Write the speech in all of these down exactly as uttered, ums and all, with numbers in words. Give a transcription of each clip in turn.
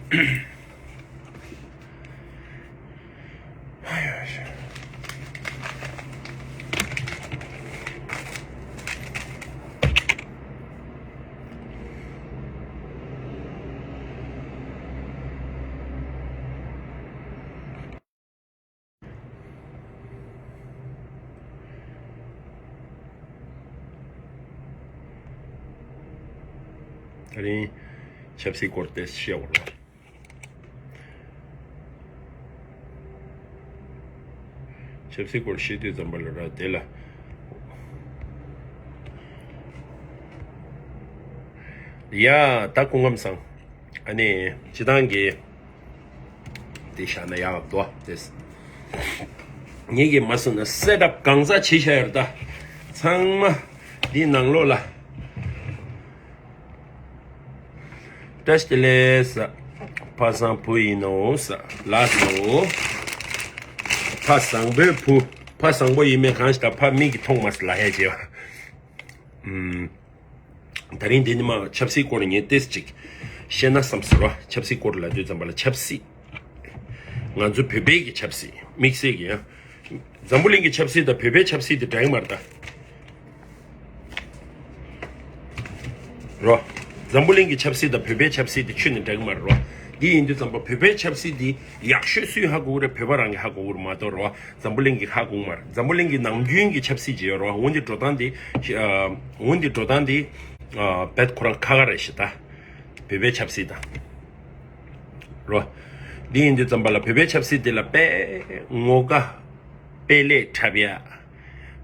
ད་རིང་ཆབ་སྲིད་སྐོར་ཏོག་ཙམ་བཤད་དགོས་རེད། ཆབ་སྲིད་སྐོར་བཤད་དུས་ཙམ་པ་ལ་ར་དེ་ལ། ཡ་ད་སྐུ་ཁམས་བཟང་། ཨ་ནི་སྤྱི་བཏང་གི་དེ་བཞག་ན་ཡག་འདུག་དེ། ངེད་ཀྱིས་མ་སོང་ན་སེ་ཊབ་གང་ཟག་བྱེད་བཞག་ཡོད་རེད་ད། ཚང་མ་འདི་ནང་ལོགས་ལ། བཀྲ་ཤིས་བདེ་ལེགས། ཕ་བཟང་བུ་ཡིན་ནོ། ལགས་སོ། ཕ་བཟང་པོའི་བུ། ཕ་བཟང་པོ་ཡིན་མིན་གང་ཞིག་ད་ཕ་མིག་གིས་མཐོང་མ་སོང་ལ་ཧད་བྱེད་པ། ཨུམ། ད་རིང་འདི་ཉི་མ་ཆབ་སྲིད་སྐོར་ངས་ཏོག་ཙམ་ཅིག་བཤད་ན་བསམ་ཟེར་བ། ཆབ་སྲིད་སྐོར་ལབ་དུས་ཙམ་པ་ལ་ཆབ་སྲིད། ང་ཚོ་བོད་པའི་གི་ཆབ་སྲིད། དམིགས་བསལ་གྱི་ཡང་། འཛམ་བུ་གླིང་གི་ཆབ་སྲིད་དང་བོད་པའི་ཆབ་སྲིད་དེ་འདྲ་གི་མ་རེད་ད། རོ། འཛམ་བུ་གླིང་གི་ཆབ་སྲིད་དང་བོད་པའི་ཆབ་སྲིད་དེ་ཁྱོན་ནས་འདྲ་གི་མ་རེད་རོ། འདི་ཡིན་དུས་ཙམ་པ་བོད་པའི་ཆབ་སྲིད་འདི་ཡག་ཤོས་སུས་ཧ་གོ་གི་རེད། བོད་པ་རང་གིས་ཧ་གོ་གི་རེད་མ་གཏོགས་རོ། འཛམ་བུ་གླིང་གིས་ཧ་གོ་གི་མ་རེད། འཛམ་བུ་གླིང་གི་ནམ་རྒྱུན་གྱི་ཆབ་སྲིད་ཅིག་ཡོད་རོ། འོན་ཏེ་འགྲོ་སྟངས་འདི། ཨ། འོན་ཏེ་འགྲོ་སྟངས་འདི། ཨ། རྦད་ཁོ་རང་ཁ་ཁ་རེད་ཤག་ད། བོད་པའི་ཆབ་སྲིད་དང་། རོ། འདི་ཡིན་དུས་ཙམ་པ་ལ་བོད་པའི་ཆབ་སྲིད་འདི་ལ་དཔེ་ངོ་དགའ། དཔེ་ལེགས་འཁྲབ་ཡ།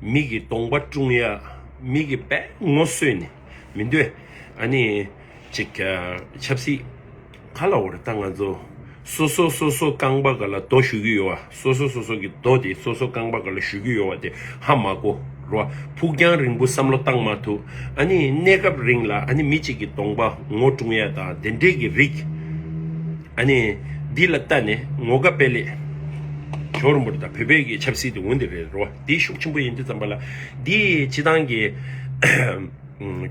མི་གི་གདོང་པ་བཀྲུང་ཡ། མི་གི་དཔེ་ངོ་གསོས་ནས་མི་འདོད། ཨ་ནི་ཅིག་ཨ། ཆབ་སྲིད་ག་ལ་འོ་རེད་ད། ང་ཚོ་སོ་སོ་སོ་སོ་རྐང་པ་སྒང་ལ་རྡོ་གཞུ་གི་ཡོད་བ། སོ་སོ་སོ་སོ་གི་རྡོ་དེ་སོ་སོ་རྐང་པ་སྒང་ལ་གཞུ་གི་ཡོད་བ་དེ་ཧ་མ་གོ་རོ། ཕུགས་རྒྱང་རིང་པོ་བསམ་བློ་བཏང་མ་ཐུབ། ཨ་ནི་གནས་སྐབས་རིང་ལ་ཨ་ནི་མི་གཅིག་གི་གདོང་པ་ངོ་བཀྲུང་ཡ་དང་དེ་འདྲས་ཀྱི་རིགས། ཨ་ནི་འདི་ལ་ལྟ་ནས་ངོ་དགའ་དཔེ་ལེགས། ཇོ་བོ་རིན་པོ་ཆེ་དང་བོད་པའི་གི་ཆབ་སྲིད་དེ་འོ་འདི་རེད་རོ། འདི་ཤུགས་ཆེན་པོ་ཡིན་དུས་ཙམ་པ་ལ་འདི་སྤྱི་བཏང་གི་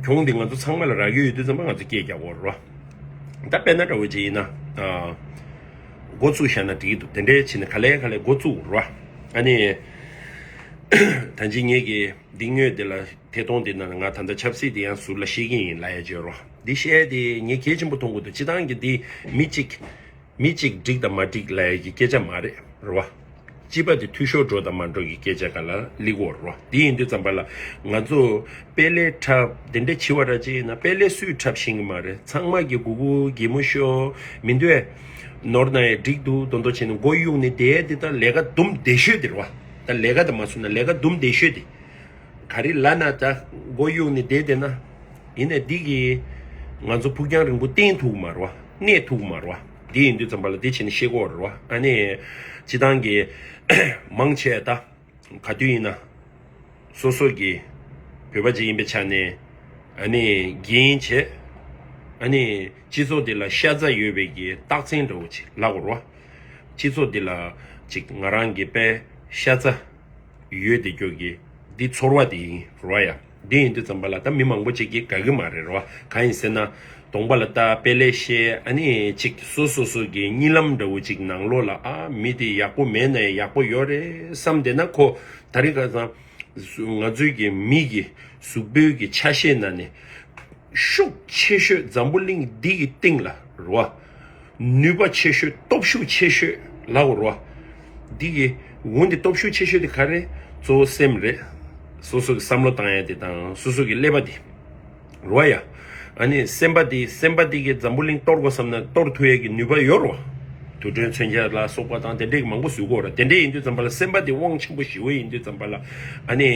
གྱོང་འདི་ང་ཚོ་ཚང་མ་ལ་རག་གི་ཡོད་དུས་ཙམ་པ་ང་ཚོ་སྐད་རྒྱག་དགོས་རོ། ད་དཔེར་ན་འདྲ་བོ་ཅིག་ཡིན་ན། ཨ། འགོ་བཙུགས་བཞག་ན་འགྲིག་གི་འདུག་དེ་འདྲའི་བྱས་ནས་ག་ལེ་ག་ལེ་འགོ་བཙུགས་རོ། ཨ་ནི། ད་ཅི་ངེད་ཀྱི་འདི་དངོས་དེ་ལ་ཐད་གཏོང་དེ་ན་ང་ད་ལྟ་ཆབ་སྲིད་དེ་ཡང་ཟུར་ལ་བཤད་ཀྱི་ཡིན་ལབ་ཡ་བརྗོད་རོ། འདི་བཤད་དེ་ངས་གལ་ཆེན་པོ་མཐོང་གི་འདུག་སྤྱི་བཏང་གི་འདི་མི་གཅིག་མི་གཅིག་འགྲིག་དང་མ་འགྲིག་ལབ་ཡ་གི་སྐད་ཆ་མ་རེད་རོ། སྤྱི་པ་དེ་འཐུས་ཤོར་འགྲོ་དང་མ་འགྲོ་གི་སྐད་ཆ་ག་ལ་སླེབས་ཀྱི་ཡོད་རོ། དེ་ཡིན་དུས་ཙམ་པ་ལ་ང་ཚོ་དཔེ་ལེགས་འཁྲབ་དེ་འདྲ་བྱེད་པ་ར་ཅིག་ཡིན་ན་དཔེ་ལེགས་སུས་འཁྲབ་ཤེས་ཀྱི་མ་རེད། ཚང་མ་གི་གུ་གུ་གད་མོ་ཤོར་མི་འདུག་ཨེ། ནོར་ན་ཡང་འགྲིག་འདུག་མདོག་མདོག་བྱས་ནས་མགོ་གཡུག་ནས་བསྡད་དེ་ད་ལས་ཀ་དུམ་བསྡད་ཤོས་དེ་རེད་བ། ད་ལས་ཀ་དང་མ་སོང་ན་ལས་ཀ་དུམ་བསྡད་ཤོས་དེ། ག་རེ་ལབ་ན་ད་མགོ་གཡུག་ནས་བསྡད་བསྡད་ན། ཡིན་ནའི་འདི་གིས་ང་ཚོ་ཕུགས་རྒྱང་རིང་པོ་བརྟན་ཐུབ་ཀྱི་མ་རེད་བ། གནས་ཐུབ་ཀྱི་མ་རེད་བ། འདི་ཡིན་དུས་ཙམ་པ་ལ་འདི་བྱས་ནས་ཤེས་དགོས་རེད་བ། ཨ་ནི་སྤྱི་བཏང་གི་མང་ཆེ་ད་ག་དུས་ཡིན་ན་སོ་སོ་གི་བོད་པ་ཅིག་ཡིན་པའི་ཆ་ནས་ཨ་ནི་འགན་བྱེད། ཨ་ནི་སྤྱི་ཚོགས་འདི་ལ་ཤ་ཚ་ཡོད་པའི་གི་རྟགས་མཚན་འདྲ་བོ་ཅིག་ལབ་དགོས་རེད་བ། སྤྱི་ཚོགས་འདི་ལ་ཅིག་ང་རང་གི་དཔེ་ཤ་ཚ་ཡོད་དེ་ཁྱོད་ཀྱི་འདི་ཚོར་བ་དེ་ཡིན་རོ་ཡ། འདི་ཡིན་དུས་ཙམ་པ་ལ་ད་མི་མང་པོ་ཅིག་གིས་དགའ་གི་མ་རེད་རོ། གང་ཡིན་ཟེར་ན་གདོང་པ་ལ་ལྟ་དཔེ་ལེགས་བཤད་ཨ་ནི་ཅིག་སོ་སོ་སོ་གི་གཉིད་ལམ་འདྲ་བོ་ཅིག་ནང་ལོགས་ལ་ཨ་མི་དེ་ཡག་པོ་མེད་ན་ཡག་པོ་ཡོད་རེད་བསམ་བསྡད་ན་ཁོ་ད་རེས་ཁ་སང་ང་ཚོའི་གི་མི་གི་གཟུགས་པོའི་གི་ཆ་ཤས་ནང་ནས་ཤུགས་ཆེ་ཤོས་འཛམ་བུ་གླིང་འདི་གི་སྟེང་ལ་རོ། ནུས་པ་ཆེ་ཤོས་སྟོབས་ཤུགས་ཆེ་ཤོས་ལབ་དགོས་རེད་བ། འདི་གི་འོན་ཏེ་སྟོབས་ཤུགས་ཆེ་ཤོས་དེ་ག་རེ། གཙོ་བོ་སེམས་རེད། སོ་སོ་གི་བསམ་བློ་བཏང་ཡ་དེ་དང་སོ་སོ་གི་ཀླད་པ་དེ་རེད་བ་ཡ། ཨ་ནི་སེམས་པ་དེ་སེམས་པ་དེ་གི་འཛམ་བུ་གླིང་གཏོར་དགོས་བསམ་ན་གཏོར་ཐུབ་ཡ་གི་ནུས་པ་ཡོད་རེད་བ། དུས་དྲན་མཚོན་ཆ་ལ་སོགས་པ་དང་དེ་འདྲས་ཀྱི་མང་པོ་བཟོ་གི་ཡོད་རེད། དེ་འདྲས་ཡིན་དུས་ཙམ་པ་ལ་སེམས་པ་དེ་དབང་ཆེན་པོ་ཞེ་པོ་ཡིན་དུས་ཙམ་པ་ལ་ཨ་ནི་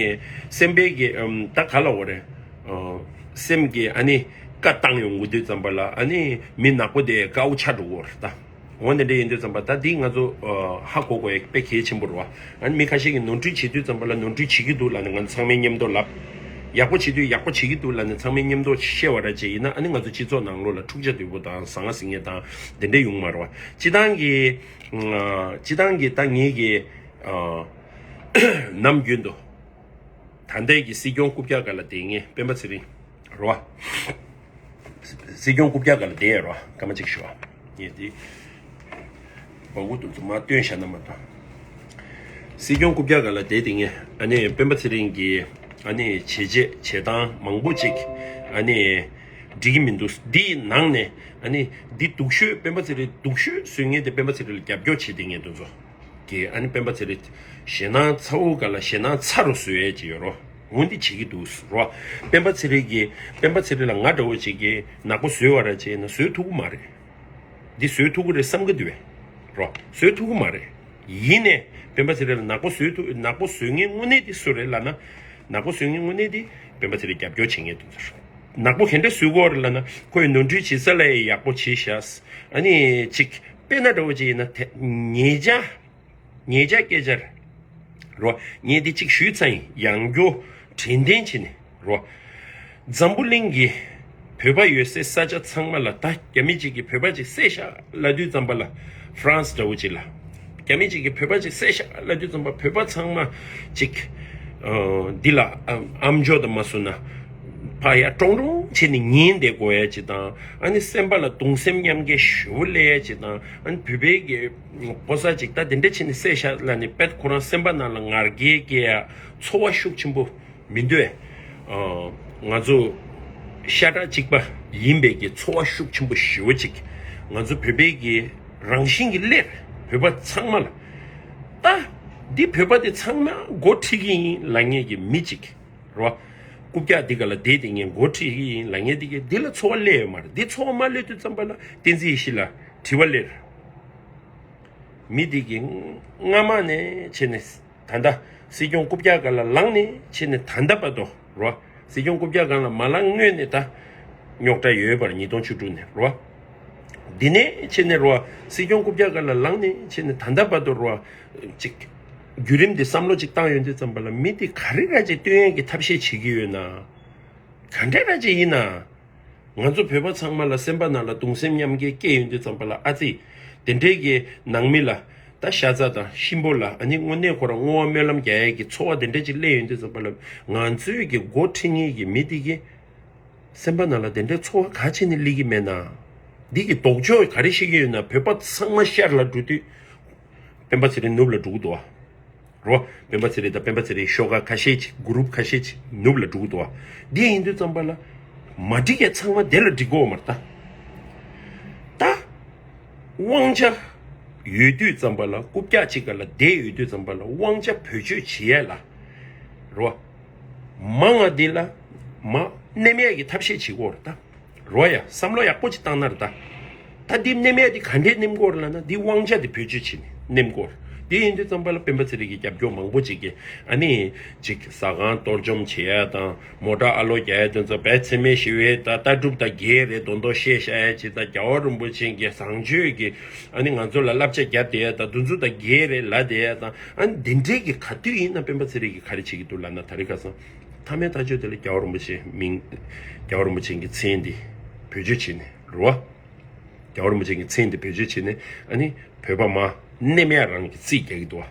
སེམས་པའི་གི་ཨམ་ད་ག་ལབ་དགོས་རེད། ཨ། སེམས་ཀྱི་ཨ་ནི་བཀའ་བཏང་ཡོང་གི་དུས་ཙམ་པ་ལ་ཨ་ནི་མི་ནག་པོ་དེ་དཀའ་བོ་ཆགས་འགྲོ་གི་ཡོད་རེད་ད། འོ་དེ་འདྲ་ཡིན་དུས་ཙམ་པ་ད་འདི་ང་ཚོ་ཨ་ཧ་གོ་དགོས་ཡ་དཔེ་གལ་ཆེན་པོ་རེད་བ། ཨ་ནི་མི་ཁ་ཤས་ཀྱིས་ནོར་འཁྲུལ་བྱེད་དུས་ཙམ་པ་ལ་ནོར་འཁྲུལ་བྱེད་ཀྱི་འདུག་ལབ་ནས་ང་ཚོ་ཚང་མས་མཉམ་དུ་ལབ། ཡག་པོ་བྱེད་དུས་ཡག་པོ་བྱེད་ཀྱི་འདུག་ལབ་ནས་ཚང་མས་མཉམ་དུ་བཤད་པ་ར་ཅིག་ཡིན་ན་ཨ་ནི་ང་ཚོ་སྤྱི་ཚོགས་ནང་ལོགས་ལ་འཁྲུག་ཆ་དོད་པོ་དང་ཟང་ངེ་ཟིང་ངེ་དང་དེ་འདྲ་ཡོང་མ་རེད་བ། སྤྱི་བཏང་གི་ཨ་སྤྱི་བཏང་གི་ད་ངེད་ཀྱི་ཨ་ནམ་རྒྱུན་དུ། ད་ལྟའི་གི་སྲིད་སྐྱོང་རྐུབ་བཀྱག་སྒང་ལ་བསྡད་མཁན་སྤེན་པ་ཚེ་རིང་རེད་བ། སྲིད་སྐྱོང་རྐུབ་བཀྱག་སྒང་ལ་བསྡད་ཡོད་རེད་བ། སྐར་མ་གཅིག་ཞུ་བ། ངས་དེ་བ་གུ་དུ་ཚོ་མ་སྟོན་བཞག་ན་མ་གཏོགས། སྲིད་སྐྱོང་རྐུབ་བཀྱག་སྒང་ལ་བསྡད་དེ་ངས་ཨ་ནི་སྤེན་པ་ཚེ་རིང་གི་ཨ་ནི་བྱས་རྗེས་བྱེད་སྟངས་མང་པོ་ཅིག་ཨ་ནི་འགྲིག་གི་མི་འདུག་འདིའི་ནང་ནས་ཨ་ནི་འདི་སྡུག་ཤོས་སྤེན་པ་ཚེ་རིང་སྡུག་ཤོས་བཟོ་མཁན་དེ་སྤེན་པ་ཚེ་རིང་ལ་རྒྱབ་སྐྱོར་བྱེད་དེ་ངས་དུ་ཚོ་གི་ཨ་ནི་སྤེན་པ་ཚེ་རིང་ཞེད་སྣང་ཚ་བོ་སྒང་ལ་ཞེད་སྣང་ཚ་རུ་བཟོ་ཡས་ཅིག་ཡོད་རོ། འོ་འདི་བྱེད་ཀྱི་འདུག་རོ། སྤེན་པ་ཚེ་རིང་གི་སྤེན་པ་ཚེ་རིང་ལ་ང་འདྲ་བོ་ཅིག་གི་ནག་པོ་བཟོས་བ་ར་བྱས་ན་བཟོས་ཐུབ་ཀྱི་མ་རེད། འདི་བཟོས་ཐུབ་ཀྱི་རེད་བསམ་གྱི་འདུག་བས། རོ། བཟོས་ཐུབ་ཀྱི་མ་རེད། ཡིན་ནས་སྤེན་པ་ཚེ་རིང་ལ་ནག་པོ་བཟོས་ཐུབ་ནག་པོ་བཟོས་མཁན་དངོས་གནས་དེ་སུ་རེད་ལབ་ན། ནག་པོ་བཟོས་མཁན་དངོས་གནས་དེ་སྤེན་པ་ཚེ་རིང་རྒྱབ་སྐྱོར་བྱེད་མཁན་དེ་ཚོ་རེད། ནག་པོ་ག་འདྲ་བཟོས་ཀྱི་ཡོད་རེད་ལབ་ན་ཁོས་ནོར་འཁྲུལ་བྱེད་ས་ལ་ཡང་ཡག་པོ་བྱེད་ཤག་ཨ་ནི་ཅིག་དཔེར་ན་འདྲ་བོ་ཅིག་ཡིན་ན་དེ་ཉེས་ཆད། ཉེས་ཆད་སྐད་ཆ་རེད། རོ། ངས་འདི་གཅིག་ཞུས་ཚར་ཡིན་ཡང་རྒྱུ་དྲན་རྟེན་བྱས་ནས་རོ། འཛམ་བུ་གླིང་གི་བོད་པ་ཡོད་སའི་ས་ཆ་ཚང་མ་ལ་ད་རྒྱ་མི་གཅིག་གིས་བོད་པ་གཅིག་བསད་ཤག་ལབ་དུས་ཙམ་པ་ལ་ཧྥ་རན་སི་འདྲ་བོ་གཅིག་ལ། རྒྱ་མི་གཅིག་གིས་བོད་པ་གཅིག་བསད་ཤག་ལབ་དུས་ཙམ་པ་བོད་པ་ཚང་མ་གཅིག་ཨ། འདི་ལ་ཨ་ཨམ་ཅོག་དང་མ་བཟོ་ན། ཕ་ཡ་ཀྲོང་ཀྲོང་བྱས་ནས་ཉན་བསྡད་དགོས་ཡ་ཅིག་དང་ཨ་ནི་སེམས་པ་ལ་གདུང་སེམས་མཉམ་སྐྱེ་ཞེ་པོ་སླེབས་ཡ་ཅིག་དང་ཨ་ནི་བོད་པའི་གི་ཕོ་གསར་ཅིག་ད་དེ་འདྲ་བྱས་ནས་བསད་ཤག་ལབ་ནས་དཔེ་ཁོ་རང་སེམས་པ་ནང་ལ་ངར་སྐད་སྐྱེ་ཡ་ཚོར་བ་ཤུགས་ཆེན་པོ་མི་འདུག་ཨ། ང་ཚོ་ཤ་ཁྲག་གཅིག་པ་ཡིན་པའི་གི་ཚོར་བ་ཤུགས་ཆེན་པོ་ཞེ་པོ་ཅིག་ང་ཚོ་བོད་པའི་གི་རང་བཞིན་གྱི་སླེབས་བོད་པ་ཚང་མ་ལ་ད་འདི་བོད་པ་དེ་ཚང་མ་འགོ་ཁྲིད་ཀྱི་ཡིན་ལབ་མཁན་གྱི་མི་ཅིག་རོ། རྐུབ་བཀྱག་འདི་ག་ལ་བསྡད་དེ་ངས་འགོ་ཁྲིད་ཀྱི་ཡིན་ལབ་མཁན་འདི་གས་འདི་ལ་ཚོར་བ་སླེབས་ཡོད་མ་རེད། འདི་ཚོར་བ་མ་སླེབས་དུས་ཙམ་པ་ལ་བསྟན་འཛིན་ཡེ་ཤེས་ལ་དྲི་བ་སླེབས་རེད། མི་འདི་གས་སྔ་མ་ནས་བྱས་ནས་ད་ལྟ་སྲིད་སྐྱོང་རྐུབ་བཀྱག་སྒང་ལ་ལངས་ནས་བྱས་ནས་ད་ལྟ་བར་དུ་རོ། སྲིད་སྐྱོང་རྐུབ་བཀྱག་སྒང་ལ་མ་ལངས་སྔོན་ནས་ད་རྙོག་དྲ་ཡོད་པར་ཉིས་སྟོང་བཅུ་དྲུག་ནས་རོ། འདི་ནས་བྱས་ནས་རོ། སྲིད་སྐྱོང་རྐུབ་བཀྱག་སྒང་ལ་ལངས་ནས་བྱས་ནས་ད་ལྟ་བར་དུ་རོ། ཅིག་བརྒྱུད་རིམ་འདི་བསམ་བློ་ཅིག་བཏང་ཡོང་དུས་ཙམ་པ་ལ་མི་འདི་ག་རེ་ར་ཅིག་སྟོན་ཡས་ཀྱི་ཐབས་ཤེས་བྱེད་ཀྱི་ཡོད་ན། ག་འདྲ་ར་ཅིག་ཡིན་ན། ང་ཚོ་བོད་པ་ཚང་མ་ལ་སེམས་པ་ནང་ལ་གདུང་སེམས་མཉམ་སྐྱེ་སྐྱེ་ཡོང་དུས་ཙམ་པ་ལ་ཨ་ཙི། དེ་འདྲའི་གི་ནང་མི་ལ་ད་ཤ་ཚ་དང་གཤིན་པོ་ལ་ཨ་ནི་དངོས་གནས་ཁོ་རང་བསྔོ་བ་སྨོན་ལམ་རྒྱག་ཡས་ཀྱི་ཚོར་བ་དེ་འདྲ་ཅིག་སླེབས་ཡོང་དུས་ཙམ་པ་ལ་ང་ཚོའི་གི་འགོ་ཁྲིད་མཁན་གྱི་མི་དེ་གི་སེམས་པ་ནང་ལ་དེ་འདྲའི་ཚོར་བ་ག་བྱས་ནས་སླེབས་ཀྱི་མེད་ན། འདི་གི་ལྡོག་ཕྱོགས་ག་རེ་བཤད་ཀྱི་ཡོད་ན་བོད་པ་ཚང་མ་ཤར་ལ་འགྲོ་དུས་སྤེན་པ་ཚེ་རིང་ནུབ་ལ་འགྲོ་གི་འདུག་བ། རོ། སྤེན་པ་ཚེ་རིང་དང་སྤེན་པ་ཚེ་རིང་ཤོག་ཁག་ཁ་ཤས་ཅིག་གུ་རུབ་ཁ་ཤས་ཅིག་ནུབ་ལ་འགྲོ་གི་འདུག་བ། འདི་ཡིན་དུས་ཙམ་པ་ལ་མ་འགྲིག་ཡ་ཚང་མ་དེ་ལ་འགྲིག་གོ་མ་རེད་ད། ད། དབང་ཆ་ཡོད་དུས་ཙམ་པ་ལ་རྐུབ་བཀྱག་ཅིག་སྒང་ལ་བསྡད་ཡོད་དུས་ཙམ་པ་ལ་དབང་ཆ་བེད་སྤྱོད་བྱེད་ཡ་ལ། རོ། མ་ང་འདི་ལ་མ་མནན་ཡ་གི་ཐབས་ཤེས་བྱེད་གོ་རེད་ད། རོ་ཡ་བསམ་བློ་ཡག་པོ་ཅིག་བཏང་ན་རེད་ད། ད་འདི་མནན་ཡ་འདི་ག་འདྲས་མནན་གོ་རེད་ལབ་ན་འདི་དབང་ཆ་འདི་བེད་སྤྱོད་བྱེད་ནས་མནན་གོ་རེད། འདི་ཡིན་དུས་ཙམ་པ་ལ་སྤེན་པ་ཚེ་རིང་གི་རྒྱབ་སྐྱོར་མང་པོ་ཅིག་གིས་ཨ་ནི་ཅིག་ཟ་ཁང་གཏོར་བཅོམ་བྱེད་ཡ་དང་མོ་ཊ་ཨ་ལོ་རྒྱག་ཡ་དེ་ཚོ་བས་འཚེ་མེད་ཞི་བའི་ད་ལྟ་གྲུབ་དང་འགལ་རེད་མདོག་མདོག་བཤད་ཤག་ཡ་ཅིག་ད་རྒྱལ་བ་རིན་པོ་ཆེ་གི་བཟང་སྤྱོད་ཀྱི་ཨ་ནི་ང་ཚོ་ལ་བསླབ་བྱ་བརྒྱབ་བསྡད་ཡ་ད་དེ་ཚོ་དང་འགལ་རེད་ལབ་བསྡད་ཡ་དང་ཨ་ནི་འདི་འདྲས་ཀྱི་ག་དུས་ཡིན་ན་སྤེན་པ་ཚེ་རིང་གིས་ག་རེ་བྱེད་ཀྱི་འདུག་ལབ་ན་ད་རེས་ཁ་སང་མཐའ་མའི་ཐག་གཅོད་དེ་ལ་རྒྱལ་བ་རིན་པོ་ཆེ་མིང་རྒྱལ་བ་རིན་པོ་ཆེ་གི་མཚན་འདི་བེད་སྤྱོད་བྱས་ནས་རེད་བ། རྒྱལ་བ་རིན་པོ་ཆེ་གི་མཚན་འདི་བེད་སྤྱོད་བྱས་ནས་ཨ་ནི་བོད་པ་མ་མནན་ཡ་རང་གི་རྩིས་རྒྱག་གི་འདུག་བ།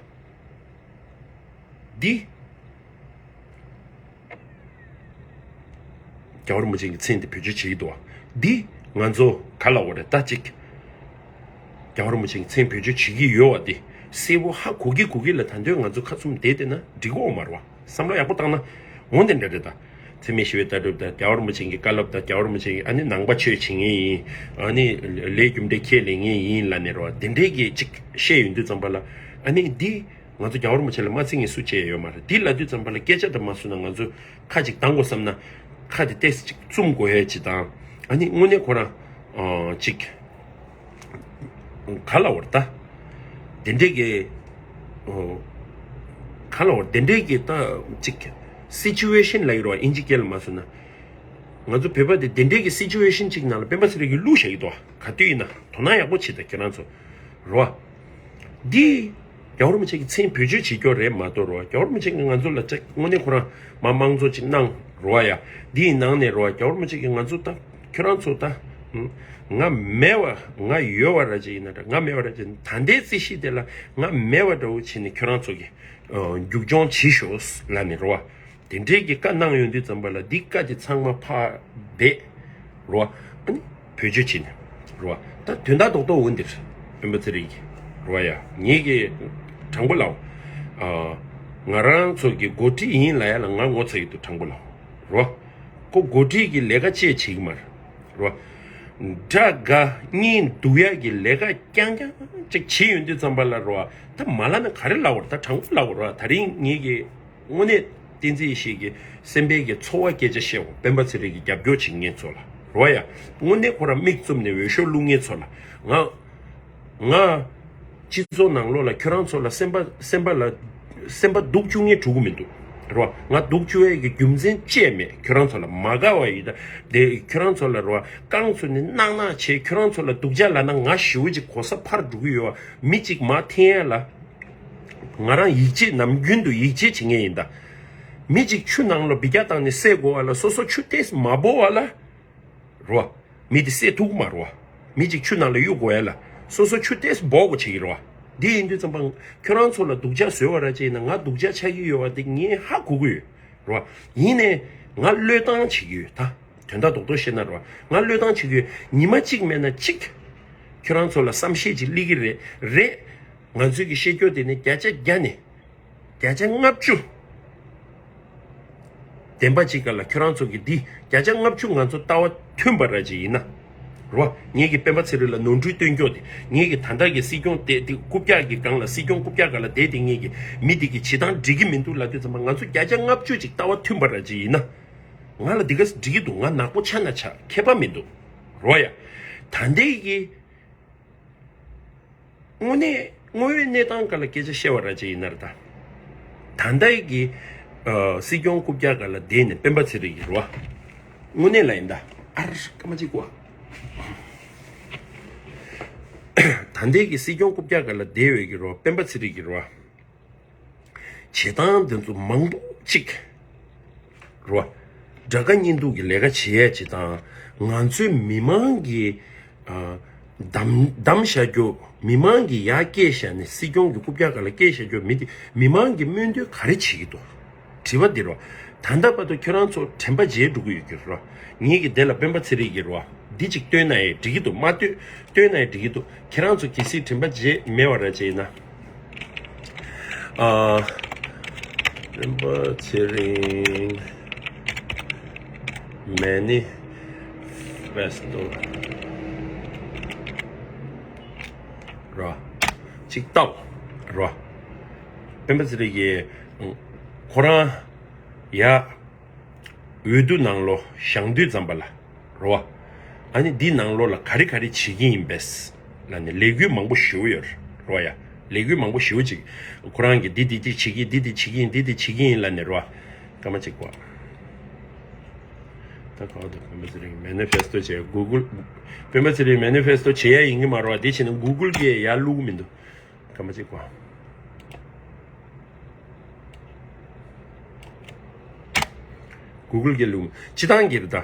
འདི། རྒྱལ་བ་རིན་པོ་ཆེ་གི་མཚན་དེ་བེད་སྤྱོད་བྱེད་ཀྱི་འདུག་བ། འདི་ང་ཚོ་ག་ལ་འོ་རེད་ད་ཅིག་རྒྱལ་བ་རིན་པོ་ཆེ་གི་མཚན་བེད་སྤྱོད་བྱེད་ཀྱི་ཡོད་བ་འདི་གསལ་པོ་ཧ་གོ་གི་གོ་གི་ལ་ད་འདོད་ང་ཚོ་ཁ་ཚུམ་བསྡད་བསྡད་ན་འགྲིག་གི་འོ་མ་རེད་བ། བསམ་བློ་ཡག་པོ་བཏང་ན་འོ་འདི་འདྲ་རེད་ད། འཚེ་མེད་ཞི་བའི་ལྟ་གྲུབ་དང་རྒྱལ་བ་རིན་པོ་ཆེ་གི་བཀའ་སློབ་དང་རྒྱལ་བ་རིན་པོ་ཆེ་གི་ཨ་ནི་ནང་པ་ཆོས་བྱེད་མཁན་ཡིན། ཨ་ནི་ལས་རྒྱུ་འབྲས་ཁས་ལེན་མཁན་ཡིན་ལབ་ནས་རེད་བ་དེ་འདྲས་ཀྱི་ཅིག་བཤད་ཡོང་དུས་ཙམ་པ་ལ་ཨ་ནི་འདི། ང་ཚོ་རྒྱལ་བ་རིན་པོ་ཆེ་ལ་མ་བརྩི་མཁན་སུ་གཅིག་ཡོད་མ་རེད། འདི་ལབ་དུས་ཙམ་པ་ལ་སྐད་ཆ་དེ་མ་གསུངས་ན་ང་ཚོ་ཁ་ཅིག་གདངས་དགོས་བསམ་ན་ཁ་དེ་ཏོག་ཙམ་ཅིག་བཙུམ་དགོས་ཡས་ཅིག་དང་ཨ་ནི་དངོས་གནས་ཁོ་རང་ཨ་ཅིག་ག་ལབ་དགོས་རེད་ད། དེ་འདྲས་ཀྱི་ཨ་ག་ལབ་དགོས་རེད། དེ་འདྲས་ཀྱི་ད་ཅིག་སི་ཅུ་ཨེ་ཤན་ལབ་ཀྱི་རེད་བ། ཨིན་ཇི་སྐད་ལ་མ་གསུངས་ན། ང་ཚོ་བོད་པ་དེ་དེ་འདྲས་ཀྱི་སི་ཅུ་ཨེ་ཤན་ཅིག་ནང་ལ་སྤེན་པ་ཚེ་རིང་གིས་བླུགས་བཞག་གི་འདུག་བ། ག་དུས་ཡིན་ན་དོ་སྣང་ཡག་པོ་བྱེད་ད་ཁྱེད་རང་ཚོ་རེད་བ། འདི་རྒྱལ་བ་རིན་པོ་ཆེ་གི་མཚན་བེད་སྤྱོད་བྱེད་རྒྱུ་རེད་མ་གཏོགས་རོ། རྒྱལ་བ་རིན་པོ་ཆེ་གིས་ང་ཚོ་ལ་ཅིག་དངོས་གནས་ཁོ་རང་མ་དམངས་གཙོ་ཅིག་གནང་རོ་ཡ། འདིའི་ནང་ནས་རོ་རྒྱལ་བ་རིན་པོ་ཆེ་གིས་ང་ཚོ་ད་ཁྱོད་རང་ཚོ་ད་ང་མེད་བ་ང་ཡོད་བ་ར་ཅིག་ཡིན་ན་འདྲ་ང་མེད་བ་ར་ཅིག་ད་ལྟའི་རྩིས་གཞི་དེ་ལ་ང་མེད་བ་འདྲ་བོ་བྱས་ནས་ཁྱོད་རང་ཚོ་གི་རྒྱུག་སྦྱོང་བྱེད་ཤོག་ལབ་ནས་རོ། དེ་འདྲའི་གི་བཀའ་གནང་ཡོང་དུས་ཙམ་པ་ལ་འདི་བཀའ་དེ་ཚང་མ་ཕར་བསྡད་རོ། ཨ་ནི་བེད་སྤྱོད་བྱས་ནས་ རེད་བ། ད་དོན་དག་རྡོག་རྡོག་འོ་འདིར་སྤེན་པ་ཚེ་རིང་གིས་རེད་བ་ཡ། ངེད་ཀྱི་དྲང་པོ་ལབ། ཨ། ང་རང་ཚོ་གི་འགོ་ཁྲིད་ཡིན་ལབ་ཡ་ལ་ང་ངོ་ཚ་ཡི་འདུག་དྲང་པོ་ལབ་རེད་བ། ཁོ་འགོ་ཁྲིད་ཀྱི་ལས་ཀ་ཅིག་བྱེད་ཀྱི་མ་རེད་རེད་བ། དགྲ་དགའ་གཉེན་སྡུག་ཡ་གི་ལས་ཀ་རྐྱང་རྐྱང་ཅིག་བྱེད་ཡོང་དུས་ཙམ་པ་ལ་རེད་བ། ད་མ་ལབ་ན་ག་རེ་ལབ་དགོས་རེད། ད་དྲང་པོ་ལབ་དགོས་རེད་བ། ད་རིང་ངེད་ཀྱི་དངོས་གནས་བསྟན་འཛིན་ཡེ་ཤེས་ཀྱི་སེམས་པའི་གི་ཚོར་བ་སྐད་ཆ་བཤད་འོ། སྤེན་པ་ཚེ་རིང་གི་རྒྱབ་སྐྱོར་བྱེད་མཁན་ཚོ་ལ་རོ་ཡ། དངོས་གནས་ཁོ་རང་མིག་བཙུམ་ནས་འོས་ཤོག་བླུག་མཁན་ཚོ་ལ། ང་ང་སྤྱི་ཚོགས་ནང་ལོགས་ལ་ཁྱོད་རང་ཚོ་ལ་སེམས་པ་སེམས་པ་ལ་སེམས་པ་སྡུག་བཅུག་མཁན་འགྲོ་གི་མི་འདུག་རོ། ང་སྡུག་བཅུག་ཡས་ཀྱི་རྒྱུ་མཚན་ཅིག་མེད། ཁྱོད་རང་ཚོ་ལ་མ་དགའ་བ་ཡིན་ད་དེ་ཁྱོད་རང་ཚོ་ལ་རོ་རྐང་ཚུགས་ནས་གནག་གནག་བྱས། ཁྱོད་རང་ཚོ་ལ་སྡུག་ཅག་ལབ་ན་ང་ཞེ་པོ་ཅིག་གོ་ས་འཕར་འགྲོ་གི་ཡོད་བ། མི་གཅིག་མར་འཐེན་ཡ་ལ། ང་རང་ཡིད་ཆེས་ནམ་རྒྱུན་དུ་ཡིད་ཆེས་བྱེད་མཁན་ཡིན་ད། མི་གཅིག་ཆུ་ནང་ལ་འབུད་རྒྱག་བཏང་ནས་བསད་དགོས་བ་ལ་སོ་སོ་ཆུ་ཏོག་ཙམ་མ་འབོ་བ་ལ། རོ། མི་དེ་བསད་ཐུབ་ཀྱི་མ་རོ། མི་གཅིག་ཆུ་ནང་ལ་གཡུག་དགོས་ཡ་ལ་སོ་སོ་ཆུ་ཏོག་ཙམ་འབོ་དགོས་བྱེད་ཀྱི་རོ། འདི་ཡིན་དུས་ཙམ་པ་ཁྱོད་རང་ཚོ་ལ་སྡུག་ཅག་བཟོས་བ་ར་ཅིག་ཡིན་ན་ང་སྡུག་ཅག་ཆགས་ཀྱི་ཡོད་བ་དེ་ངས་ཧ་གོ་གི་ཡོད་རོ། ཡིན་ནའི་ང་བློས་བཏང་བྱེད་ཀྱི་ཡོད་ད། དོན་དག་རྡོག་རྡོག་བཤད་ན་རོ། ང་བློས་བཏང་བྱེད་ཀྱི་ཡོད། ཉི་མ་གཅིག་མེད་ན་གཅིག་ཁྱོད་རང་ཚོ་ལ་བསམ་ཤེས་ཅིག་སླེབས་ཀྱི་རེད་རེད། ང་ཚོའི་གི་བཤད་རྒྱུ་དེ་ནི་བརྒྱ་ཆ་བརྒྱ་ནས་བརྒྱ་ཆ་ལྔ་བཅུ། བདེན་པ་གཅིག་ག་ལ་ཁྱོད་རང་ཚོ་གི་འདི་བརྒྱ་ཆ་ལྔ་བཅུ་ང་ཚོ་ལྟ་བ་མཐུན་པ་ར་ཅིག་ཡིན་ན། རོ། ངེད་ཀྱི་སྤེན་པ་ཚེ་རིང་ལ་ནོར་འཁྲུལ་སྟོན་རྒྱུ་དེ། ངེད་ཀྱི་ད་ལྟ་གི་སྲིད་སྐྱོང་དེ་དེ་རྐུབ་བཀྱག་གི་སྒང་ལ་སྲིད་སྐྱོང་རྐུབ་བཀྱག་སྒང་ལ་བསྡད་དེ་ངེད་ཀྱི་མི་དེ་གི་བྱེད་སྟངས་འགྲིག་གི་མི་འདུག་ལབ་དུས་ཙམ་པ་ང་ཚོ་བརྒྱ་ཆ་ལྔ་བཅུ་ཅིག་ལྟ་བ་མཐུན་པ་ར་ཅིག་ཡིན་ན། ང་ལ་འདི་ག་འགྲིག་གི་འདུག་ང་ནག་པོ་ཆགས་ན་ཆགས་ཁྱད་པར་མི་འདུག་རོ་ཡ། ད་ལྟའི་གི་དངོས་གནས་དངོས་ཡོད་གནས་སྟངས་སྒང་ལ་སྐད་ཆ་བཤད་པ་ར་ཅིག་ཡིན་ན་ར་ད། ད་ལྟའི་གི་ཨ་སྲིད་སྐྱོང་རྐུབ་བཀྱག་སྒང་ལ་བསྡད་ནས་སྤེན་པ་ཚེ་རིང་གི་རོ། དངོས་གནས་ལ་ཡིན་ད། ཨར་སྐར་མ་གཅིག་གོ། ད་ལྟའི་གི་སྲིད་སྐྱོང་རྐུབ་བཀྱག་སྒང་ལ་བསྡད་ཡོད་ཀྱི་རོ། སྤེན་པ་ཚེ་རིང་གི་རོ། བྱེད་སྟངས་འདི་ཚོ་མང་པོ་གཅིག་རོ། དགྲ་དགའ་གཉེན་སྡུག་གི་ལས་ཀ་བྱེད་ཡས་བྱེད་སྟངས། ང་ཚོའི་མི་མང་གི་ཨ་བདམས་བདམས་བཞག་རྒྱུ། མི་མང་གི་ཡར་སྐད་བཞག་ནས་སྲིད་སྐྱོང་གི་རྐུབ་བཀྱག་སྒང་ལ་སྐད་བཞག་རྒྱུ། མི་དེ་མི་མང་གི་སྨོན་འདུན་ག་རེ་བྱེད་ཀྱི་འདུག་དྲི་བ་འདི་རོ། ད་ལྟ་བར་དུ་ཁྱོད་རང་ཚོ་དྲན་པ་བརྗེད་འགྲོ་གི་ཡོད་ཀྱི་རོ། ངེད་ཀྱི་དེ་ལ་སྤེན་པ་ཚེ་རིང་གི་རོ། འདི་གཅིག་བཏོན་ན་ཡང་འགྲིག་གི་འདུག་མ་བཏོན་བཏོན་ན་ཡང་འགྲིག་གི་འདུག་ཁྱེད་རང་ཚོ་གལ་སྲིད་དྲན་པ་བརྗེད་མེད་པ་ར་ཅིག་ཡིན་ན། ཨ། སྤེན་པ་ཚེ་རིང་མེ་ནི་ཕེ་སི་ཊོ་ར་ཅིག་བལྟའོ་ར། སྤེན་པ་ཚེ་རིང་གིས་ཁོ་རང་ཡ། འོས་བསྡུ་ནང་ལོགས་བཞེངས་དུས་ཙམ་པ་ལ་རོ། ཨ་ནི་འདི་ནང་ལོགས་ལ་ག་རེ་ག་རེ་བྱེད་ཀྱི་ཡིན་པས་ལབ་ནས་ལས་འགུལ་མང་པོ་ཞེ་པོ་ཡོད་རོ་ཡ། ལས་འགུལ་མང་པོ་ཞེ་པོ་ཅིག་ཁོ་རང་གིས་འདི་འདི་འདི་བྱེད་ཀྱི་འདི་འདི་བྱེད་ཀྱི་ཡིན་འདི་འདི་བྱེད་ཀྱི་ཡིན་ལབ་ནས་རོ། སྐར་མ་གཅིག་གོ། ད་ག་བར་དུ་སྤེན་པ་ཚེ་རིང་མེ་ནི་ཕེ་སི་ཊོ་བྱས་གུ་གུལ། སྤེན་པ་ཚེ་རིང་མེ་ནི་ཕེ་སི་ཊོ་བྱེད་ཡ་ཡིན་གྱི་མ་རེད་བ། འདི་བྱས་ན་གུ་གུལ་གྱིས་ཡར་བླུག་གི་མི་འདུག་སྐར་མ་གཅིག་གོ། གུ་གུལ་གྱི་ལུང་སྤྱི་བཏང་གི་རེད་ད།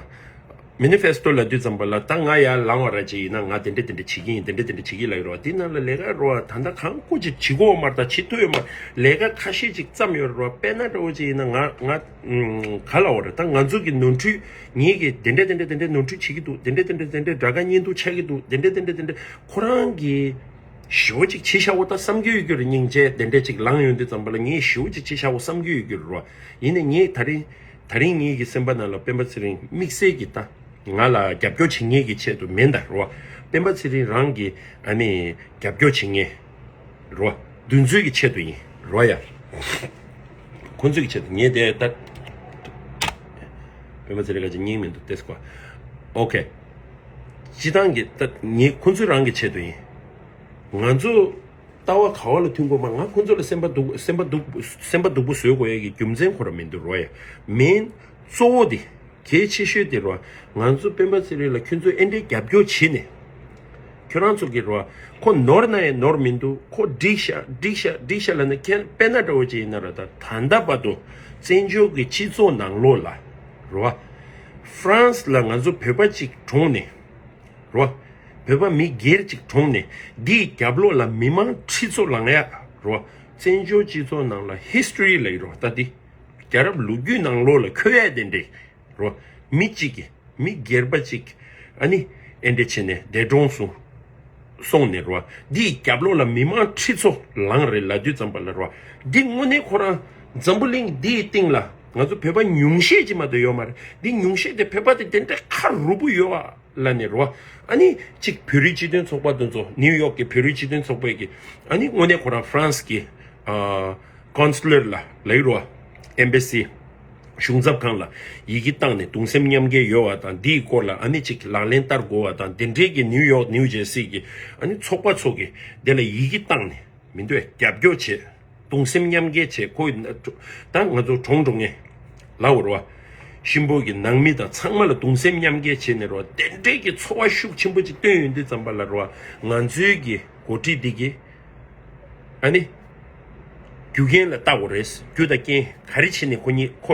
མེ་ནི་ཕེ་སི་ཊོ་ལབ་དུས་ཙམ་པ་ལ་ད་ང་ཡར་ལངས་པ་ར་ཅིག་ཡིན་ན་ང་དེ་འདྲ་དེ་འདྲ་བྱེད་ཀྱི་ཡིན་དེ་འདྲ་དེ་འདྲ་བྱེད་ཀྱི་ཡིན་ལབ་ཀྱི་རེད་བ། དེ་ནང་ལ་ལས་ཀ་རོ་བ་ད་ལྟ་གང་སྐུ་ཅིག་བྱེད་དགོས་མ་རེད་ད། བྱེད་ཐུབ་ཡོད་མ་རེད། ལས་ཀ་ཁ་ཤས་ཅིག་བརྩམས་ཡོད་རེད་བ། དཔེར་ན་འདྲ་བོ་ཅིག་ཡིན་ན་ང་ང་ག་ལབ་དགོས་རེད་ད། ང་ཚོ་གི་ནོར་འཁྲུལ་ངེད་ཀྱིས་དེ་འདྲ་དེ་འདྲ་དེ་འདྲ་ནོར་འཁྲུལ་བྱེད་ཀྱི་འདུག་དེ་འདྲ་དེ་འདྲ་དེ་འདྲ་དགྲ་དགའ་གཉེན་སྡུག་ཆགས་ཀྱི་འདུག་དེ་འདྲ་དེ་འདྲ་དེ་འདྲ་ཁོ་རང་གིས། ཞེ་པོ་ཅིག་བྱེད་བཞག་པ་ད་བསམ་གྱི་ཡོད་རྒྱུ་རེད། སྙིང་རྗེ་དེ་འདྲ་ཅིག་ལངས་ཡོང་དུས་ཙམ་པ་ལ་ངས་ཞེ་པོ་ཅིག་བྱེད་བཞག་པ་བསམ་གྱི་ཡོད་རྒྱུ་རེད་རོ། ཡིན་ནའི་ངས་ད་རིང་ད་རིང་ངེད་ཀྱི་སེམས་པ་ནང་ལ་སྤེན་པ་ཚེ་རིང་དམིགས་བསལ་གྱི་ད་ང་ལ་རྒྱབ་སྐྱོར་བྱེད་མཁན་གྱི་ཆེད་དུ་མིན་ད་རོ། སྤེན་པ་ཚེ་རིང་རང་གི་ཨ་ནི་རྒྱབ་སྐྱོར་བྱེད་མཁན་རོ། འདུ་འཛོམས་ཀྱི་ཆེད་དུ་ཡིན་རོ་ཡ། ཁོང་ཚོའི་ཆེད་དུ་ངས་དེ་ལྟ། སྤེན་པ་ཚེ་རིང་ག་ཅིག་སྙིང་མི་འདུག་ལྟས་ཀོ། ཨོ་ཁེ། སྤྱི་བཏང་གི་ལྟ་ངས་ཁོང་ཚོ་རང་གི་ཆེད་དུ་ཡིན། ང་ཚོ་ལྟ་བ་ག་བ་ལ་མཐུན་དགོས་མ། ང་ཁོང་ཚོ་ལ་སེམས་པ་སྡུག་སེམས་པ་སྡུག་སེམས་པ་སྡུག་པོ་བཟོ་དགོས་ཡ་གི་རྒྱུ་མཚན་ཁོ་རང་མི་འདུག་རོ་ཡ། མིན། གཙོ་བོ་དེ། གལ་ཆེ་ཤོས་དེ་རོ། ང་ཚོ་སྤེན་པ་ཚེ་རིང་ལ་ཁྱོད་ཚོས་ཨེ་འདྲའི་རྒྱབ་སྐྱོར་བྱས་ནས། ཁྱོད་རང་ཚོ་གི་རོ། ཁོ་ནོར་ན་ཡང་ནོར་མི་འདུག་ཁོ་འགྲིག་ཤག་འགྲིག་ཤག་འགྲིག་ཤག་ལབ་ན་ཁྱེད་དཔེར་ན་འདྲ་བོ་ཅིག་ཡིན་ན་ར་ད་ད་ལྟ་བར་དུ་བཙན་བྱོལ་གྱི་སྤྱི་ཚོགས་ནང་ལོགས་ལ་རོ། ཧྥ་རན་སི་ལ་ང་ཚོ་བོད་པ་ཅིག་གྲོངས་ནས་རོ། བོད་པ་མི་སྒེར་ཅིག་གྲོངས་ནས་འདིའི་རྒྱབ་ལོགས་ལ་མི་མང་ཁྲི་ཚོ་ལངས་ཡ་རོ། བཙན་བྱོལ་སྤྱི་ཚོགས་ནང་ལ་ཧི་སི་ཊོ་རི་ལབ་ཡོད་རོ། ད་འདི་རྒྱལ་རབས་ལོ་རྒྱུས་ནང་ལོགས་ལ་འཁོད་ཡ་དེ་འདྲས། རོ། མི་གཅིག་གིས་མི་སྒེར་པ་གཅིག་ཨ་ནི་ ཨེ་འདྲ་བྱས་ནས་འདས་གྲོངས་སུ་སོང་ནས་རེད་བ། འདིའི་རྒྱབ་ལོགས་ལ་མི་མང་ཁྲི་ཚོ་ལངས་རེད་ལབ་དུས་ཙམ་པ་ལ་རེད་བ། འདི་དངོས་གནས་ཁོ་རང་འཛམ་བུ་གླིང་འདིའི་སྟེང་ལ་ང་ཚོ་བོད་པ་ཉུང་ཤས་ཅིག་མ་གཏོགས་ཡོད་མ་རེད། འདི་ཉུང་ཤས་དེ་བོད་པ་དེ་དེ་འདྲ་ཁ་རུབ་པོ་ཡོད་བ་ལབ་ནས་རེད་བ། ཨ་ནི་གཅིག་བོད་རིགས་སྤྱི་མཐུན་ཚོགས་པ་དེ་ཚོ་ནིའུ་ཡོག་གི་བོད་རིགས་སྤྱི་མཐུན་ཚོགས་པའི་གི་ཨ་ནི་དངོས་གནས་ཁོ་རང་ཧྥ་རན་སི་གི་ཨ། ཀོན་སུ་ལར་ལ་ལབ་ཀྱི་རེད་བ། ཨེམ་བེ་སི། གཞུང་ཚབ་ཁང་ལ་ཡི་གེ་བཏང་ནས་གདུང་སེམས་མཉམ་སྐྱེད་ཡོད་བ་དང་འདིའི་སྐོར་ལ་ཨ་ནི་གཅིག་ལག་ལེན་བསྟར་དགོས་བ་དང་དེ་འབྲེལ་གྱི་ནིའུ་ཡོག་ནིའུ་ཇེར་སི་གི་ཨ་ནི་ཚོགས་པ་ཚོ་གི་དེ་ལ་ཡི་གེ་བཏང་ནས་མི་འདོད་རྒྱབ་སྐྱོར་བྱེད། གདུང་སེམས་མཉམ་སྐྱེད་བྱེད་ཁོ་ད་ང་ཚོ་གྲོངས་འགྲོ་ངེས་ལབ་པ་རེད་བ། གཤིན་པོ་གི་ནང་མི་དང་ཚང་མ་ལ་གདུང་སེམས་མཉམ་སྐྱེད་བྱེད་ནས་རེད་བ། དེ་འབྲེལ་གྱི་ཚོར་བ་ཤུགས་ཆེན་པོ་ཅིག་བཏོན་ཡོང་དུས་ཙམ་པ་ལ་རེད་བ། ང་ཚོའི་གི་འགོ་ཁྲིད་འདི་གི་ཨ་ནི། རྒྱུ་རྐྱེན་ལ་བལྟ་དགོས་རེད། རྒྱུ་དང་རྐྱེན་ག་རེ་བྱས་ནས་ཁོ་གཉིས་ཁོ་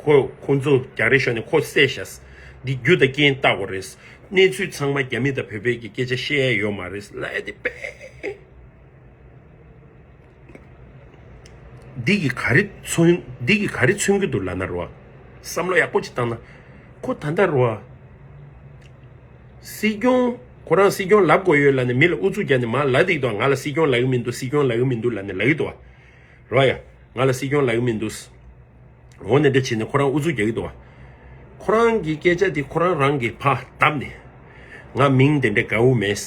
ཁོ་ཁོ་ཚོ་རྒྱག་རེས་ཤོར་ནས་ཁོ་བསད་ཤག་འདི་རྒྱུ་དང་རྐྱེན་བལྟ་དགོས་རེད། གནས་ཚུལ་ཚང་མ་རྒྱ་མི་དང་བོད་པའི་གི་སྐད་ཆ་བཤད་ཡ་ཡོད་མ་རེད་ལབ་ཡ་དེ་དཔེ། འདི་གི་ག་རེ་མཚོན་འདི་གི་ག་རེ་མཚོན་གྱི་འདུག་ལབ་ན་རེད་བ། བསམ་བློ་ཡག་པོ་ཅིག་བཏང་ན། ཁོ་ད་ལྟ་རེད་བ། སྲིད་སྐྱོང་། ཁོ་རང་སྲིད་སྐྱོང་ལབ་དགོས་ཡོད་ལབ་ནས་མི་ལ་ཨུ་ཚུགས་རྒྱག་ནས་མར་ལབ་བསྡད་ཀྱི་འདུག་ང་ལ་སྲིད་སྐྱོང་ལབ་ཀྱི་མི་འདུག་སྲིད་སྐྱོང་ལབ་ཀྱི་མི་འདུག་ལབ་ནས་ལབ་ཀྱི་འདུག་བ། རེད་བ་ཡ། ང་ལ་སྲིད་སྐྱོང་ལབ་ཀྱི་མི་འདུག་འོ་ནས་འདྲ་བྱས་ནས་ཁོ་རང་ཨུ་ཚུགས་རྒྱག་གི་འདུག་བ། ཁོ་རང་གི་སྐད་ཆ་དེ་ཁོ་རང་རང་གིས་ཕར་བརྡབས་ནས། ང་མིང་དེ་འདྲ་དགའ་བོ་མེད།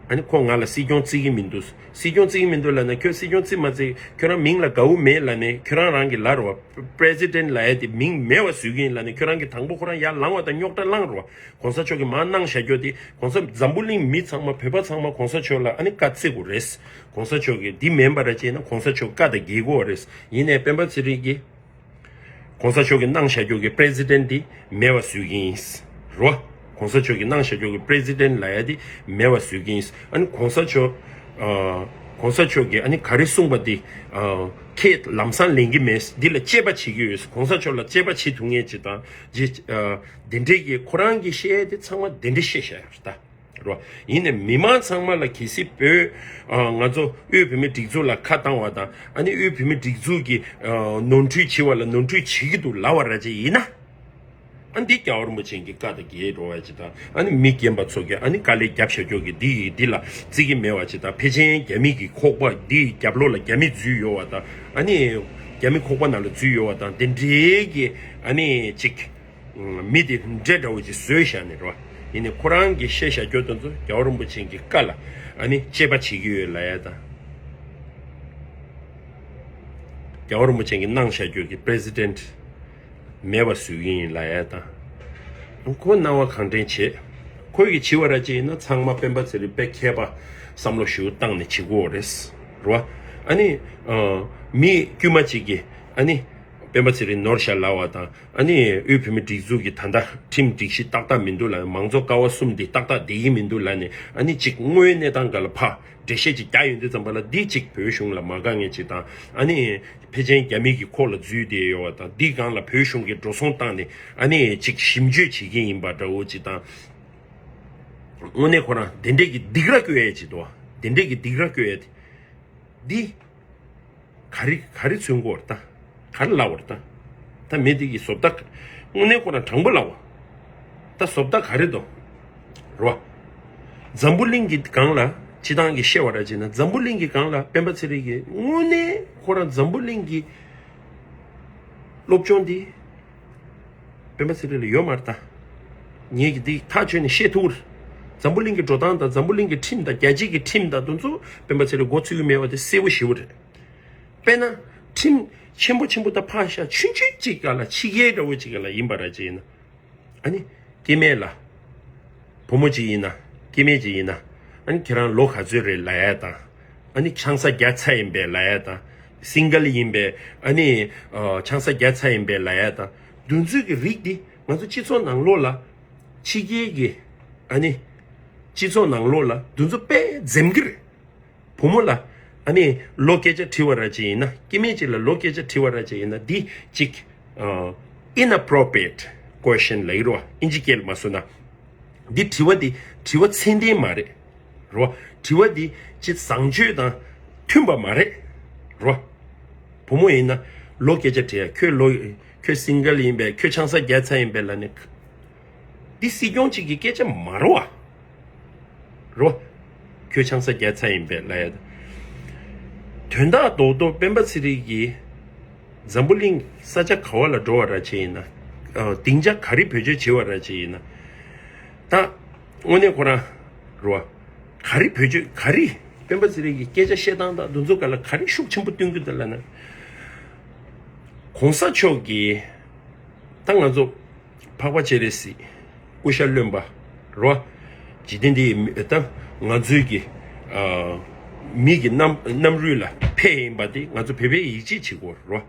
ཨ་ནི་ཁོ་ང་ལ་སྲིད་སྐྱོང་བརྩི་གི་མི་འདུག་སྲིད་སྐྱོང་བརྩི་གི་མི་འདུག་ལབ་ན་ཁྱོད་སྲིད་སྐྱོང་བརྩི་མ་བརྩི་ཁྱོད་རང་མིང་ལ་དགའ་བོ་མེད་ལབ་ནས་ཁྱོད་རང་རང་གི་ལབ་རེད་བ། པི་རེ་སི་ཌེན་ཊི་ལབ་ཡ་དེ་མིང་མེད་པ་བཟོས་ཀྱི་ཡིན་ལབ་ནས་ཁྱོད་རང་གིས་དང་པོ་ཁོ་རང་ཡར་ལངས་བ་དང་རྙོག་དྲ་བསླངས་རེད་བ། གོང་ས་མཆོག་གིས་མར་གནང་བཞག་རྒྱུ་དེ་གོང་ས་འཛམ་བུ་གླིང་མི་ཚང་མ་བོད་པ་ཚང་མ་གོང་ས་མཆོག་ལ་ཨ་ནི་བཀའ་བརྩི་དགོས་རེད། གོང་ས་མཆོག་གིས་འདི་མིན་པ་ར་བྱས་ན་གོང་ས་མཆོག་བཀའ་དང་འགལ་གྱི་ཡོད་རེད། ཡིན་ནའི་སྤེན་པ་ཚེ་རིང་གིས། གོང་ས་མཆོག་གིས་གནང་བཞག་རྒྱུ་གི་པི་རེ་སི་ཌེན་ཊི་འདི་མེད་པ་བཟོས་ཀྱི་ཡིན། རོ། གོང་ས་མཆོག་གིས་གནང་བཞག་རྒྱུ་གི་པི་རེ་སི་ཌེན་ཊི་ལབ་ཡ་འདི་མེད་པ་བཟོས་ཀྱི་ཡིན། ཨ་ནི་གོང་ས་མཆོག་ཨ། གོང་ས་མཆོག་གིས་ཨ་ནི་ག་རེ་གསུངས་པ་འདི། ཨ། ཁྱེད་ལམ་སང་ལེན་གྱི་མེད། འདི་ལ་དཔྱད་པ་བྱེད་ཀྱི་ཡོད། གོང་ས་མཆོག་ལ་དཔྱད་པ་བྱེད་ཐུབ་ངེས་ཅིག་དང་། ཇི། ཨ། དེ་འདྲས་ཀྱི་ཁོ་རང་གིས་བཤད་ཡ་དེ་ཚང་མ་དེ་འདྲས་བཤད་བཞག་ཡོད་རེད་ད། རོ། ཡིན་ནའི་མི་མང་ཚང་མ་ལ་གལ་སྲིད་བོད། ཨ། ང་ཚོ་དབུས་བོད་མིའི་སྒྲིག་འཛུགས་ལ་ཁ་བཏང་བ་དང་ཨ་ནི་དབུས་བོད་མིའི་སྒྲིག་འཛུགས་ཀྱི། ཨ། ནོར་འཁྲུལ་བྱེད་པ་ལ་ནོར་འཁྲུལ་བྱེད་ཀྱི་འདུག་ལབ་པ་ར་ཅིག་ཡིན་ན། ཨ་འདི་རྒྱལ་བ་རིན་པོ་ཆེ་གི་བཀའ་དང་འགལ་འགྲོ་བ་ཅིག་དང་ཨ་ནི་མི་རྒན་པ་ཚོ་གི་ཨ་ནི་དཀའ་ལས་རྒྱབ་བཞག་རྒྱུ་གི་འདི་ཡི་འདི་ལ་བརྩི་གི་མེད་པ་ཅིག་དང་ཕལ་ཆེར་རྒྱ་མི་གི་ཁོག་པ་འདི་ཡི་རྒྱབ་ལོགས་ལ་རྒྱ་མི་འཛུལ་ཡོད་པ་དང་ཨ་ནི་རྒྱ་མི་ཁོག་པ་ནང་ལ་འཛུལ་ཡོད་པ་དང་དེ་འདྲའི་གི་ཨ་ནི་ཅིག་མི་དེ་འདྲེ་འདྲ་བོ་ཅིག་བཟོས་བཞག་ནས་རོ། ཡིན་ནའི་ཁོ་རང་གིས་བཤད་བཞག་རྒྱུ་དེ་ཚོ་རྒྱལ་བ་རིན་པོ་ཆེ་གི་བཀའ་ལ་ཨ་ནི་དཔྱད་པ་བྱེད་ཀྱི་ཡོད་ལབ་ཡ་དང་། རྒྱལ་བ་རིན་པོ་ཆེ་གིས་གནང་བཞག་རྒྱུ་གི་པི་རེ་སི་ཌེན་ཊི་མེད་པ་བཟོས་ཀྱི་ཡིན་ལབ་ཡ་དང་། ཁོ་སྣང་བ་གང་དྲན་བྱེད། ཁོ་གིས་བྱེད་པ་ར་ཅིག་ཡིན་ན་ཚང་མ་སྤེན་པ་ཚེ་རིང་དཔེ་མཁས་པ་བསམ་བློ་ཞེ་པོ་བཏང་ནས་བྱེད་དགོས་རེད། རོ། ཨ་ནི། ཨ། མི་དཀྱུས་མ་ཅིག་གིས་ཨ་ནི། སྤེན་པ་ཚེ་རིང་ནོར་བཞག་ལབ་པ་དང་། ཨ་ནི་དབུས་བོད་མིའི་སྒྲིག་འཛུགས་ཀྱི་ད་ལྟ་ཁྲིམས་སྒྲིག་གཞི་ཏག་ཏག་མི་འདུག་ལབ་ནས་མང་གཙོ་ཀ་བ་གསུམ་འདི་ཏག་ཏག་བསྡད་ཀྱི་མི་འདུག་ལབ་ནས་ཨ་ནི་གཅིག་དངོས་ཡོད་གནས་སྟངས་སྒང་ལ་ཕར་འགྲེལ་བཤད་ཅིག་རྒྱག་ཡོང་དུས་ཙམ་པ་ལ་འདི་གཅིག་བོད་གཞུང་ལ་མ་དགའ་མཁན་ཅིག་དང་ཨ་ནི་ཕལ་ཆེར་རྒྱ་མི་གི་ཁོག་ལ་འཛུལ་བསྡད་ཡོད་པ་དང་འདི་སྒང་ལ་བོད་གཞུང་གིས་འགྲོ་སོང་བཏང་ནས་ཨ་ནི་གཅིག་ཞིབ་འཇུག་བྱེད་ཀྱི་ཡིན་པ་འདྲ་བོ་ཅིག་དང་། དངོས་གནས་ཁོ་རང་དེ་འདྲས་ཀྱི་སྡིགས་ར་སྐུལ་ཡས་ཅིག་འདུག་བ། དེ་འདྲས་ཀྱི་སྡིགས་ར་སྐུལ་ཡས་དེ། འདི། ག་རེ་ག་རེ་མཚོན་གྱི་ཡོད་རེད་ད། ག་རེ་ལབ་པ་རེད་ད། ད་མི་དེ་གི་བཟོ་ལྟ་ག་དངོས་གནས་ཁོ་རང་དྲང་པོ་ལབ་པ། ད་བཟོ་ལྟ་ག་རེ་འདུག་རེད་བ། འཛམ་བུ་གླིང་གི་སྒང་ལ་སྤྱི་བཏང་གི་བཤད་པ་ར་བྱས་ན་འཛམ་བུ་གླིང་གི་སྒང་ལ་སྤེན་པ་ཚེ་རིང་གི་དངོས་གནས་ཁོ་རང་འཛམ་བུ་གླིང་གི་སློབ་སྦྱོང་འདི། སྤེན་པ་ཚེ་རིང་ལ་ཡོད་མ་རེད་ད། ངས་ཀྱི་འདི་ཐག་ཆོད་ནས་བཤད་ཐུབ་རེད། འཛམ་བུ་གླིང་གི་འགྲོ་སྟངས་དང་འཛམ་བུ་གླིང་གི་ཁྲིམས་དང་རྒྱལ་སྤྱིའི་ཁྲིམས་དང་དེ་ཚོ་སྤེན་པ་ཚེ་རིང་མགོ་ཚོད་ཀྱི་མེད་པ་དེ་གསལ་པོ་ཞེ་པོ་རེད། དཔེར་ན། ཁྲིམས་ཆེན་པོ་ཆེན་པོ་དང་ཕར་བཞག་ཆུང་ཆུང་གཅིག་སྒང་ལ་ཕྱི་རྒྱལ་འདྲ་བོ་གཅིག་སྒང་ལ་ཡིན་པ་ར་ཅིག་ཡིན་ན། ཨ་ནི། སྐྱེ་དམན་ལ། བུ་མོ་གཅིག་ཡིན་ན། སྐྱེ་དམན་གཅིག་ཡིན་ན། ཨ་ནི་ཁྱེད་རང་ལོ་ག་ཚོད་རེད་ལབ་ཡ་དང་། ཨ་ནི་ཆང་ས་བརྒྱབ་ཚར་ཡིན་པས་ལབ་ཡ་དང་། སིང་གལ་ཡིན་པས་ཨ་ནི། ཨ། ཆང་ས་བརྒྱབ་ཚར་ཡིན་པས་ལབ་ཡ་དང་། འདུ་འཛི་གི་རིགས་འདི་ང་ཚོ་སྤྱི་ཚོགས་ནང་ལོགས་ལ། ཕྱི་རྒྱལ་གྱི། ཨ་ནི། སྤྱི་ཚོགས་ནང་ལོགས་ལ་འདུ་འཛི་དཔེ་འཛེམ་གི་རེད། བུ་མོ་ལ། ཨ་ནི། ལོ་སྐད་ཆ་དྲི་བ་ར་ཅིག་ཡིན་ན། སྐྱེ་དམན་ཅིག་ལ་ལོ་སྐད་ཆ་དྲི་བ་ར་ཅིག་ཡིན་ན་འདི་གཅིག་ཨ། inappropriate question ལབ་ཀྱི་རེད་བ། ཨིན་ཇི་སྐད་ལ་མ་བཟོ་ན། འདི་དྲི་བ་འདི་དྲི་བ་ཚད་ལྡན་མ་རེད། རེད་བ། དྲི་བ་འདི་ཅིག་བཟང་སྤྱོད་དང་མཐུན་པ་མ་རེད། རེད་བ། བུ་མོ་ཡིན་ན་ལོ་སྐད་ཆ་དྲི་ཡ། ཁྱོད་ལོ། ཁྱོད་སིང་གལ་ཡིན་པས། ཁྱོད་ཆང་ས་བརྒྱབ་ཚར་ཡིན་པས་ལབ་ནས། འདི་སྲིད་སྐྱོང་གཅིག་གི་སྐད་ཆ་མ་རེད་བ། རོ། ཁྱོད་ཆང་ས་རྒྱག་ཚར་ཡིན་པས་ལབ་ཡ་ད། དོན་དག་རྡོག་རྡོག་སྤེན་པ་ཚེ་རིང་གིས་འཛམ་བུ་གླིང་ས་ཆ་ག་བ་ལ་འགྲོ་བ་ར་བྱས་ཡིན་ན། ཨ། སྡིངས་ཆ་ག་རེ་བེད་སྤྱོད་བྱེད་པ་ར་བྱས་ཡིན་ན། ད་དངོས་གནས་ཁོ་རང་རོ། ག་རེ་བེད་སྤྱོད་ག་རེ། སྤེན་པ་ཚེ་རིང་གི་སྐད་ཆ་བཤད་སྟངས་དང་འདི་ཚོ་ག་ལ་ག་རེ་ཤུགས་ཆེན་པོ་སྟོན་གྱི་འདུག་ལབ་ན། གོང་ས་མཆོག་གིས་ད་ང་ཚོ་འཕགས་པ་སྤྱན་རས་གཟིགས། སྐུ་ཤ་རློན་པ། རོ། འཇིག་རྟེན་འདི་ཡི་མི་ད་ང་ཚོའི་གི་ཨ། མི་གི་རྣམ་རྣམ་རོལ་ལ་ཕེབས་ཡིན་པ་དེ་ང་ཚོ་བོད་པའི་ཡིད་ཆེས་བྱེད་དགོས་རོ།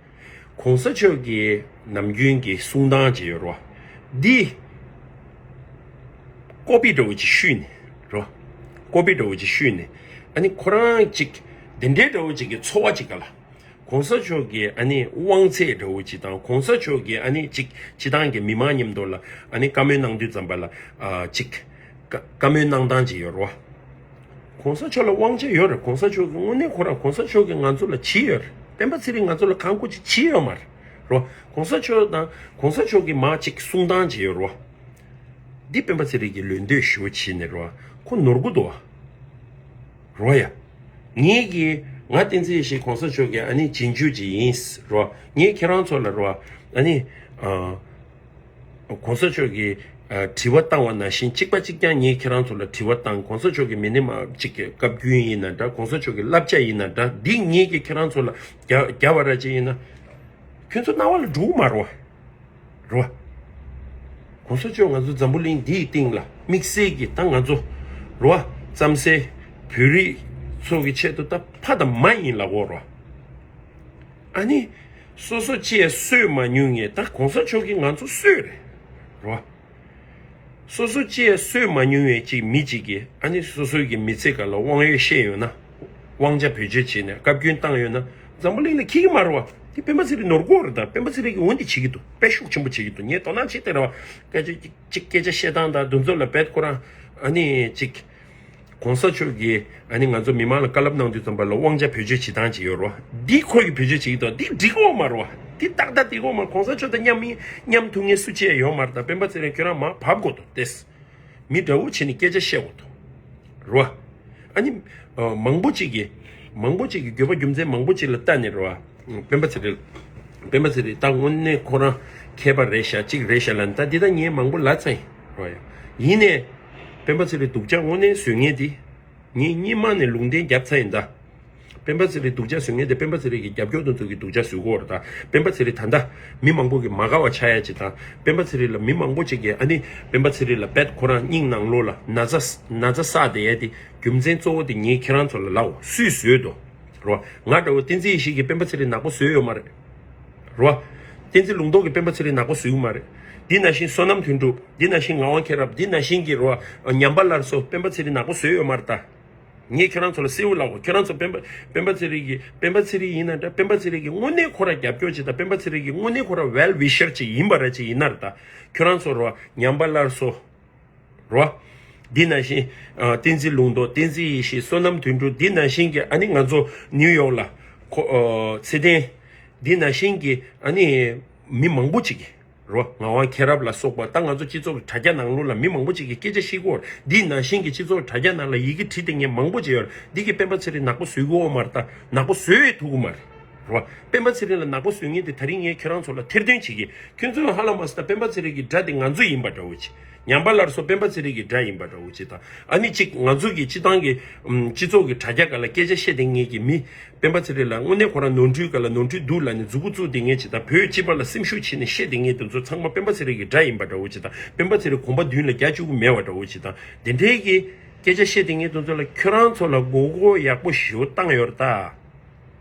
གོང་ས་མཆོག་གིས་ནམ་རྒྱུན་གྱི་གསུང་སྟངས་ཅིག་ཡོད་རོ། འདི་ཀོ་པི་འདྲ་བོ་ཅིག་བཤུས་ནས་རོ། ཀོ་པི་འདྲ་བོ་ཅིག་བཤུས་ནས། ཨ་ནི་ཁོ་རང་ཅིག་དེ་འདྲའི་འདྲ་བོ་ཅིག་གི་ཚོར་བ་ཅིག་ག་ལ། གོང་ས་མཆོག་གིས་ཨ་ནི་དབང་ཚད་འདྲ་བོ་ཅིག་དང་གོང་ས་མཆོག་གིས་ཨ་ནི་ཅིག་སྤྱི་བཏང་གི་མི་མང་མཉམ་དུ་ལ་ཨ་ནི་བཀའ་མོལ་གནང་དུས་ཙམ་པ་ལ་ཨ་ཅིག་བཀའ་བཀའ་མོལ་གནང་སྟངས་ཅིག་ཡོད་རོ། གོང་ས་མཆོག་ལ་དབང་ཆ་ཡོད་རེད། གོང་ས་མཆོག་གི་དངོས་གནས་ཁོ་རང་གོང་ས་མཆོག་གིས་ང་ཚོ་ལ་བྱས་ཡོད་རེད། སྤེན་པ་ཚེ་རིང་ང་ཚོ་ལ་གང་དགོས་ཅིག་བྱས་ཡོད་མ་རེད་རོ། གོང་ས་མཆོག་དང་གོང་ས་མཆོག་གིས་མ་ཅིག་གསུང་སྟངས་ཅིག་ཡོད་རོ། འདི་སྤེན་པ་ཚེ་རིང་གིས་ལོས་འདོད་ཞུ་བྱས་ནས་རོ། ཁོ་ནོར་གི་འདུག་བ། རོ་ཡ། ངེད་ཀྱིས་ང་བསྟན་འཛིན་ཡེ་ཤེས་གོང་ས་མཆོག་གི་ཨ་ནི་རྗེས་འཇུག་ཅིག་ཡིན་རོ། ངས་ཁྱེད་རང་ཚོ་ལ་རོ། ཨ་ནི་ཨ། གོང་ས་མཆོག་གིས་ཨ། དྲི་བ་བཏང་བ་ནང་བཞིན་གཅིག་པ་གཅིག་རྐྱང་ངས་ཁྱེད་རང་ཚོ་ལ་དྲི་བ་བཏང་། གོང་ས་མཆོག་གི་མི་ནི་མ་གཅིག་གི་བཀའ་བཀྱོན་ཡིན་ན་འདྲ། གོང་ས་མཆོག་གི་བསླབ་བྱ་ཡིན་ན་འདྲ། འདི་ངེད་ཀྱིས་ཁྱེད་རང་ཚོ་ལ་རྒྱ་རྒྱ་བ་ར་ཅིག་ཡིན་ན། ཁྱོད་ཚོ་རྣ་བ་ལ་འགྲོ་གི་མ་རོ། རོ། གོང་ས་མཆོག་ང་ཚོ་འཛམ་བུ་གླིང་འདིའི་སྟེང་ལ་དམིགས་བསལ་གྱི་ད་ང་ཚོ་རོ། རྩམ་ཟན་བོད་རིགས་ཚོ་གི་ཆེད་དུ་ད་ཕ་དང་མ་ཡིན་ལབ་དགོས་རོ། ཨ་ནི། སོ་སོ་ཅིག་གསོས་མ་མྱོང་ངས་ད་གོང་ས་མཆོག་གིས་ང་ཚོ་གསོས་རེད། རོ། སོ་སོ་ཅིག་གསོས་མ་མྱོང་བའི་ཅིག་མི་ཅིག་གིས་ཨ་ནི་སོ་སོའི་གི་མི་ཚེ་ག་ལ་དབང་ཡོད་བཤད་ཡོད་ན། དབང་ཆ་བེད་སྤྱོད་བྱས་ནས་བཀའ་བཀྱོན་བཏང་ཡོད་ན། འཛམ་བུ་གླིང་ལ་འཁྱེར་གི་མ་རེད་བ། དེ་སྤེན་པ་ཚེ་རིང་ནོར་གོ་རེད། ད་སྤེན་པ་ཚེ་རིང་གིས་འོ་འདི་བྱེད་ཀྱི་འདུག་དཔེ་ཤུགས་ཆེན་པོ་བྱེད་ཀྱི་འདུག་ངས་དོ་སྣང་བྱེད་དེ་རེད་བ། སྐད་ཆ་ཅིག་ཅིག་སྐད་ཆ་བཤད་སྟངས་དང་འདི་ཚོ་ལ་བེད་ཁོ་རང་ཨ་ནི་ཅིག་གོང་ས་མཆོག་གིས་ཨ་ནི་ང་ཚོ་མི་མང་ལ་བཀའ་སློབ་གནང་དུས་ཙམ་པ་ལ་དབང་ཆ་བེད་སྤྱོད་བྱེད་སྟངས་ཅིག་ཡོད་རེད་བ། འདི་ཁོ་གིས་བེད་སྤྱོད་བྱེད་ཀྱི་འདུག་འདི་འགྲིག་གི་ཡོད་མ་རེད་བ། འདི་ཏག་ཏག་འགྲིག་གི་ཡོད་མ་རེད། གོང་ས་མཆོག་དང་མཉམ་མི་མཉམ་ཐུག་མཁན་སུ་གཅིག་ཡང་ཡོད་མ་རེད། ད་སྤེན་པ་ཚེ་རིང་ཁྱོད་རང་མར་བབས་དགོས་འདུག་ཏེས། མི་འདྲ་བོ་བྱས་ནས་སྐད་ཆ་བཤད་དགོས་འདུག་རེད་བ། ཨ་ནི། ཨ། མང་པོ་ཅིག་གིས། མང་པོ་ཅིག་གིས་དགོས་པ་རྒྱུ་མཚན་མང་པོ་ཅིག་ལ་ལྟ་ནས་རེད་བ། སྤེན་པ་ཚེ་རིང་། སྤེན་པ་ཚེ་རིང་ད་དངོས་གནས་ཁོ་རང་མཁས་པ་རེད་ཤག་ཅིག་རེད་ཤག་ལབ་ནས་ད་འདི་ད་ངས་མང་པོ་ལབ་ཚར་ཡིན་རེད་བ། ཡིན་ནའི། སྤེན་པ་ཚེ་རིང་སྡུག་ཅག་དངོས་གནས་བཟོ་མཁན་དེ། ངས་སྔོན་མ་ནས་ལུང་བསྟན་བརྒྱབ་ཚར་ཡིན་ད། སྤེན་པ་ཚེ་རིང་སྡུག་ཅག་བཟོ་མཁན་དེ་སྤེན་པ་ཚེ་རིང་གི་རྒྱབ་སྐྱོར་དེ་ཚོ་གིས་སྡུག་ཅག་བཟོ་གི་ཡོད་རེད་ད། སྤེན་པ་ཚེ་རིང་ད་ལྟ་མི་མང་པོ་གིས་མ་དགའ་བ་ཆགས་ཡ་ཅིག་དང་། སྤེན་པ་ཚེ་རིང་ལ་མི་མང་པོ་ཅིག་གིས་ཨ་ནི་སྤེན་པ་ཚེ་རིང་ལ་རྦད་ཁོ་རང་སྙིང་ནང་ལོགས་ལ་ན་ཚ་ན་ཚ་བསགས་བསྡད་ཡ་དེ་རྒྱུ་མཚན་གཙོ་བོ་དེ་ངས་ཁྱེད་རང་ཚོ་ལ་ལབ་འོ། སུས་བཟོས་འདུག་རོ། ང་འདྲ་བོ་བསྟན་འཛིན་ཡེ་ཤེས་ཀྱིས་སྤེན་པ་ཚེ་རིང་ནག་པོ་བཟོས་ཡོད་མ་རེད། རོ། བསྟན་འཛིན་ལུང་རྟོགས་ཀྱིས་སྤེན་པ་ཚེ་རིང་ནག་པོ་བཟོས་ཡོད་མ་རེད། འདི་ནང་བཞིན་བསོད་ནམས་དོན་གྲུབ། འདི་ནང་བཞིན་ངག་དབང་མཁྱེན་རབ། འདི་ནང་བཞིན་གྱི་རོ། ཉམས་པ་སླར་གསོ། སྤེན་པ་ཚེ་རིང་ནག་པོ་བཟོས་ཡོད་མ་རེད་ད། ངས་ཁྱེད་རང་ཚོ་ལ་གསལ་བོ་ལབ་འོ། ཁྱེད་རང་ཚོ་སྤེན་པ་སྤེན་པ་ཚེ་རིང་གི་སྤེན་པ་ཚེ་རིང་ཡིན་ན་འདྲ། སྤེན་པ་ཚེ་རིང་གི་དངོས་གནས་ཁོ་ར་རྒྱབ་སྐྱོར་བྱེད་དང་། སྤེན་པ་ཚེ་རིང་གི་དངོས་གནས་ཁོ་ར་ཝེལ་ཝི་ཤར་ཅིག་ཡིན་པ་ར་ཅིག་ཡིན་ན་རེད་ད། ཁྱེད་རང་ཚོ་རོ། ཉམས་པ་སླར་གསོ། རོ། འདི་ནང་བཞིན། ཨ། བསྟན་འཛིན་ལུང་རྟོགས། བསྟན་འཛིན་ཡེ་ཤེས། བསོད་ནམས་དོན་གྲུབ། འདི་ནང་བཞིན་གྱི་ཨ་ནི་ང་ཚོ་ནིའུ་ཡོག་ལ། ཁོ། ཨ། ཚེ་བརྟན། འདི་ནང་བཞིན་གྱི་ཨ་ནི་མི་མང་པོ་ཅིག་གིས། རོ། ངག་དབང་མཁྱེན་རབ་ལ་སོགས་པ་ད་ང་ཚོ་སྤྱི་ཚོགས་ཀྱི་དྲ་རྒྱ་ནང་ལོགས་ལ་མི་མང་པོ་ཅིག་གིས་སྐད་ཆ་བཤད་ཀྱི་ཡོད་རེད། འདི་ནང་བཞིན་གྱི་སྤྱི་ཚོགས་དྲ་རྒྱ་ནང་ལ་ཡི་གེ་བྲིས་བསྡད་མཁན་མང་པོ་ཅིག་ཡོད་རེད། འདི་གིས་སྤེན་པ་ཚེ་རིང་ནག་པོ་བཟོས་ཀྱི་ཡོད་མ་རེད་ད། ནག་པོ་བཟོས་ཡོད་ཐུབ་ཀྱི་མ་རེད། རོ། སྤེན་པ་ཚེ་རིང་ལ་ནག་པོ་བཟོ་མཁན་དེ་ད་རིང་ངས་ཁྱེད་རང་ཚོ་ལ་ཐེར་འདོན་བྱེད་ཀྱི། ཁྱོད་ཚོས་ཧ་ལམ་མ་ཟད་ད་སྤེན་པ་ཚེ་རིང་གི་དགྲ་དེ་ང་ཚོ་ཡིན་པ་འདྲ་བོ་ཅིག་ཉམས་པ་སླར་གསོ་སྤེན་པ་ཚེ་རིང་གི་དགྲ་ཡིན་པ་འདྲ་བོ་ཅིག་དང་། ཨ་ནི་གཅིག་ང་ཚོ་གི་སྤྱི་བཏང་གི་ཨམ། སྤྱི་ཚོགས་ཀྱི་དྲ་རྒྱ་སྒང་ལ་སྐད་ཆ་བཤད་བསྡད་མཁན་གྱི་མི། སྤེན་པ་ཚེ་རིང་ལ་དངོས་གནས་ཁོ་རང་ནོར་འཁྲུལ་སྒང་ལ་ནོར་འཁྲུལ་འདུག་ལབ་ནས་མཛུབ་གུ་བཙུགས་བསྡད་མཁན་ཅིག་དང་། བོད་སྤྱི་པ་ལ་སེམས་ཤུགས་ཆེ་ནས་བཤད་བསྡད་མཁན་དེ་ཚོ་ཚང་མ་སྤེན་པ་ཚེ་རིང་གི་དགྲ་ཡིན་པ་འདྲ་བོ་ཅིག་དང་། སྤེན་པ་ཚེ་རིང་གོམ་པ་མདུན་ལ་རྒྱག་བཅུག་གི་མེད་པ་འདྲ་བོ་ཅིག་དང་། དེ་འདྲའི་གི་སྐད་ཆ་བཤད་བསྡད་མཁན་དེ་ཚོ་ལ་ཁྱོད་རང་ཚོ་ལ་མགོ་སྐོར་ཡག་པོ་ཞེ་པོ་བཏང་ཡོད་རེད་ད།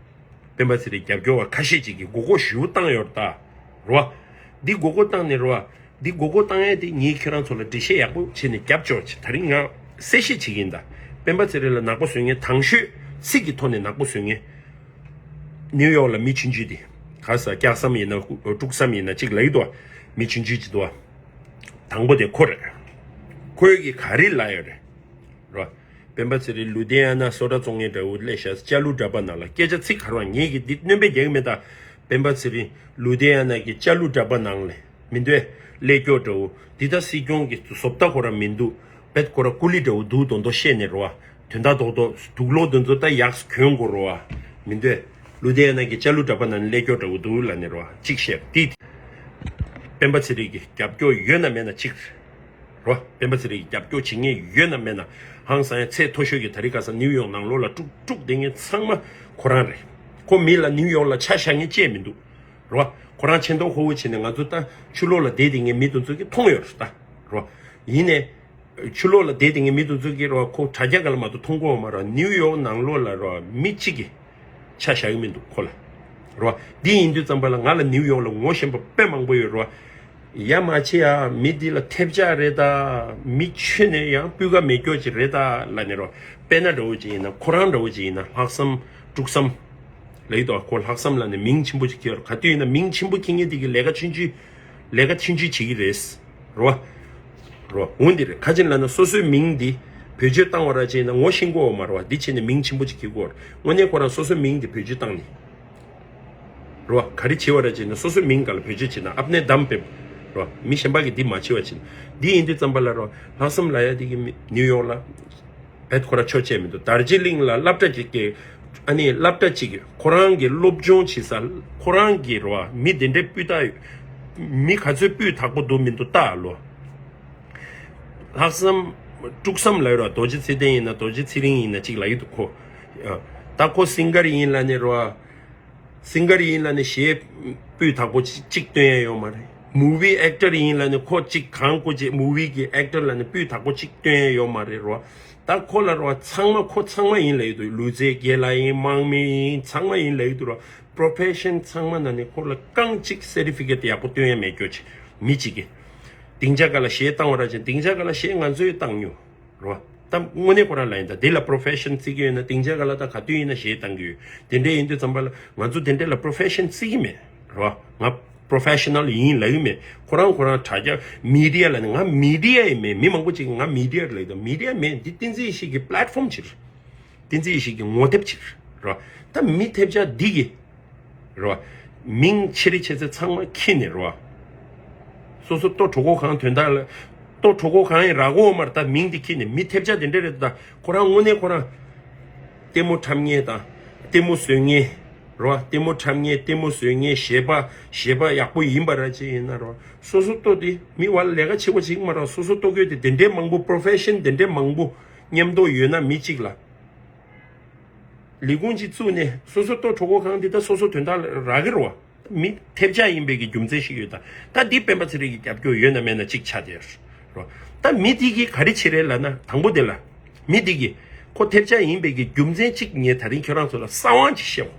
སྤེན་པ་ཚེ་རིང་རྒྱབ་སྐྱོར་བ་ཁ་ཤས་ཅིག་གིས་མགོ་སྐོར་ཞེ་པོ་བཏང་ཡོད་རེད་ད། རེད་བ། འདི་མགོ་སྐོར་བཏང་ནས་རེད་བ། འདི་མགོ་སྐོར་བཏང་ཡས་དེ་ངས་ཁྱེད་རང་ཚོ་ལ་འགྲེལ་བཤད་ཡག་པོ་བྱས་ནས་རྒྱབ་ཆོག་ཅིག་ད་རིང་ང་གསལ་བཤད་བྱེད་ཀྱི་ཡིན་ད། སྤེན་པ་ཚེ་རིང་ལ་ནག་པོ་བཟོ་མཁན་དང་ཤོས་ཚིག་གི་ཐོག་ནས་ནག་པོ་བཟོ་མཁན། ནིའུ་ཡོག་ལ་མི་ཆུང་ཆུང་དེ། ག་ས་སྐྱག་ཟམ་ཡིན་ན་དཀྲུག་ཟམ་ཡིན་ན་ཅིག་ལབ་ཀྱི་འདུག་བ། མི་ཆུང་ཆུང་ཅིག་འདུག་བ། དང་པོ་དེ་ཁོ་རེད། ཁོས་གི་ག་རེ་ལབ་ཡོད་རེད། རོ། སྤེན་པ་ཚེ་རིང་ལུ་དྷི་ཡ་ན་བཟོ་གྲྭ་བཙོང་མཁན་འདྲ་བོ་སླེབས་ཤག་སྐྱ་ལུ་འདྲ་པ་ནང་ལ་སྐད་ཆ་ཚིག་ག་རེ་བ། ངེད་ཀྱིས་འདི་སྣོན་པ་རྒྱག་གི་མེད་ད། སྤེན་པ་ཚེ་རིང་ལུ་དྷི་ཡ་ན་གི་སྐྱ་ལུ་འདྲ་པ་ནང་ལ་མི་འདོད་སླེབས་སྐྱོ་འདྲ་བོ། འདི་ད་སྲིད་སྐྱོང་གི་བཟོ་ལྟ་ཁོ་རང་མི་འདུག་བེད་ཁོ་ར་ཀུ་ལི་འདྲ་བོ་འདུག་མདོག་མདོག་བཤད་ནས་རོ་བ། དོན་དག་རྡོག་རྡོག་དུག་ལོག་འདི་ཚོ་ད་ཡག་གྱོན་དགོས་རོ་བ། མི་འདོད། ལུ་དེ་ཡ་ན་གི་ཅ་ལུ་འདྲ་པ་ན་ནི་ཀླད་ཀྱོག་འདྲ་བོ་འདུག་ལ་ནི་རོ་བ་གཅིག་བཤད་དེ། སྤེན་པ་ཚེ་རིང་གི་རྒྱབ་སྐྱོར་ཡོད་ན་མེད་ན་གཅིག་རོ། སྤེན་པ་ཚེ་རིང་གི་རྒྱབ་སྐྱོར་བྱེད་མཁན་ཡོད་ན་མེད་ན། ཧང་སང་ཡ་ཚད་མཐོ་ཤོས་ཀྱི་ད་རི་ཁ་སང་ནིའུ་ཡོག་ནང་ལོགས་ལ་དཀྲུག་དཀྲུག་བསྡད་མཁན་ཚང་མ་ཁོ་རང་རེད། ཁོ་མི་ལ་ནིའུ་ཡོག་ལ་ཆ་བཞག་མཁན་ཅིག་མི་འདུག་རོ། ཁོ་རང་ཆེ་མདོག་ཁོ་བོ་བྱས་ནས་ང་ཚོ་ད་ཕྱི་ལོགས་ལ་བསྡད་དེ་ངས་མི་དེ་ཚོ་གིས་མཐོང་ཡོད་རེད་ད། རོ། ཡིན་ནས། ཕྱི་ལོགས་ལ་བསྡད་དེ་ངས་མི་དེ་ཚོ་གིས་རོ་ཁོ་དྲ་རྒྱ་ག་ལ་མ་གཏོགས་མཐོང་གི་ཡོད་མ་རེད། ནིའུ་ཡོག་ནང་ལོགས་ལ་རོ་མི་གཅིག་གིས་ཆ་བཞག་གི་མི་འདུག་ཁོ་ལ། རོ། འདི་ཡིན་དུས་ཙམ་པ་ལ་ང་ལ་ནིའུ་ཡོག་ལ་ངོ་ཤེས་པ་དཔེ་མང་པོ་ཡོད་རོ། ཡ་མ་བྱེད་ཡ། མི་འདི་ལ་ཐེབས་ཆག་རེད་ད། མི་ཆོས་ནས་ཡང་སྤུས་ཀ་མེད་སྐྱོ་ཅིག་རེད་ད་ལབ་ནས་རོ། དཔེར་ན་འདྲ་བོ་ཅིག་ཡིན་ན་ཁོ་རང་འདྲ་བོ་ཅིག་ཡིན་ན་ལྷག་བསམ་དཀྲུག་བསམ་ལབ་ཡོད་དོ། ཁོ་ལྷག་བསམ་ལབ་ནས་མིང་ཆེན་པོ་ཅིག་ཁྱེར་ག་དུས་ཡིན་ན་མིང་ཆེན་པོ་ཁྱེར་མཁན་དེ་གི་ལས་ཀ་ཆུང་ཆུང་ལས་ཀ་ཆུང་ཆུང་བྱེད་ཀྱི་རེད། རོ། རོ། འོན་ཏེ་རེད། ཁ་ཅིག་ལབ་ན་སོ་སོའི་མིང་འདི་བེད་སྤྱོད་བཏང་བ་ར་བྱས་ན་ངོ་ཤེས་ཀྱི་ཡོད་མ་རེད་བ། འདི་བྱས་ནས་མིང་ཆེན་པོ་ཅིག་ཁྱེར་གྱི་ཡོད་རེད། དངོས་གནས་ཁོ་རང་སོ་སོའི་མིང་འདི་བེད་སྤྱོད་བཏང་ནས། རོ། ག་རེ་བྱེད་པ་ར་བྱས་ན་སོ་སོའི་མིང་སྒང་ལ་བེད་སྤྱོད་བྱེད་ན་ཨབ་ནེ་དམ་པེབ། རོ། མི་གཞན་པ་གིས་འདི་མ་བྱེད་པ་བྱེད་ན། འདི་ཡིན་དུས་ཙམ་པ་ལ་རོ། ལྷག་བསམ་ལབ་ཡ་འདི་གི་མི་ནིའུ་ཡོག་ལ་བེད་ཁོ་ར་ཆོ་བྱས་མི་འདུག་དར་ཇི་ལིང་ལ་སློབ་གྲྭ་གཅིག་གི། ཨ་ནི་སློབ་གྲྭ་གཅིག་གི་ཁོ་རང་གི་སློབ་སྦྱོང་བྱེད་ས། ཁོ་རང་གི་རོ། མི་དེ་འདྲའི་སྤུས་དག་ཡོད། མི་ག་ཚོད་སྤུས་དག་པོ་འདུག་མི་འདུག་ལྟ་ལོ། ལྷག་བསམ་དཀྲུག་བསམ་ལབ་ཡོད་རོ། རྡོ་རྗེ་ཚེ་བརྟན་ཡིན་ན་རྡོ་རྗེ་ཚེ་རིང་ཡིན་ན་གཅིག་ལབ་ཡོད་འདུག་ཁོ། ད་ཁོ་སིང་གར་ཡིན་ལབ་ནས་རོ། སིང་གར་ཡིན་ལབ་ནས་གཞས་སྤུས་དག་པོ་ཅིག་ཅིག་སྟོན་ཡ་ཡོད་མ་རེད། མུ་བི་ཨེག་ཊར་ཡིན་ལབ་ནས་ཁོ་ཅིག་གང་ཁོ་ཅིག་མུ་བི་གི་ཨེག་ཊར་ལབ་ནས་སྤུས་དག་པོ་ཅིག་སྟོན་ཡ་ཡོད་མ་རེད་རོ། ད་ཁོ་ལ་རོ་ཚང་མ་ཁོ་ཚང་མ་ཡིན་ལབ་ཡོད་འདུག་ལུས་རྩལ་དགེ་ལགས་ཡིན། དམག་མི་ཡིན། ཚང་མ་ཡིན་ལབ་ཡོད་འདུག་རོ། པོ་རོ་ཕེ་ཤན་ཚང་མ་ནང་ནས་ཁོ་ལ་རྐང་གཅིག་སེར་ཊི་ཕི་ཀེཊ་ཡག་པོ་སྟོན་ཡ་མེད་སྐྱོ་ཅིག་མི་གཅིག་གིས། སྡིངས་ཆ་སྒང་ལ་གཞས་བཏང་བ་ར་ཅིག་སྡིངས་ཆ་སྒང་ལ་གཞས་ང་ཚོས་བཏང་མྱོང་། རོ། ད་དངོས་གནས་ཁོ་རང་ལ་ཡིན་ད་དེ་ལ་པོ་རོ་ཕེ་ཤན་བརྩི་གི་ཡོད་ན་སྡིངས་ཆ་སྒང་ལ་ད་ག་དུས་ཡིན་ན་གཞས་བཏང་གི་ཡོད། དེ་འདྲའི་ཡིན་དུས་ཙམ་པ་ལ་ང་ཚོ་དེ་འདྲའི་ལ་པོ་རོ་ཕེ་ཤན་བརྩི་གི་མེད། རོ། ང་པོ་རོ་ཕེ་ཤ་ནལ་ཡིན་ལབ་གི་མེད། ཁོ་རང་ཁོ་རང་དྲ་རྒྱ་མི་ཌི་ཡ་ལབ་ནས་ང་མི་ཌི་ཡ་ཡི་མེད། མི་མང་པོ་ཅིག་གིས་ང་མི་ཌི་ཡ་རེད་ལབ་གི་འདུག་མི་ཌི་ཡ་མེད། འདི་བསྟན་འཛིན་ཡེ་ཤེས་ཀྱི་པི་ལེ་ཊི་ཕོམ་ཅིག་རེད། བསྟན་འཛིན་ཡེ་ཤེས་ཀྱི་ངོ་དེབ་ཅིག་རེད། རོ། ད་མི་ཐེབས་ཆག་འདི་གི་རོ། མིང་ཆེ་རི་ཆེ་ཚེ་ཚང་མ་ཁྱི་ནས་རོ། སོ་སོ་ལྟོ་གྲོད་ཁོག་གང་དོན་དག་ལ། ལྟོ་གྲོད་ཁོག་གང་ཡིན་རག་གོ་མར་ད་མིང་འདི་ཁྱི་ནས་མི་ཐེབས་ཆག་དེ་འདྲ་རེད་ད། ཁོ་རང་དངོས་གནས་ཁོ་རང་ལྟད་མོ་འཁྲབ་མཁན་དང་ལྟད་མོ་བཟོ་མཁན་རོ། ལྟད་མོ་འཁྲབ་མཁན་ལྟད་མོ་བཟོ་མཁན་གཞས་པ་གཞས་པ་ཡག་པོ་ཡིན་པ་ར་ཅིག་ཡིན་ན་རོ། སོ་སོ་ལྟོ་དེ་མི་བ་ལ་ལས་ཀ་ཆེ་བོ་བྱེད་ཀྱི་མ་རོ། སོ་སོ་ལྟོ་གོས་དེ་དེ་འདྲའི་མང་པོ་པོ་རོ་ཕེ་ཤན་དེ་འདྲའི་མང་པོ་མཉམ་དུ་ཡོད་ན་མི་གཅིག་ལ། ལས་ཁུངས་ཅིག་བཙུགས་ནས་སོ་སོ་ལྟོ་གྲོད་ཁོག་གང་དེ་ད་སོ་སོ་དོན་དག་རག་གི་རེད་བ། མི་ཐེབས་ཆག་ཡིན་པའི་གི་རྒྱུ་མཚན་ཞིག་ཡོད་ད། ད་འདི་སྤེན་པ་ཚེ་རིང་གི་རྒྱབ་སྐྱོར་ཡོད་ན་མེད་ན་གཅིག་ཆགས་བསྡད་རེད་བ། ད་མི་འདི་གིས་ག་རེ་བྱེད་རེད་ལབ་ན་དང་པོ་དེ་ལ། མི་འདི་གིས་ཁོ་ཐེབས་ཆག་ཡིན་པའི་གི་རྒྱུ་མཚན་གཅིག་ངས་ད་རིང་ཁྱོད་རང་ཚོ་ལ་གསང་བ་ཅིག་བཤད་འོ།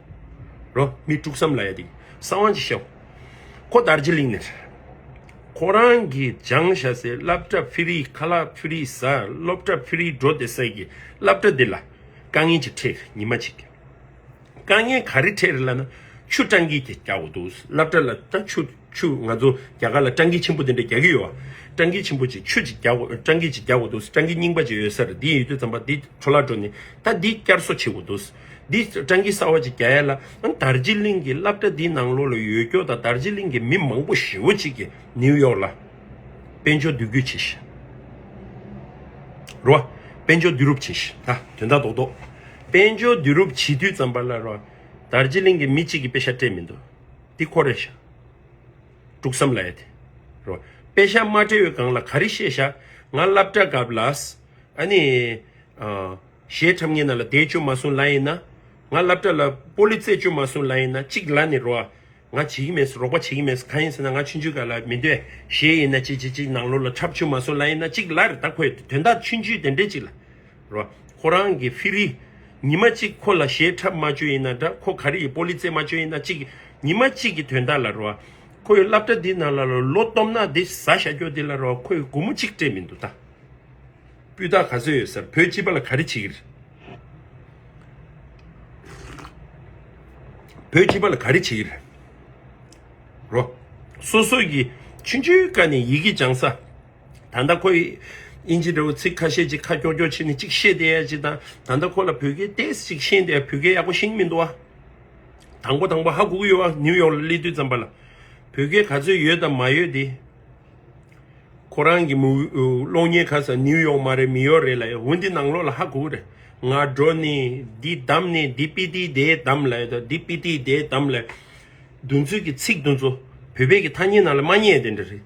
རོ། མི་དཀྲུག་བསམ་ལབ་ཡ་འདི་གསང་བ་ཅིག་བཤད་འོ། ཁོ་དར་ཇི་ལིང་ནས་རེད། ཁོ་རང་གིས་སྦྱངས་བཞག་སའི་སློབ་གྲྭ་ཕི་རི་ཁ་ལག་ཕི་རི་ཟ་སློབ་གྲྭ་ཕི་རི་འགྲོ་བསྡད་སའི་གི་སློབ་གྲྭ་འདི་ལ། དཀའ་ངལ་ཅིག་འཕྲད་ཉི་མ་གཅིག་དཀའ་ངལ་ག་རེ་འཕྲད་རེད་ལབ་ན། ཆུ་ཊང་ཀི་དེ་རྒྱག་དགོས་འདུག་སློབ་གྲྭ་ལ་ད་ཆུ་ཆུ་ང་ཚོ་རྒྱ་གར་ལ་ཊང་ཀི་ཆེན་པོ་དེ་འདྲ་རྒྱག་གི་ཡོད་བ། ཊང་ཀི་ཆེན་པོ་ཅིག་ཆུ་ཅིག་རྒྱག་དགོས་ཊང་ཀི་ཅིག་རྒྱག་དགོས་འདུག་ཊང་ཀི་རྙིང་པ་ཅིག་ཡོད་ས་རེད། འདི་ཡོད་དུས་ཙམ་པ་འདི་འཕྲོ་བརླག་འགྲོ་ནས་ད་འདི་བསྐྱར་གསོ་བྱེད་དགོས་འདུག་འདི་ཊང་ཀི་གསར་བ་ཅིག་རྒྱག་ཡ་ལ་ཨང་དར་ཇི་ལིང་གི་སློབ་གྲྭ་འདི་ནང་ལོགས་ལ་ཡོད་སྐྱོ་དང་དར་ཇི་ལིང་གི་མི་མང་པོ་ཞེ་བོ་ཅིག་གིས་ནིའུ་ཡོག་ལ། དཔལ་འབྱོར་བསྡུ་རྒྱུ་བྱས་ཤག་རོ། དཔལ་འབྱོར་བསྡུ་རུབ་བྱས་ཤག་ད་དོན་དག་རྡོག་རྡོག་དཔལ་འབྱོར་བསྡུ་རུབ་བྱེད་དུས་ཙམ་པ་ལ་རོ། དར་ཇི་ལིང་གི་མི་གཅིག་གིས་པེ་ཤ་སྤྲད་མི་འདུག་འདི་ཁོ་རེད་ཤག་དཀྲུག་བསམ་ལབ་ཡ་དེ། རོ། པེ་ཤ་མ་སྤྲད་ཡོད་སྒང་ལ་ག་རེ་བཤད་ཤག་ང་སློབ་གྲྭ་སྐབས་ལ། ཨ་ནི། ཨ། གཞས་འཁྲབ་མཁན་ནང་ལ་བསྡད་བཅུག་མ་སོང་ལབ་ཡིན་ན། ང་སློབ་གྲྭ་ལ་སྤོ་ལོ་རྩེད་བཅུག་མ་སོང་ལབ་ཡིན་ན་གཅིག་ལབ་ནས་རོ། ང་བྱེད་ཀྱི་མེད། རོགས་པ་བྱེད་ཀྱི་མེད། གང་ཡིན་ཟེར་ན་ང་ཆུང་ཆུང་སྒང་ལ་མི་འདོད་གཞས་ཡིན་ན་ཅིག་ཅིག་ཅིག་ནང་ལོགས་ལ་འཁྲབ་བཅུག་མ་སོང་ལབ་ཡིན་ན་གཅིག་ལབ་རེད། ད་ཁོས་དོན་དག་ཆུང་ཆུང་དེ་འདྲས་ཅིག་ལ། རོ། ཁོ་རང་གི་ཕི་རི། ཉི་མ་གཅིག་ཁོ་ལ་གཞས་འཁྲབ་མ་བཅུག་ཡིན་ན་འདྲ། ཁོ་ག་རེ་ཡི་སྤོ་ལོ་རྩེད་མ་བཅུག་ཡིན་ན་གཅིག་ཉི་མ་གཅིག་གི་དོན་དག་ལ་རོ། ཁོ་ཡི་སློབ་གྲྭ་འདི་ནང་ལ་ལོ་ལོ་སྟོང་ན་འདི་ཟ་བཞག་རྒྱུ་འདི་ལ་རོ་ཁོ་ཡི་སྒོར་མོ་གཅིག་སྤྲད་མི་འདུག་ད། སྤུས་དག་ག་ཚོད་ཡོད་ཟེར། བོད་སྤྱི་པ་ལ་ག་རེ་བྱེད་ཀྱི་རེད། བོད་སྤྱི་པ་ལ་ག་རེ་བྱེད་ཀྱི་རེད། རོ། སོ་སོ་གི་ཆུང་ཆུང་སྒང་ནས་ཡི་གེ་སྦྱང་ས། ད་ལྟ་ཁོ་ཡི་ཨིན་ཇི་འདྲ་བོ་ཚིག་ཁ་ཤས་ཅིག་ཁ་ཀྱོག་ཀྱོག་བྱས་ནས་ཅིག་བཤད་བསྡད་ཡ་ཅིག་དང་། ད་ལྟ་ཁོ་ལ་བོད་སྐད་ཏོག་ཙམ་ཅིག་ཤེས་བསྡད་ཡ། བོད་སྐད་ཡག་པོ་ཤེས་ཀྱི་མི་འདུག་བ། དང་པོ་དང་པོ་ཧ་གོ་གི་ཡོད་བ། ནིའུ་ཡོག་ལ་སླེབས་དུས་ཙམ་པ་ལ། བོད་སྐད་ག་ཚོད་ཡོད་དང་མ་ཡོད་དེ། ཁོ་རང་གི་མུ་གློག་བརྙན་ཁ་ས་ནིའུ་ཡོག་མ་རེད་མི་ཡོག་རེད་ལ་ཡ། འོ་འདི་ནང་ལོགས་ལ་ཧ་གོ་གི་རེད། ང་འགྲོ་ནི་འདི་བདམས་ནི་འདི་པི་ཏི་དེ་བདམས་ལ་ཡ། ད་འདི་པི་ཏི་དེ་བདམས་ལ་ཡ། འདུ་འཛི་གི་ཚིག་འདུ་འཛི་བོད་པའི་གི་ཐ་སྙད་ནང་ལ་མ་རྙེད་དེ་འདྲ་རེད།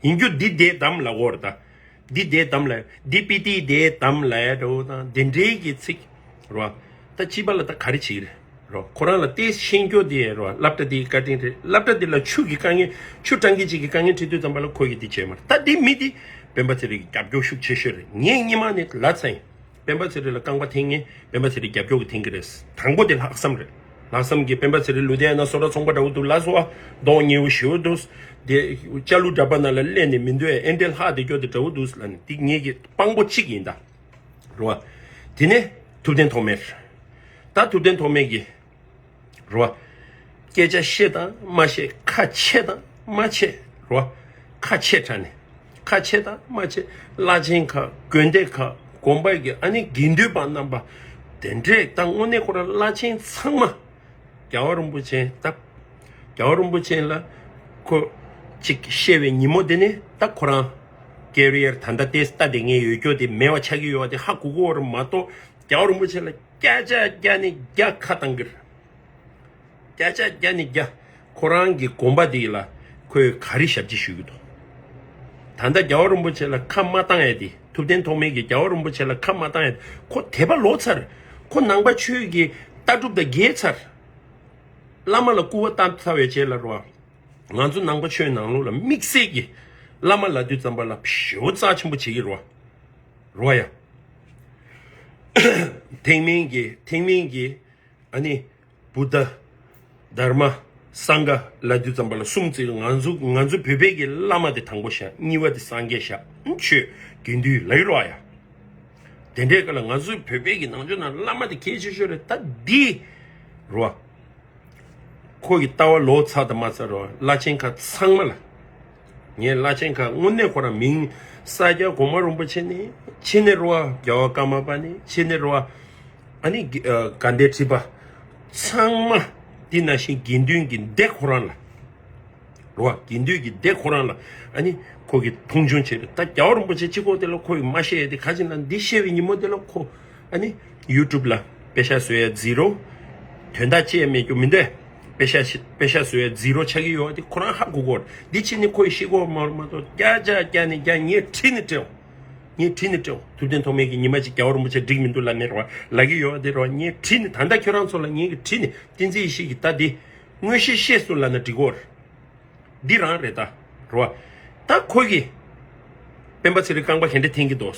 ཡིན་རྒྱུ་འདི་དེ་བདམས་ལ་འོར་ད། འདི་དེ་བདམས་ལ་འདི་པི་ཏི་དེ་བདམས་ལ་འགྲོ་དང་དེ་འདྲའི་གི་ཚིག་རོ། ད་སྤྱི་པ་ལ་ད་ག་རེ་བྱེད་ཀྱི་རེད་རོ། ཁོ་རང་ལ་ཏེ་ཤེས་རྒྱུ་དེ་རོ། སློབ་གྲྭ་དེའི་བཀའ་དྲིན་རེད། སློབ་གྲྭ་དེ་ལ་ཆུ་གི་དཀའ་ངལ་ཆུ་སྤྲང་གི་ཅིག་གི་དཀའ་ངལ་འཕྲད་དུས་ཙམ་པ་ལ་ཁོ་གི་དེ་བྱས་མ་རེད། ད་དེ་མི་དེ་སྤེན་པ་ཚེ་རིང་གི་རྒྱབ་སྐྱོར་ཤུགས་ཆེ་ཤོས་རེད། ངས་སྔོན་མ་ནས་ལབ་ཚར་ཡིན། སྤེན་པ་ཚེ་རིང་ལ་རྐང་པ་འཐེན་མཁན་སྤེན་པ་ཚེ་རིང་རྒྱབ་སྐྱོར་གྱིས་འཐེན་གྱི་རེད། དང་པོ་དེ་ལྷག་བསམ་རེད། ལྷག་བསམ་གྱིས་སྤེན་པ་ཚེ་རིང་ལུ་དེ་ཡང་ན་སོ་ར་ཚོང་པ་འདྲ་བོ་འདུག་ལ་སོ་བ་མདོག་ཉེས་པོ་ཞེ་པོ་འདུག་དེ་ཅ་ལུ་འདྲ་པ་ནང་ལ་སླེབས་ནས་མི་འདུག་ཨེ་འདྲས་ལྷག་དེ་སྐྱོ་དེ་འདྲ་བོ་འདུག་ལ་ནི་དེ་ངེད་ཀྱི་དཔང་པོ་གཅིག་ཡིན་ད། རོ། དེ་ནས་ཐུབ་བསྟན་ཐོགས་མེད་རེད། ད་ཐུབ་བསྟན་ཐོགས་མེད་ཀྱིས། རོ། སྐད་ཆ་བཤད་དང་མ་བཤད། ཁ་ཕྱེ་དང་མ་ཕྱེ། རོ། ཁ་ཕྱེ་དྲགས་ནས། ཁ་ཕྱེ་དང་མ་ཕྱེ། བླ་ཆེན་ཁག་དགོན་སྡེ་ཁག་དགོན་པ་གི་ཨ་ནི་དགེ་འདུན་པ་རྣམ་པ། དེ་འདྲས་ད་དངོས་གནས་ཁོ་རང་བླ་ཆེན་ཚང་མ། རྒྱལ་བ་རིན་པོ་ཆེ་ད། རྒྱལ་བ་རིན་པོ་ཆེ་ལ་ཁོ་ཅིག་བཤད་པའི་ཉིན་མོ་དེ་ནས་ད་ཁོ་རང་ཀེ་རི་ཡར་ད་ལྟ་ཏེ་ལྟ་བསྡད་མཁན་ཡོད་རྒྱུ་དེ་མེད་པ་ཆགས་ཀྱི་ཡོད་པ་དེ་ཧ་གོ་གོ་བར་མ་གཏོགས། རྒྱལ་བ་རིན་པོ་ཆེ་ལ་བརྒྱ་ཆ་བརྒྱ་ནས་བརྒྱ་ཁ་བཏང་གི་རེད། བརྒྱ་ཆ་བརྒྱ་ནས་བརྒྱ། ཁོ་རང་གི་དགོན་པ་དེ་ལ་ཁོས་ག་རེ་ཞབས་ཕྱི་ཞུ་གི་འདུག་ད་ལྟ་རྒྱལ་བ་རིན་པོ་ཆེ་ལ་ཁ་མ་བཏང་ཡ་དེ། ཐུབ་བསྟན་ཐོགས་མེད་ཀྱིས་རྒྱལ་བ་རིན་པོ་ཆེ་ལ་ཁ་མ་བཏང་ཡ་དེ། ཁོ་དད་པ་ལོག་ཚར། ཁོ་ནང་པ་ཆོས་ཀྱི་ལྟ་གྲུབ་དང་འགལ་ཚར། བླ་མ་ལ་སྐུར་བ་བཏབ་ཚར་བའི་རྗེས་ལ་རོ། ང་ཚོ་ནང་པ་ཆོས་ནང་ལོགས་ལ་དམིགས་བསལ་གྱི་བླ་མ་ལབ་དུས་ཙམ་པ་ལ་ཞེ་པོ་རྩ་ཆེན་པོ་བྱེད་ཀྱི་རོ། རོ་ཡ། ཐེག་དམན་གྱི་ཐེག་དམན་གྱི་ཨ་ནི་བུདྡྷ། དྷརྨ། སངྒྷ་ལབ་དུས་ཙམ་པ་ལ་གསུམ་བརྩི། ང་ཚོ་ང་ཚོ་བོད་པའི་གི་བླ་མ་དེ་དང་པོ་བཞག་གཉིས་པ་དེ་སངས་རྒྱས་བཞག་ཆོས་དགེ་འདུན་ལབ་ཀྱི་རོ་ཡ། དེ་འདྲའི་སྐབས་ལ་ང་ཚོའི་བོད་པའི་གི་ནང་ཆོས་ནང་བླ་མ་དེ་གལ་ཆེ་ཤོས་རེད། ད་འདི་རོ། ཁོ་གི་ལྟ་བ་ལོག་ཚར་དང་མ་ཚར་རོ། བླ་ཆེན་ཁག་ཚང་མ་ལ། ངས་བླ་ཆེན་ཁག་དངོས་གནས་ཁོ་རང་མིང་ས་སྐྱ་གོང་མ་རིན་པོ་ཆེ་ནས་ཕྱི་ནས་རོ། རྒྱལ་བ་ཀརྨ་པ་ནས་ཕྱི་ནས་རོ། ཨ་ནི་དགེ་ཨ་དགའ་ལྡན་ཁྲི་པ་ཚང་མ་འདི་ནང་བཞིན་དགེ་འདུན་གྱི་སྡེ་ཁོ་རང་ལ། རོ། དགེ་འདུན་གྱི་སྡེ་ཁོ་རང་ལ་ཨ་ནི་ཁོ་གི་མཐོང་ཆུང་བྱས་ཏེ། ད་རྒྱལ་བ་རིན་པོ་ཆེ་གཅིག་པོ་དེ་ལ་ཁོ་ཡི་མ་བཤད་ཡ་དེ་ག་ཅི་ན། འདི་བཤད་པའི་ཉིན་མོ་དེ་ལ་ཁོ་ཨ་ནི་ཡུ་ཊུབ་ལ་དཔེ་ཤག་བཟོ་ཡ་ཛི་རོ། དོན་དག་ཅི་ཡང་མེད་རྒྱུ་མི་འདུག་དཔེ་ཤག་དཔེ་ཤག་བཟོ་ཡ་ཛི་རོ་ཆགས་ཀྱི་ཡོད་པ་དེ་ཁོ་རང་ཧ་གོ་གོ། འདི་ཕྱི་ནས་ཁོ་ཡི་ཤི་གོ་མ་མ་གཏོགས་བརྒྱ་ཆ་བརྒྱ་ནས་བརྒྱ་ངས་བྲིས་ནས་སྤྲད། ངས་བྲིས་ནས་སྤྲད། ཐུབ་བསྟན་ཐོགས་མེད་ཀྱིས་ཉི་མ་གཅིག་རྒྱལ་བ་རིན་པོ་ཆེ་འགྲིག་མི་འདུག་ལབ་ནས་རོ། ལབ་ཀྱི་ཡོད་པ་དེ་རོ། ངས་བྲིས་ནས་ད་ལྟ་ཁྱོད་རང་ཚོ་ལ་ངས་གི་བྲིས་ནས་བསྟན་འཛིན་ཡེ་ཤེས་ཀྱིས་ད་འདི་དངོས་གཞི་ཤེས་སོང་ལབ་ན་འགྲིག་གོ། འདི་རང་རེད་ད། རོ། ད་ཁོ་གིས་སྤེན་པ་ཚེ་རིང་རྐང་པ་ག་འདྲ་འཐེན་གྱི་འདུག་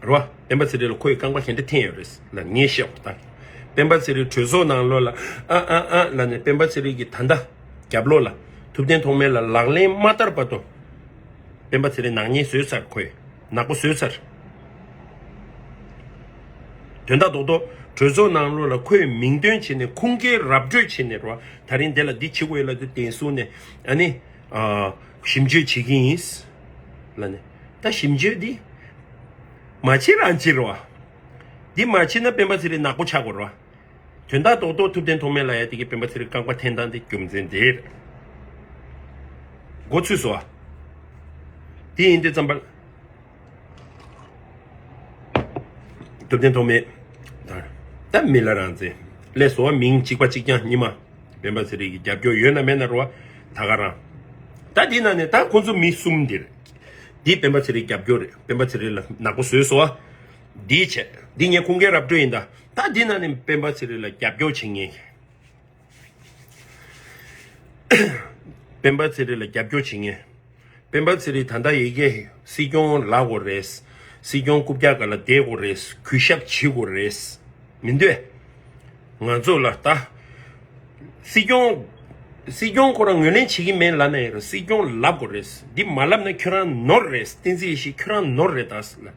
རོ། སྤེན་པ་ཚེ་རིང་ལ་ཁོ་ཡི་རྐང་པ་ག་འདྲ་འཐེན་ཡོད་རེད་ལབ་ངས་བཤད་འོ་ད། སྤེན་པ་ཚེ་རིང་གྲོས་ཚོགས་ནང་ལོགས་ལ་ཨ་ཨ་ཨ་ལབ་ནས་སྤེན་པ་ཚེ་རིང་གི་ད་ལྟ་རྒྱབ་ལོགས་ལ་ཐུབ་བསྟན་ཐོགས་མེད་ལ་ལག་ལེན་མ་བསྟར་བར་དུ། སྤེན་པ་ཚེ་རིང་ནག་ཉེས་བཟོས་ཚར། ཁོས་ནག་པོ་བཟོས་ཚར། དོན་དག་རྡོག་རྡོག་གྲོས་ཚོགས་ནང་ལོགས་ལ་ཁོས་མིང་འདོན་བྱས་ནས་ཁུངས་སྐྱེལ་ར་སྤྲོད་བྱས་ནས་རོ། ད་རིང་འདི་ལ་འདི་བྱེད་དགོས་ལབ་དུས་བདེན་གསུང་ནས་ཨ་ནི། ཨ། ཞིབ་འཇུག་བྱེད་ཀྱི་ཡིན། ལབ་ནས། ད་ཞིབ་འཇུག་འདི་མ་བྱེད་རང་བྱེད་རོ། འདི་མ་བྱེད་ན་སྤེན་པ་ཚེ་རིང་ནག་པོ་ཆགས་དགོས་རོ། དོན་དག་རྡོག་རྡོག་ཐུབ་བསྟན་ཐོགས་མེད་ལབ་ཡ་དེ་གིས་སྤེན་པ་ཚེ་རིང་རྐང་པ་འཐེན་སྟངས་དེ་རྒྱུ་མཚན་དེ་རེད། མགོ་ཚོས་སོ། དེ་ཡིན་དུས་ཙམ་པ། ཐུབ་བསྟན་ཐོགས་མེད། ད་མི་ལ་རང་བཙན་ལས་བཟོ་བ་མིང་གཅིག་པ་གཅིག་རྐྱང་གཉིས་མ། སྤེན་པ་ཚེ་རིང་གི་རྒྱབ་སྐྱོར་ཡོད་ན་མེད་ན་རོ། ད་ག་རང་། ད་འདི་ནང་ནས་ད་ཁོ་ཚོ་མི་གསུམ་འདིར། འདི་སྤེན་པ་ཚེ་རིང་རྒྱབ་སྐྱོར་རེད། སྤེན་པ་ཚེ་རིང་ལ་ནག་པོ་བཟོས་སོ། འདི་བྱས། འདི་ངས་ཁུངས་སྐྱེལ་ར་སྤྲོད་ཡིན་ད། ད་འདི་ནང་ནས་སྤེན་པ་ཚེ་རིང་ལ་རྒྱབ་སྐྱོར་བྱེད་མཁན། སྤེན་པ་ཚེ་རིང་ལ་རྒྱབ་སྐྱོར་བྱེད་མཁན། སྤེན་པ་ཚེ་རིང་ད་ལྟ་ཡི་གེ་སྲིད་སྐྱོང་ལབ་དགོས་རེད། སྲིད་སྐྱོང་རྐུབ་བཀྱག་སྒང་ལ་བསྡད་དགོས་རེད། གུས་ཞབས་བྱེད་དགོས་རེད། མི་འདོད། ང་ཚོ་ལ་ད། སྲིད་སྐྱོང་། སྲིད་སྐྱོང་ཁོ་རང་ངོས་ལེན་བྱེད་ཀྱི་མེད་ལབ་ན་ཡང་རུང་སྲིད་སྐྱོང་ལབ་དགོས་རེད། འདི་མ་ལབ་ན་ཁྱོད་རང་ནོར་རེད། བསྟན་འཛིན་ཡེ་ཤེས་ཁྱོད་རང་ནོར་རེད་ད་ཟེར་ལ།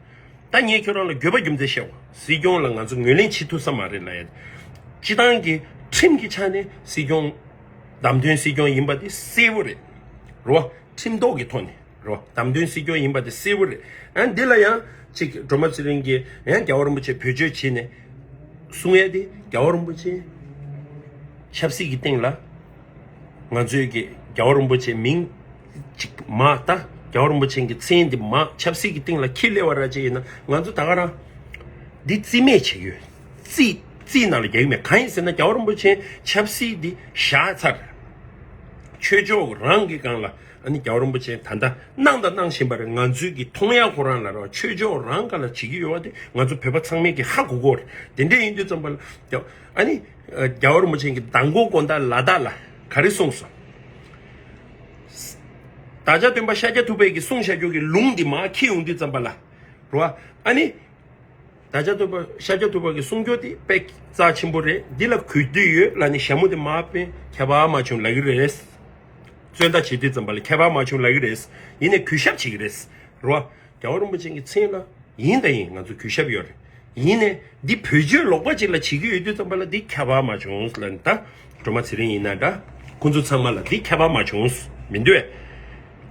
ད་ངས་ཁྱོད་རང་ལ་དགོས་པ་རྒྱུ་མཚན་བཤད་འོ། སྲིད་སྐྱོང་ལ་ང་ཚོ་ངོས་ལེན་བྱེད་ཐུབ་ས་མ་རེད་ལབ་ཡ། སྤྱི་བཏང་གི་ཁྲིམས་ཀྱི་ཆ་ནས་སྲིད་སྐྱོང་བདམས་ཐོན་སྲིད་སྐྱོང་ཡིན་པ་དེ་གསལ་པོ་རེད། རོ། ཁྲིམས་ཐོག་གི་ཐོག་ནས་རོ། བདམས་ཐོན་སྲིད་སྐྱོང་ཡིན་པ་དེ་གསལ་པོ་རེད། ཨ་འདི་ལ་ཡང་ཅིག་སྒྲོལ་མ་ཚེ་རིང་གིས་ཡང་རྒྱལ་བ་རིན་པོ་ཆེ་བེད་སྤྱོད་བྱས་ནས་གསུང་ཡ་དེ་རྒྱལ་བ་རིན་པོ་ཆེ་ཆབ་སྲིད་ཀྱི་སྟེང་ལ་ང་ཚོས་ཀྱི་རྒྱལ་བ་རིན་པོ་ཆེ་མིང་ཅིག་མ་ལྟ་ རྒྱལ་བ་རིན་པོ་ཆེ་གི་མཚན་འདི་མར་ཆབ་སྲིད་ཀྱི་སྟེང་ལ་འཁྱེར་སླེབས་པ་ར་ཅིག་ཡིན་ན། ང་ཚོ་ད་ག་རང་འདི་རྩིས་མེད་བྱེད་ཀྱི་ཡོད། རྩིས་རྩིས་ནང་ལ་རྒྱག་གི་མེད། གང་ཡིན་ཟེར་ན། རྒྱལ་བ་རིན་པོ་ཆེ་ཆབ་སྲིད་འདི་བཞག་ཚར། ཆོས་ཕྱོགས་རང་གི་སྒང་ལ། ཨ་ནི་རྒྱལ་བ་རིན་པོ་ཆེ་ད་ལྟ་གནང་དང་གནང་བཞིན་པ་རེད། ང་ཚོའི་གི་མཐོང་ཡག་ཁོ་རང་ལ་རོ། ཆོས་ཕྱོགས་རང་སྒང་ལ་བྱེད་ཀྱི་ཡོད་པ་དེ་ང་ཚོ་བོད་པ་ཚང་མས་གི་ཧ་གོ་གོ་རེད། དེ་འདྲ་ཡིན་དུས་ཙམ་པ་ལ། ཨ་ནི་རྒྱལ་བ་རིན་པོ་ཆེ་གི་མདང་དགོང་དགོང་དག་ལ་དྭགས་ལ་ག་རེ་གསུངས་སོང་། བདག་ཅག་སྟོན་པ་ཤཱཀྱ་ཐུབ་པའི་གི་གསུང་བཤད་རྒྱུ་གི་ལུང་འདི་མར་འཁྱེར་ཡོང་དུས་ཙམ་པ་ལ་རོ། ཨ་ནི། བདག་ཅག་སྟོན་པ་ཤཱཀྱ་ཐུབ་པ་གི་གསུང་སྒྱུར་དེ་དཔེ་རྩ་ཆེན་པོ་རེད། འདི་ལ་གུས་འདུད་ཡོད་ལབ་ནས་ཞྭ་མོ་དེ་མར་སྤེལ། ཁྱད་པར་མ་བྱུང་ལབ་ཀྱི་རེད། རྩོད་ཟླ་བྱེད་དུས་ཙམ་པ་ལ་ཁྱད་པར་མ་བྱུང་ལབ་ཀྱི་རེད། ཡིན་ནའི་གུས་ཞབས་བྱེད་ཀྱི་རེད། རོ། རྒྱལ་བ་རིན་པོ་ཆེ་གི་མཚན་ལ་ཡིན་དང་ཡིན། ང་ཚོ་གུས་ཞབས་ཡོད་རེད། ཡིན་ནའི་འདི་བེད་སྤྱོད་ལོག་པ་ཅིག་ལ་བྱེད་ཀྱི་ཡོད་དུས་ཙམ་པ་ལ་འདི་ཁྱད་པར་མ་བྱུང་ལབ་ནས། ད་སྒྲོལ་མ་ཚེ་རིང་ཡིན་ན་འདྲ། ཁོང་ཚོ་ཚང་མ་ལ་འདི་ཁྱད་པར་མ་བྱུང་མི་འདུག་ཨེ།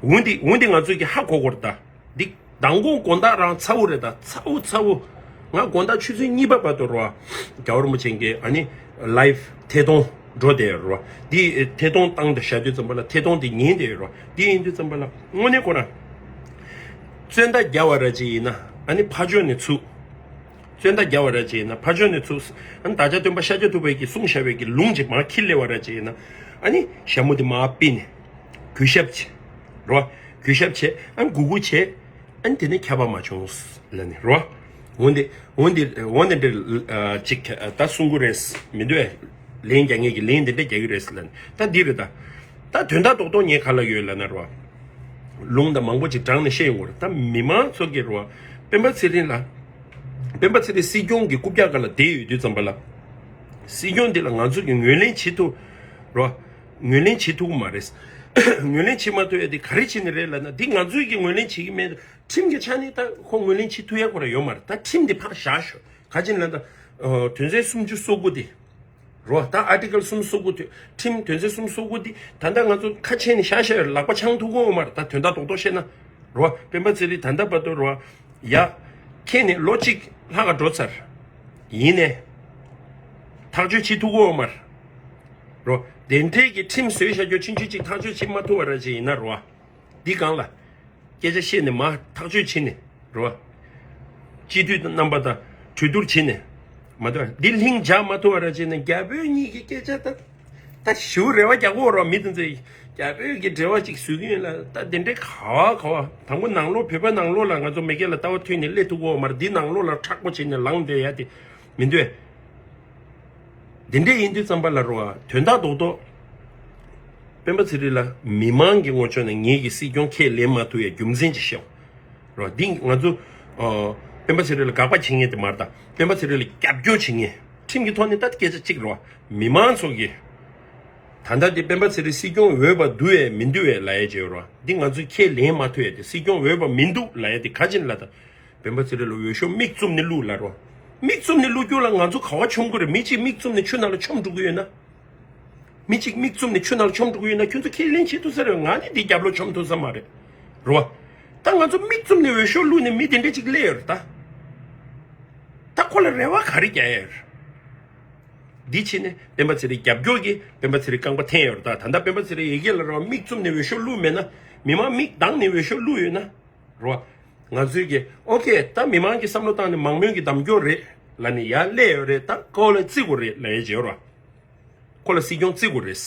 འོན་ཏེ་འོན་ཏེ་ང་ཚོས་ཀྱི་ཧ་གོ་གོ་རེད་ད། འདི་མདང་དགོང་དགོང་དག་རང་ཚ་བོ་རེད་ད། ཚ་བོ་ཚ་བོ། ང་དགོང་དག་ཆུ་ཚོད་གཉིས་པ་བར་དུ་རོ། རྒྱལ་བ་རིན་པོ་ཆེ་གི་ཨ་ནི་ལའིབ་ཐད་གཏོང་འགྲོ་བསྡད་ཡོད་རོ། འདི་ཐད་གཏོང་བཏང་དང་བཞག་དུས་ཙམ་པ་ལ་ཐད་གཏོང་འདི་ཉན་བསྡད་ཡོད་རོ། འདི་ཡིན་དུས་ཙམ་པ་ལ་དངོས་གནས་ཁོ་རང་རྩོད་ཟླ་རྒྱག་པ་ར་ཅིག་ཡིན་ན། ཨ་ནི་ཕར་ཕྱོགས་ནས་ཚུགས། རྩོད་ཟླ་རྒྱག་པ་ར་ཅིག་ཡིན་ན་ཕར་ཕྱོགས་ནས་ཚུགས། ཨ་ནི་བདག་ཅག་སྟོན་པ་ཤཱཀྱ་ཐུབ་པའི་གི་གསུང་བཤད་པའི་གི་ལུང་ཅིག་མར་འཁྱེར་སླེབས་པ་ར་ཅིག་ཡིན་ན། ཨ་ནི་ཞྭ་མོ་དེ་མར་སྤེལ་ནས་གུས་ཞབས་བྱེད་རོ། གུས་ཞབས་བྱེད། ཨ་ནི་གུས་གུས་བྱེད། ཨ་ནི་དེ་ནས་ཁྱད་པར་མ་བྱུང་ལབ་ནས་རོ། འོན་ཏེ་འོན་ཏེ་འོན་ཏེ་འདྲ་ཅིག་ད་གསུང་གི་རེད་མི་འདུག་ཨེ། ལན་རྒྱག་མཁན་གྱི་ལན་དེ་འདྲ་རྒྱག་གི་རེད་ལབ་ནས། ད་འདི་རེད་ད། ད་དོན་དག་རྡོག་རྡོག་ངས་ག་ལབ་ཡོད་ལབ་ན་རོ། ལུང་དང་མང་པོ་ཅིག་དྲངས་ནས་བཤད་ཡོང་གི་རེད། ད་མི་མང་ཚོ་གིས་རོ། སྤེན་པ་ཚེ་རིང་ལ། སྤེན་པ་ཚེ་རིང་སྲིད་སྐྱོང་གི་རྐུབ་བཀྱག་སྒང་ལ་བསྡད་ཡོད་དུས་ཙམ་པ་ལ། སྲིད་སྐྱོང་འདི་ལ་ང་ཚོ་གིས་ངོས་ལེན་བྱེད་ཐུབ་རོ། ངོས་ལེན་བྱེད་ཐུབ་ཀྱི་མ་རེད། ངོས་ལེན་བྱེད་མ་ཐུབ་ཡ་དེ་ག་རེ་བྱས་ནས་རེད་ལབ་ན། འདི་ང་ཚོས་ཀྱིས་ངོས་ལེན་བྱེད་ཀྱི་མེད། ཁྲིམས་ཀྱི་ཆ་ནས་ད་ཁོ་ངོས་ལེན་བྱེད་ཐུབ་ཡ་ཁོ་རང་ཡོད་མ་རེད། ད་ཁྲིམས་དེ་ཕར་བཞག་ཤོག་ག་ཅི་ལབ་ན་ད། དོན་ཚན་སུམ་ཅུ་སོ་དགུ་དེ། རོ། ད་ཨར་ཊི་ཀལ་སུམ་སོ་དགུ་དེ། ཁྲིམས་དོན་ཚན་སུམ་སོ་དགུ་དེ་ད་ལྟ་ང་ཚོ་ཁ་ཕྱེ་ནས་བཞག་བཞག་ལག་པ་འཆང་ཐུབ་ཀྱི་ཡོད་མ་རེད། ད་དོན་དག་རྡོག་རྡོག་བཤད་ན། རོ། སྤེན་པ་ཚེ་རིང་ད་ལྟ་བར་དུ་རོ། ཡ། ཁྱེད་ནས་ལོ་གཅིག་ལྷག་ག་འགྲོ་ཚར། ཡིན་ནའི། ཐག་གཅོད་བྱེད་ཐུབ་ཀྱི་ཡོད་མ་རེད། རོ། དེ་འདྲའི་གི་ཁྲིམས་བཟོས་བཞག་རྒྱུ་ཆུང་ཆུང་གཅིག་ཐག་གཅོད་བྱེད་མ་ཐུབ་པ་ར་ཅིག་ཡིན་ན་རོ། འདི་སྒང་ལ། སྐད་ཆ་བཤད་ནས་མར་ཐག་གཅོད་བྱེད་ནས་རོ། སྤྱི་འཐུས་རྣམ་པ་དང་གྲོས་བསྡུར་བྱེད་ནས། མ་གཏོགས་འདི་ལྷིང་འཇགས་མ་ཐུབ་པ་ར་བྱས་ནས་རྒྱ་བོད་གཉིས་ཀྱི་སྐད་ཆ་ད། ད་ཞུ་རེ་བ་རྒྱག་གོ་རོ། མི་དེ་ཚོས་རྒྱ་བོད་ཀྱི་འབྲེལ་བ་ཅིག་བཟོ་གི་ཡོད་ལ། ད་དེ་འདྲའི་ག་བ་ག་བ། དང་པོ་ནང་ལོགས་བོད་པ་ནང་ལོགས་ལ་ང་ཚོ་མི་སྒེར་ལ་ལྟ་བ་མཐུན་ནས་སླེབས་ཐུབ་གོ་མ་རེད། འདི་ནང་ལོགས་ལ་མཁྲེགས་པོ་བྱས་ནས་ལངས་བསྡད་ཡ་དེ་མི་འདུག་ཨེ། འདི་འདྲ་ཡིན་དུས་ཙམ་པ་ལ་རོ། དོན་དག་རྡོག་རྡོག་སྤེན་པ་ཚེ་རིང་ལ་མི་མང་གི་ངོས་ཕྱོགས་ནས་ངེད་ཀྱི་སྲིད་སྐྱོང་ཁས་ལེན་མ་ཐུབ་ཡའི་རྒྱུ་མཚན་ཅིག་བཤད་རོ། འདི་ང་ཚོ་ཨ། སྤེན་པ་ཚེ་རིང་ལ་དགག་པ་བྱེད་མཁན་དེ་མ་རེད་ད། སྤེན་པ་ཚེ་རིང་ལ་རྒྱབ་སྐྱོར་བྱེད་མཁན། ཁྲིམས་ཀྱི་ཐོག་ནས་ད་སྐད་ཆ་གཅིག་རོ། མི་མང་ཚོ་གིས་ད་ལྟ་དེ་སྤེན་པ་ཚེ་རིང་སྲིད་སྐྱོང་འོས་པ་འདུག་ཡས་མི་འདུག་ཡས་ལབ་ཡས་བྱས་རོ། འདི་ང་ཚོས་ཁས་ལེན་མ་ཐུབ་ཡས་དེ། སྲིད་སྐྱོང་འོས་པ་མི་འདུག་ལབ་ཡས་དེ་ག་ཅི་ལབ་ད། སྤེན་པ་ཚེ་རིང་ལ་འོས་ཤོག་མིག་བཙུམ་ནས་བླུགས་ལབ་རོ། མིག་བཙུམ་ནས་བླུགས་རྒྱུ་ལ་ང་ཚོ་ག་བ་མཆོང་གི་རེད། མི་གཅིག་མིག་བཙུམ་ནས་ཆུ་ནང་ལ་མཆོང་འགྲོ་གི་ཡོད་ན། མི་གཅིག་མིག་བཙུམ་ནས་ཆུ་ནང་ལ་མཆོང་འགྲོ་གི་ཡོད་ན་ཁྱོད་ཚོ་ཁས་ལེན་བྱེད་ཐུབ་ས་རེད། ང་ནི་འདི་རྒྱབ་ལོགས་མཆོང་ཐུབ་ས་མ་རེད། རེད་བ། ད་ང་ཚོ་མིག་བཙུམ་ནས་འོས་ཤོག་བླུགས་ནས་མི་དེ་འདྲ་ཅིག་སླེབས་ཡོད་རེད་ད། ད་ཁོ་ལ་རེ་བ་ག་རེ་རྒྱག་ཡ་ཡོད་རེད། འདི་བྱས་ནས་སྤེན་པ་ཚེ་རིང་རྒྱབ་སྐྱོར་གྱིས་སྤེན་པ་ཚེ་རིང་རྐང་པ་འཐེན་ཡོད་རེད་ད། ད་ལྟ་སྤེན་པ་ཚེ་རིང་ཡ་གི་ལ་རེ་བ་མིག་བཙུམ་ནས་འོས་ཤོག་བླུགས་མེད་ན། མི་མང་མིག་གདངས་ནས་འོས་ཤོག་བླུགས་ཡོད་ན། རོ། ང་ཚོས་ཀྱི་ཨོ་ཁེ། ད་མི་མང་གི་བསམ་བློ་བཏང་ནས་མང་མོས་ཀྱི་གདམ་སྐྱོར་རེད་ལབ་ནས་ཡར་སླེབས་ཡོད་རེད། ད་ཁོ་ལ་བརྩི་དགོས་རེད་ལབ་ཡས་བྱས་རོ། ཁོ་ལ་སྲིད་སྐྱོང་བརྩི་དགོས་རེད།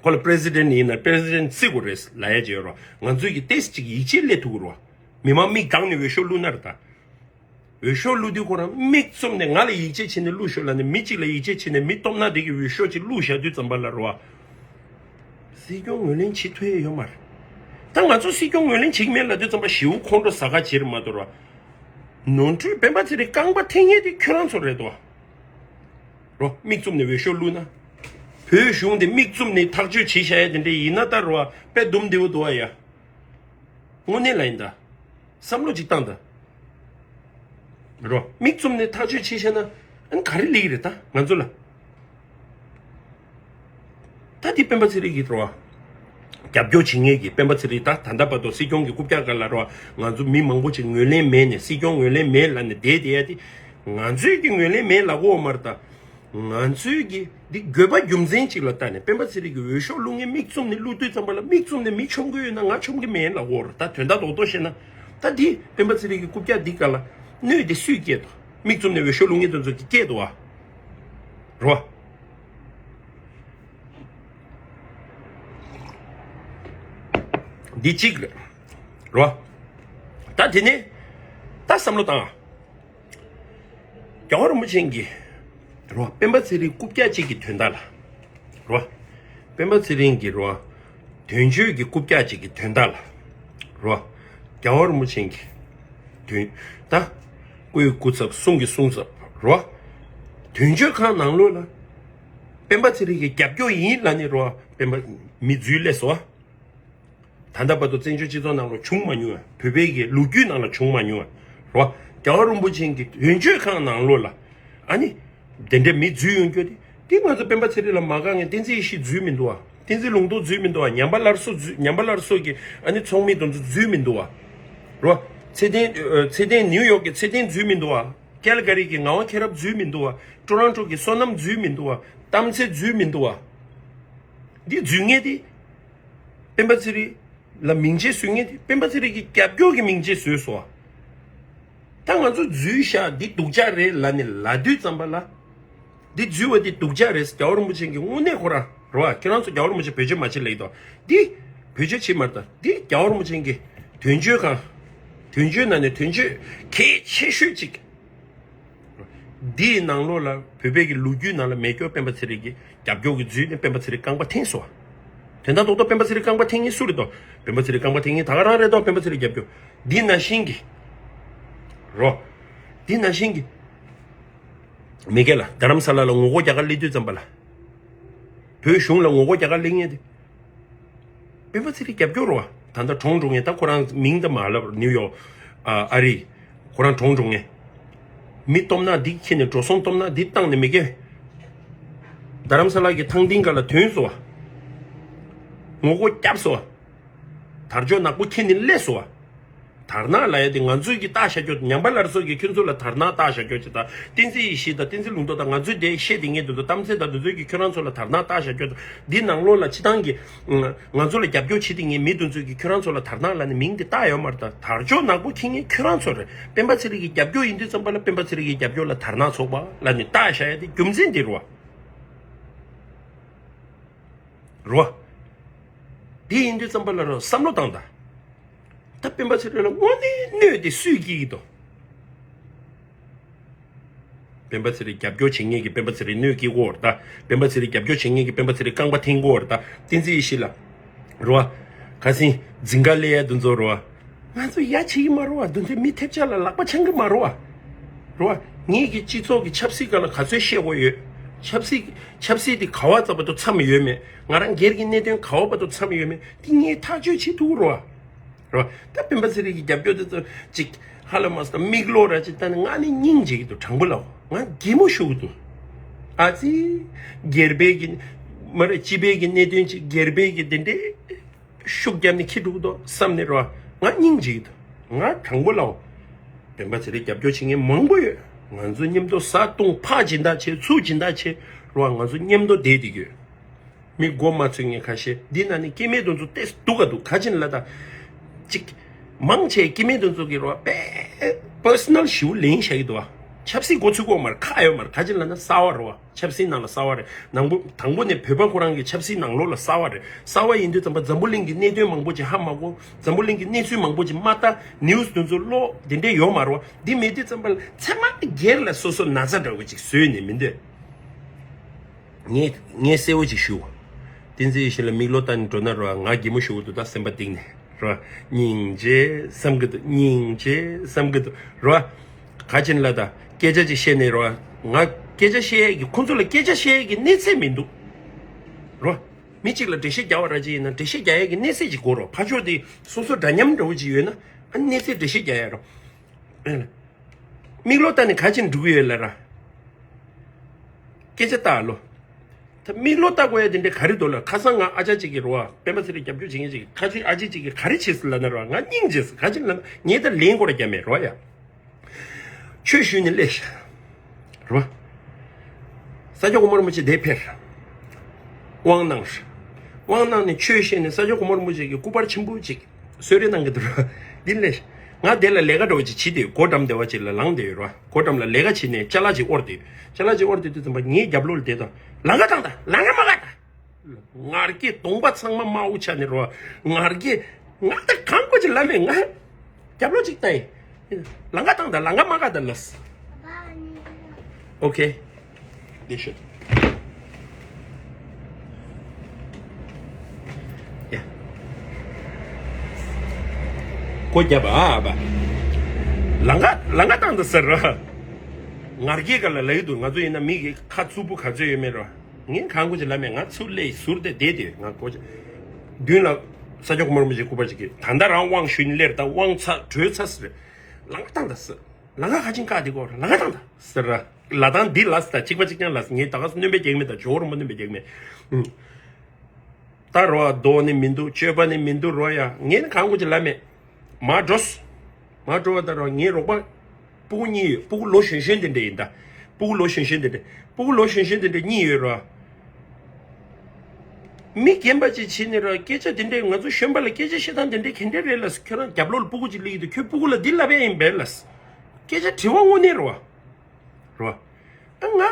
ཁོ་ལ་པི་རེ་སི་ཌེན་ཊི་ཡིན་ན་པི་རེ་སི་ཌེན་ཊི་བརྩི་དགོས་རེད་ལབ་ཡས་བྱས་རོ། ང་ཚོས་ཀྱི་ཏོག་ཙམ་ཅིག་ཡིད་ཆེས་སླེབས་ཐུབ་ཀྱི་རེད་བ། མི་མང་མིག་གདངས་ནས་འོས་ཤོག་བླུགས་ན་རེད་ད། འོས་ཤོག་བླུགས་དུས་ཁོ་རང་མིག་བཙུམ་ནས་ང་ལ་ཡིད་ཆེས་བྱས་ནས་བླུགས་ཤོག་ལབ་ནས་མི་གཅིག་ལ་ཡིད་ཆེས་བྱས་ནས་མི་སྟོབས་ན་དེ་གི་འོས་ཤོག་ཅིག་བླུགས་བཞག་དུས་ཙམ་པ་ལ་རོ། སྲིད་སྐྱོང་ངོས་ལེན་བྱེད་ཐུབ་ཡས་ཡོད་མ་རེད། ད་ང་ཚོ་སྲིད་སྐྱོང་ངོས་ལེན་བྱེད་ཀྱི་མེད་ལབ་དུས་ཙམ་པ་ཞེ་པོ་ཁོང་ཁྲོ་ཟ་ག་བྱེད་རེད་མ་གཏོགས་རོ། ནོར་འཁྲུལ་སྤེན་པ་ཚེ་རིང་རྐང་པ་འཐེན་མཁན་དེ་ཁྱོད་རང་ཚོ་རེད་དོ། རོ། མིག་བཙུམ་ནས་འོས་ཤོག་བླུགས་ན། བོད་གཞུང་དེ་མིག་བཙུམ་ནས་ཐག་གཅོད་བྱེད་བཞག་ཡས་དེ་འདྲ་ཡིན་ན་ད་རོ། དཔེ་སྡུག་འདི་བོ་འདུག་ཨ་ཡ། དངོས་གནས་ལ་ཡིན་ད། བསམ་བློ་ཅིག་བཏང་ད། རོ། མིག་བཙུམ་ནས་ཐག་གཅོད་བྱེད་བཞག་ན། ཨ་ནི་ག་རེ་ལེགས་རེད་ད་ང་ཚོ་ལ། ད་འདི་སྤེན་པ་ཚེ་རིང་གིས་རོ། རྒྱབ་སྐྱོར་བྱེད་མཁན་གྱི་སྤེན་པ་ཚེ་རིང་ད་ད་ལྟ་བར་དུ་སྲིད་སྐྱོང་གི་རྐུབ་བཀྱག་སྒང་ལ་རོ། ང་ཚོ་མི་མང་པོ་ཅིག་ངོས་ལེན་མེད་ནས་སྲིད་སྐྱོང་ངོས་ལེན་མེད་ལབ་ནས་བསྡད་བསྡད་ཡ་དེ། ང་ཚོས་ཀྱི་ངོས་ལེན་མེད་ལབ་གོ་མ་རེད་ད། ང་ཚོའི་གི་འདི་དགོས་པ་རྒྱུ་མཚན་ཅིག་ལ་བལྟས་ནས་སྤེན་པ་ཚེ་རིང་གི་འོས་ཤོག་བླུག་མཁན་མིག་བཙུམ་ནས་བླུག་དུས་ཙམ་པ་ལ་མིག་བཙུམ་ནས་མི་མཆོང་གི་ཡོད་ན་ང་མཆོང་གི་མེད་ལབ་དགོས་རེད། ད་དོན་དག་རྡོག་རྡོག་བཤད་ན་ད་འདི་སྤེན་པ་ཚེ་རིང་གི་རྐུབ་བཀྱག་འདི་ག་ལ་གནོད་དེ་སུས་སྐྱེལ་དོ། མིག་བཙུམ་ནས་འོས་ཤོག་བླུག་མཁན་དེ་ཚོ་གི་སྐྱེལ་དོ་བ་རོ། འདི་གཅིག་རེད་རོ། ད་དེ་ནས་ད་བསམ་བློ་བཏང་། རྒྱལ་བ་རིན་པོ་ཆེ་གི་རོ། སྤེན་པ་ཚེ་རིང་རྐུབ་བཀྱག་གཅིག་གི་དོན་དག་ལ་རོ། སྤེན་པ་ཚེ་རིང་གི་རོ། དོན་གཅོད་ཀྱི་རྐུབ་བཀྱག་གཅིག་གི་དོན་དག་ལ་རོ། རྒྱལ་བ་རིན་པོ་ཆེ་གི་དོན་ད་སྐུའི་སྐུ་ཚབ་གསུང་གི་གསུང་ཚབ་རོ། དོན་གཅོད་ཁང་ནང་ལོགས་ལ་སྤེན་པ་ཚེ་རིང་གི་རྒྱབ་སྐྱོར་ཡིན་ལབ་ནས་རོ། སྤེན་པ་མི་འཛུལ་ལས་སོ། ད་ལྟ་བར་དུ་བཙན་བྱོལ་སྤྱི་ཚོགས་ནང་ལ་བྱུང་མ་མྱོང་བ། བོད་པའི་གི་ལོ་རྒྱུས་ནང་ལ་བྱུང་མ་མྱོང་བ་རོ། རྒྱལ་བ་རིན་པོ་ཆེ་གི་དོན་གཅོད་ཁང་ནང་ལོགས་ལ་ཨ་ནི་དེ་འདྲའི་མི་འཛུལ་ཡོང་རྒྱུ་དེ་དེ་ང་ཚོ་སྤེན་པ་ཚེ་རིང་ལ་མ་དགའ་མཁན་བསྟན་འཛིན་ཡེ་ཤེས་འཛུལ་མི་འདུག་བ། བསྟན་འཛིན་ལུང་རྟོགས་འཛུལ་མི་འདུག་བ། ཉམས་པ་སླར་གསོ་འཛུལ། ཉམས་པ་སླར་གསོ་གི་ཨ་ནི་ཚོགས་མི་དེ་ཚོ་འཛུལ་མི་འདུག་བ་རོ། ཚེ་བརྟན་ཚེ་བརྟན་ནིའུ་ཡོག་གི་ཚེ་བརྟན་འཛུལ་མི་འདུག་བ། ཀལ་ག་རི་གི་ངག་དབང་མཁྱེན་རབ་འཛུལ་མི་འདུག་བ། ཊོ་རོན་ཊོ་གི་བསོད་ནམས་འཛུལ་མི་འདུག་བ། གཏམ་ཚེ་འཛུལ་མི་འདུག་བ། འདི་འཛུལ་མཁན་དེ། སྤེན་པ་ཚེ་རིང་ལ་མིང་ཆད་བཟོ་མཁན་དེ་སྤེན་པ་ཚེ་རིང་གི་རྒྱབ་སྐྱོར་གྱི་མིང་ཆད་བཟོས་སོང་། ད་ང་ཚོ་འཛུལ་ཤག་འདི་སྡུག་ཅག་རེད་ལབ་ནས་ལབ་དུས་ཙམ་པ་ལ། འདི་འཛུལ་བ་འདི་སྡུག་ཅག་རེད། རྒྱལ་བ་རིན་པོ་ཆེ་གི་དངོས་གནས་ཁོ་རང་རོ། ཁྱེད་རང་ཚོ་རྒྱལ་བ་རིན་པོ་ཆེ་བེད་སྤྱོད་མ་བྱེད་ལེགས་དོ། འདི་བེད་སྤྱོད་བྱེད་མ་རེད་ད། འདི་རྒྱལ་བ་རིན་པོ་ཆེ་གི་དོན་གཅོད་ཁང་། དོན་གཅོད་ནང་ནས་དོན་གཅོད་གལ་ཆེ་ཤོས་གཅིག་འདིའི་ནང་ལོགས་ལ་བོད་པའི་གི་ལོ་རྒྱུས་ནང་ལ་མེད་སྐྱོ་སྤེན་པ་ཚེ་རིང་གི་རྒྱབ་སྐྱོར་གྱི་འཛུལ་ནས་སྤེན་པ་ཚེ་རིང་རྐང་པ་འཐེན་སོང་བ། དོན་དག་རྡོག་རྡོག་སྤེན་པ་ཚེ་རིང་རྐང་པ་འཐེན་མཁན་སུ་རེད་དོ། སྤེན་པ་ཚེ་རིང་རྐང་པ་འཐེན་མཁན་ད་ག་རང་རེད་དོ། སྤེན་པ་ཚེ་རིང་རྒྱབ་སྐྱོར་འདི་ནང་བཞིན་གྱི་རོ། འདི་ནང་བཞིན་གྱི་མི་སྒེར་ལ་རྡ་རམ་ས་ལ་ལ་ངོ་རྒོལ་རྒྱག་ག་སླེབས་དུས་ཙམ་པ་ལ། བོད་གཞུང་ལ་ངོ་རྒོལ་རྒྱག་ག་སླེབས་མཁན་དེ། སྤེན་པ་ཚེ་རིང་རྒྱབ་སྐྱོར་རོ། ད་ལྟ་གྲོངས་འགྲོ་མཁན་ད་ཁོ་རང་མིང་ད་མ་ལབ། ནིའུ་ཡོག་ཨ་ཨ་རི། ཁོ་རང་གྲོངས་འགྲོ་མཁན། མི་སྟོབས་ནག་འདི་ཁྱེར་ནས་འགྲོ་སོང་སྟོབས་ནག་འདི་བཏང་ནས་མི་སྒེར། རྡ་རམ་ས་ལ་གི་ཐང་སྟེང་སྒང་ལ་ཐོན་སོང་བ། ངོ་རྒོལ་བརྒྱབ་སོང་བ། དར་ལྕོག་ནག་པོ་ཁྱེར་ནས་སླེབས་སོང་བ། དར་ནག་ལབ་ཡ་དེ་ང་ཚོས་ཀྱི་བཏགས་བཞག་རྒྱུ། ཉམས་པ་སླར་གསོ་གི་ཁྱོད་ཚོ་ལ་དར་ནག་བཏགས་བཞག་རྒྱུ་ཅིག་དང་། བསྟན་འཛིན་ཡེ་ཤེས་དང་བསྟན་འཛིན་ལུང་རྟོགས་དང་ང་ཚོས་དེ་བཤད་དེ་ངས་དེ་ཚོ་གཏམ་ཚད་དང་དེ་ཚོས་ཀྱི་ཁྱོད་རང་ཚོ་ལ་དར་ནག་བཏགས་བཞག་རྒྱུ་དང་། འདི་ནང་ལོགས་ལ་སྤྱི་བཏང་གི་ང་ཚོ་ལ་རྒྱབ་སྐྱོར་བྱེད་དེ་ངས་མི་དེ་ཚོས་ཀྱི་ཁྱོད་རང་ཚོ་ལ་དར་ནག་ལབ་ནས་མིང་དེ་བཏགས་ཡོད་མ་རེད། ད་དར་ལྕོག་ནག་པོ་ཁྱེར་མཁན་ཁྱོད་རང་ཚོ་རེད། སྤེན་པ་ཚེ་རིང་གི་རྒྱབ་སྐྱོར་ཡིན་དུས་ཙམ་པ་ལ་སྤེན་པ་ཚེ་རིང་གི་རྒྱབ་སྐྱོར་ལ་དར་ནག་ཚོགས་པ་ལབ་ནས་བཏགས་བཞག་ཡ་དེ་རྒྱུ་མཚན་དེ་རེད་བ། རེད་བ། དེ་ཡིན་དུས་ཙམ་པ་ལ་རོ་བསམ་བློ་བཏང་དང་། ད་སྤེན་པ་ཚེ་རིང་ལ་དངོས་གནས་གནོད་དེ་སུས་སྐྱེལ་གྱི་འདུག་སྤེན་པ་ཚེ་རིང་རྒྱབ་སྐྱོར་བྱེད་མཁན་གྱིས་སྤེན་པ་ཚེ་རིང་གནོད་སྐྱེལ་གྱི་ཡོད་རེད་ད། སྤེན་པ་ཚེ་རིང་རྒྱབ་སྐྱོར་བྱེད་མཁན་གྱིས་སྤེན་པ་ཚེ་རིང་རྐང་པ་འཐེན་གྱི་ཡོད་རེད་ད། བསྟན་འཛིན་ཡེ་ཤེས་ལ་རེད་བ། ཁ་སང་འཛིང་ག་ལས་ཡ་འདི་ཚོ་རེད་བ། ང་ཚོ་ཡ་བྱེད་ཀྱི་མ་རེད་བ། འདི་ཚོའི་མི་ཐེབས་ཆག་ལ་ལག་པ་འཆང་གི་མ་རེད་བ། རེད་བ། ངེད་ཀྱི་སྤྱི་ཚོགས་ཀྱི་ཆབ་སྲིད་སྒང་ལ་ག་ཚོད་བཤད་དགོས་ཡོད། ཆབ་སྲིད་ཆབ་སྲིད་འདི་ག་བ་ཙམ་བར་དུ་མཚམས་ཡོད་མེད། ང་རང་སྒེར་གྱི་གནད་དོན་ག་བ་བར་དུ་མཚམས་ཡོད་མེད་འདི་ངས་ཐག་གཅོད་བྱེད་ཐུབ་རེད་བ། རེད་བ། ད་སྤེན་པ་ཚེ་རིང་གི་རྒྱབ་སྐྱོར་དེ་ཚོ་ཅིག་ཧ་ལས་མ་སོང་། མིག་ལོག་ར་ཅིག་ལྟ་ནས་ང་ནི་སྙིང་རྗེ་གི་འདུག་དྲང་པོ་ལབ། ང་གད་མོ་ཤོར་གི་འདུག་ཨ་ཙི། སྒེར་པའི་གི་མ་རེད། སྤྱི་པའི་གི་གནད་དོན་ཅིག་སྒེར་པའི་གི་དེ་འདྲའི་ཤུགས་རྒྱབ་ནས་ཁྱི་འགྲོ་གི་འདུག་བསམ་ནས་རེད་བ། ང་སྙིང་རྗེ་གི་འདུག་ང་དྲང་པོ་ལབ། སྤེན་པ་ཚེ་རིང་རྒྱབ་སྐྱོར་བྱེད་མཁན་མང་པོ་ཡོད། ང་ཚོ་མཉམ་དུ་བཟའ་བཏུང་ཕར་སྦྱིན་བདག་བྱེད་ཚུར་སྦྱིན་བདག་བྱེད་རེད་བ། ང་ཚོ་མཉམ་དུ་བསྡད་བསྡད་ཀྱི་ཡོད། མི་མགོ་མ་ཚོས་མཁན་ཁ་ཤས། འདི་ནང་ནས་སྐྱེ་དམན་དེ་ཚོ་ཏོག་ཙམ་སྡུག་ག་འདུག་ག་ཅི་ལབ་ན་ད། ཅིག་མང་ཆེ་སྐྱེ་དམན་དེ་ཚོ་གི་རེད་བ། དཔེ་པར་སོ་ནལ་ཞེ་པོ་ལེན་བཞག་གི་འདུག་བ། ཆབ་སྲིད་མགོ་ཚོས་གི་ཡོད་མ་རེད། ཁག་ཡོད་མ་རེད། ག་ཅི་ལབ་ན་གསར་པ་རེད་བ། ཆབ་སྲིད་ནང་ལ་གསར་པ་རེད། ནང་པོ་དང་པོ་ནས་བོད་པ་ཁོ་རང་གི་ཆབ་སྲིད་ནང་ལོགས་ལ་གསར་པ་རེད། གསར་པ་ཡིན་དུས་ཙམ་པ་འཛམ་བུ་གླིང་གི་གནད་དོན་མང་པོ་ཅིག་ཧ་མ་གོ། འཛམ་བུ་གླིང་གི་གནས་ཚུལ་མང་པོ་ཅིག་མ་ལྟ། ནིའུ་སི་དེ་ཚོ་ཀློག་དེ་འདྲས་ཡོད་མ་རེད་བ། འདི་མེད་དུས་ཙམ་པ་ལ་ཚད་མ་སྒེར་ལ་སོ་སོ་ན་ཚ་འདྲ་བོ་ཅིག་བཟོས་ནས་མི་འདོད། ངས་ངས་གསལ་བོ་ཅིག་ཞུ། བསྟན་འཛིན་ཡེ་ཤེས་ལ་མིག་ལོག་ལྟ་ནས་འགྲོ་ན་རོ། ང་གད་མོ་ཤོར་གི་འདུག་ད་སེམས་པ་གཏིང་ནས་རོ། སྙིང་རྗེ་བསམ་གི་འདུག་སྙིང་རྗེ་བསམ་གི་འདུག་རོ། ག་ཅི་ལབ་ད། སྐད་ཆ་ཅིག་བཤད་ནས་རོ། ང་སྐད་ཆ་བཤད་ཡས་ཀྱི་ཁོང་ཚོ་ལ་སྐད་ཆ་བཤད་ཡས་ཀྱི་གནས་ཚད་མི་འདུག་རོ། མི་གཅིག་ལ་འགྲེལ་བཤད་རྒྱག་པ་ར་ཅིག་ཡིན་ན་འགྲེལ་བཤད་རྒྱག་ཡས་ཀྱི་གནས་ཚད་ཅིག་དགོས་རོ། ཕར་ཕྱོགས་དེ་སོ་སོ་འདྲ་མཉམ་འདྲ་བོ་ཅིག་ཡོད་ན་ཨ་གནས་ཚད་འགྲེལ་བཤད་རྒྱག་ཡས་རོ། མིག་ལོག་ལྟ་ནས་ག་ཅི་འགྲིག་གི་ཡོད་ལབ་ར། སྐད་ཆ་ལྟ་ཨ་ལོ། ད་མིག་ལོག་ལྟ་དགོས་ཡ་དེ་འདྲ་ག་རེ་འདུག་ལབ། ཁ་སང་ང་ཨ་ཅག་ཅིག་གིས་རོ་བ། སྤེན་པ་ཚེ་རིང་རྒྱབ་སྐྱོར་བྱེད་མཁན་ཅིག་གིས་ཁ་ཅིག་ཨ་ཅག་ཅིག་གིས་ག་རེ་བྱས་སོང་ལབ་ན་རོ་བ། ང་སྙིང་རྗེ་སོང་། ག་ཅི་ལབ་ན་ངས་ད་ལན་སྐོར་རྒྱབ་མེད་རོ་བ་ཡ། ཆོས་ཞུས་ནས་སླེབས་ཤག་རོ་བ། ས་སྐྱ་གོང་མ་རིན་པོ་ཆེ་དེ་ཕེབས། དབང་གནང་། དབང་གནང་ནས་ཆོས་བཤད་ནས་ས་སྐྱ་གོང་མ་རིན་པོ་ཆེ་གི་སྐུ་པར་ཆེན་པོ་ཅིག་གསོལ་རས་གནང་གི་འདུག་ར། འདི་ལས་ང་དེ་ལ་ལས་ཀ་འདྲ་བོ་ཅིག་བྱེད་དེ་སྒོ་འགྲམ་དེ་བ་ཅིག་ལ་ལངས་བསྡད་ཡོད་ར། སྒོ་འགྲམ་ལ་ལས་ཀ་བྱེད་ནས་ཅ་ལག་ཅིག་དབོར་བསྡད་ཡོད། ཅ་ལག་ཅིག་དབོར་བསྡད་དུས་ཙམ་པ་ངའི་རྒྱབ་ལོགས་ལ་བསྡད་དང་ལམ་ཁ་བཏང་དང་ལམ་ཁ་མ་ག་དང་། ང་རྒྱལ་གདོང་པ་ཚང་མ་དམར་པོ་ཆགས་ནས་རོ། ང་རྒྱལ་ང་ད་གང་དགོས་ཀྱི་ལབ་མེད། ང་རྒྱབ་ལོགས་ཅིག་ལྟ་ཡིན། ལམ་ཁ་བཏང་དང་ལམ་ཁ་མ་ག་དང་ལབ། ཨོ་ཁེ། འདི་ཤོད། ཡ། སྒོ་རྒྱབ་ཨ་ཨ་པ། ལམ་ཁ་ལམ་ཁ་བཏང་དང་ཟེར་རོ། ང་རྒྱལ་ག་ལ་ལབ་ཡི་འདུག་ང་ཚོ་ཡིན་ན་མི་གི་ཁ་རྩུབ་པོ་ག་ཚོད་ཡོད་མེད་རོ། ངས་གང་དགོས་ཀྱི་ལབ་མེད། ང་ཚུར་སླེབས་ཟུར་དེ་བསྡད་དེ་ང་དགོས་ཀྱི། མདུན་ལ་ས་སྐྱ་གོང་མ་རིན་པོ་ཆེ་སྐུ་པར་ཅིག་གིས་ད་ལྟ་རང་དབང་ཞུས་ནས་སླེབས་དང་དབང་ཚར་གྲོལ་ཚར་ཟེར། ལམ་ཁ་བཏང་དང་ཟེར། ལམ་ཁ་ཁ་ཆེན་བཀག་དེ་གོ་ལམ་ཁ་བཏང་དང་ཟེར་ར། ལ་དང་འདི་ལ་ཟེར་ད་གཅིག་པ་གཅིག་རྐྱང་ལ་ཟེར། ངས་ད་ག་སུ་སྣོན་པ་རྒྱག་མེད་ད་ཇོ་བོ་རིན་པོ་སྣོན་པ་རྒྱག་མེད། ཨུམ། ད་རོ་བ་རྡོ་ནི་མི་འདུག་སྤྱོད་པ་ནི་མི་འདུག་རོ་ཡ། ངས་ནི་གང་དགོས་ཀྱི་ལབ་མེད། མ་འགྲོ། མ་འགྲོ་བ་ད་རོ་ངའི་རོགས་པ། སྤུ་གུ་གཉིས་ཡོད། སྤུ་གུ་ལོ་གཞོན་གཞོན་དེ་འདྲ་ཡིན་ད། སྤུ་གུ་ལོ་གཞོན་གཞོན་དེ་འདྲ། སྤུ་གུ་ལོ་གཞོན་གཞོན་དེ་འདྲ་གཉིས་ཡོད་རོ། མི་རྒན་པ་ཅིག་བྱས་ནས་རོ་སྐད་ཆ་དེ་འདྲས། ང་ཚོ་གཞོན་པ་ལ་སྐད་ཆ་བཤད་སྟངས་དེ་འདྲས་ག་འདྲས་རེད་ལ། ཁྱོད་རང་རྒྱབ་ལོགས་ལ་སྤུ་གུ་ཅིག་སླེབས་ཀྱི་འདུག་ཁྱོད་སྤུ་གུ་ལ་འདི་ལབ་ཡ་ཡིན་པས་ལ། སྐད་ཆ་དྲི་བ་དངོས་གནས་རོ། རོ། ཨ་ང་།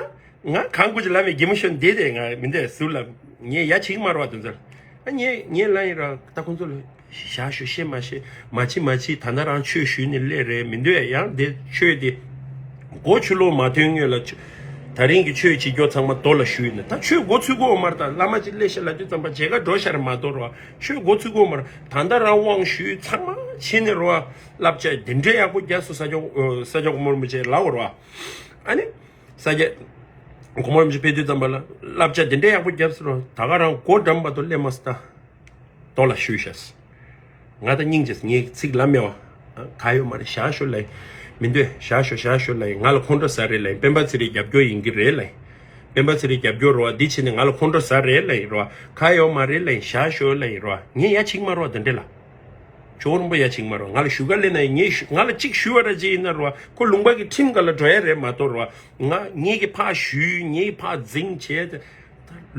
ང་གང་དགོས་ཀྱི་ལབ་མེད། གད་མོ་ཤོར་བསྡད་དེ་ང་མི་འདོད་ཟུར་ལ། ངས་ཡ་བྱེད་ཀྱི་མ་རེད་བ་དེ་ཚོར། ཨ་ངས་ངས་ལབ་ཡིན་ར། ད་ཁོང་ཚོ་ལ་བཞག་ཤོག་བཤད་མ་བཤད་མ་བྱེད་མ་བྱེད། ད་ལྟ་རང་ཆོས་ཞུས་ནས་སླེབས་རེད། མི་འདོད་ཡང་དེ་ཆོས་དེ་སྒོ་ཕྱི་ལོགས་མ་ཐོན་སྔོན་ལ་ཆོས། ད་རིང་གི་ཆོས་བྱེད་རྒྱུ་ཚང་མ་རྡོ་ལ་གཞུས་ནས་ད་ཆོས་འགོ་ཚུགས་ཀྱི་ཡོད་མ་རེད། ད་བླ་མ་ཅིག་སླེབས་ཤག་ལབ་དུས་ཙམ་པ་མཇལ་ཁ་འགྲོ་ཤག་རེད་མ་གཏོགས་ར། ཆོས་འགོ་ཚུགས་ཀྱི་ཡོད་མ་རེད། ད་ལྟ་རང་དབང་ཞུས་ཚང་མ་བྱས་ནས་ར། བསླབ་བྱ་དེ་འདྲའི་ཡག་པོ་རྒྱབ་སོང་། ས་སྐྱ་ས་སྐྱ་གོང་མ་རིན་པོ་ཆེ་ལབ་པ་རེད་བ། ཨ་ནི། ས་སྐྱ་གོང་མ་རིན་པོ་ཆེ་ཕེབས་དུས་ཙམ་པ་ལ་བསླབ་བྱ་དེ་འདྲའི་ཡག་པོ་རྒྱབ་སོང་ར། ད་ག་རང་སྒོ་འགྲམ་བར་དུ་སླེབས་མ་སོང་ད། རྡོ་ལ་གཞུས་ཤག་ང་ད་སྙིང་རྗེ་སོང་། ངས་ཚིག་ལབ་མེད་བ། ག་ཡོད་མ་རེད། བཞག་ཤོག་ལབ་ཡིན། མི་འདོད། བཞག་ཤོག་བཞག་ཤོག་ལབ་ཡིན། ང་ལ་ཁོང་ཁྲོ་ཟ་རེད་ལབ་ཡིན། སྤེན་པ་ཚེ་རིང་རྒྱབ་སྐྱོར་ཡིན་གྱི་རེད་ལབ་ཡིན། སྤེན་པ་ཚེ་རིང་རྒྱབ་སྐྱོར་རེད་བ། འདི་བྱས་ནས་ང་ལ་ཁོང་ཁྲོ་ཟ་རེད་ལབ་ཡིན་ར། ག་ཡོད་མ་རེད་ལབ་ཡིན། བཞག་ཤོག་ལབ་ཡིན་ར། ངས་ཡ་བྱེད་ཀྱི་མ་རེད་བ་དེ་འདྲས་ལ། ཇོ་བོ་རིན་པོ་ཡ་བྱེད་ཀྱི་མ་རེད། ང་ལ་ཞུ་ག་སླེབས་ན་ཡིན། ངས་ཞུ་ང་ལ་གཅིག་ཞུ་བ་ར་ཅིག་ཡིན་ན་རེད་བ། ཁོ་ལུང་པ་གི་ཁྲིམས་སྒང་ལ་འགྲོ་ཡ་རེད་མ་གཏོགས་རེད་བ། ང་ངེད་ཀྱིས་ཕར་ཞུས། ངེད་ཀྱིས་ཕར་འཛིང་བྱས་ཏེ། ད་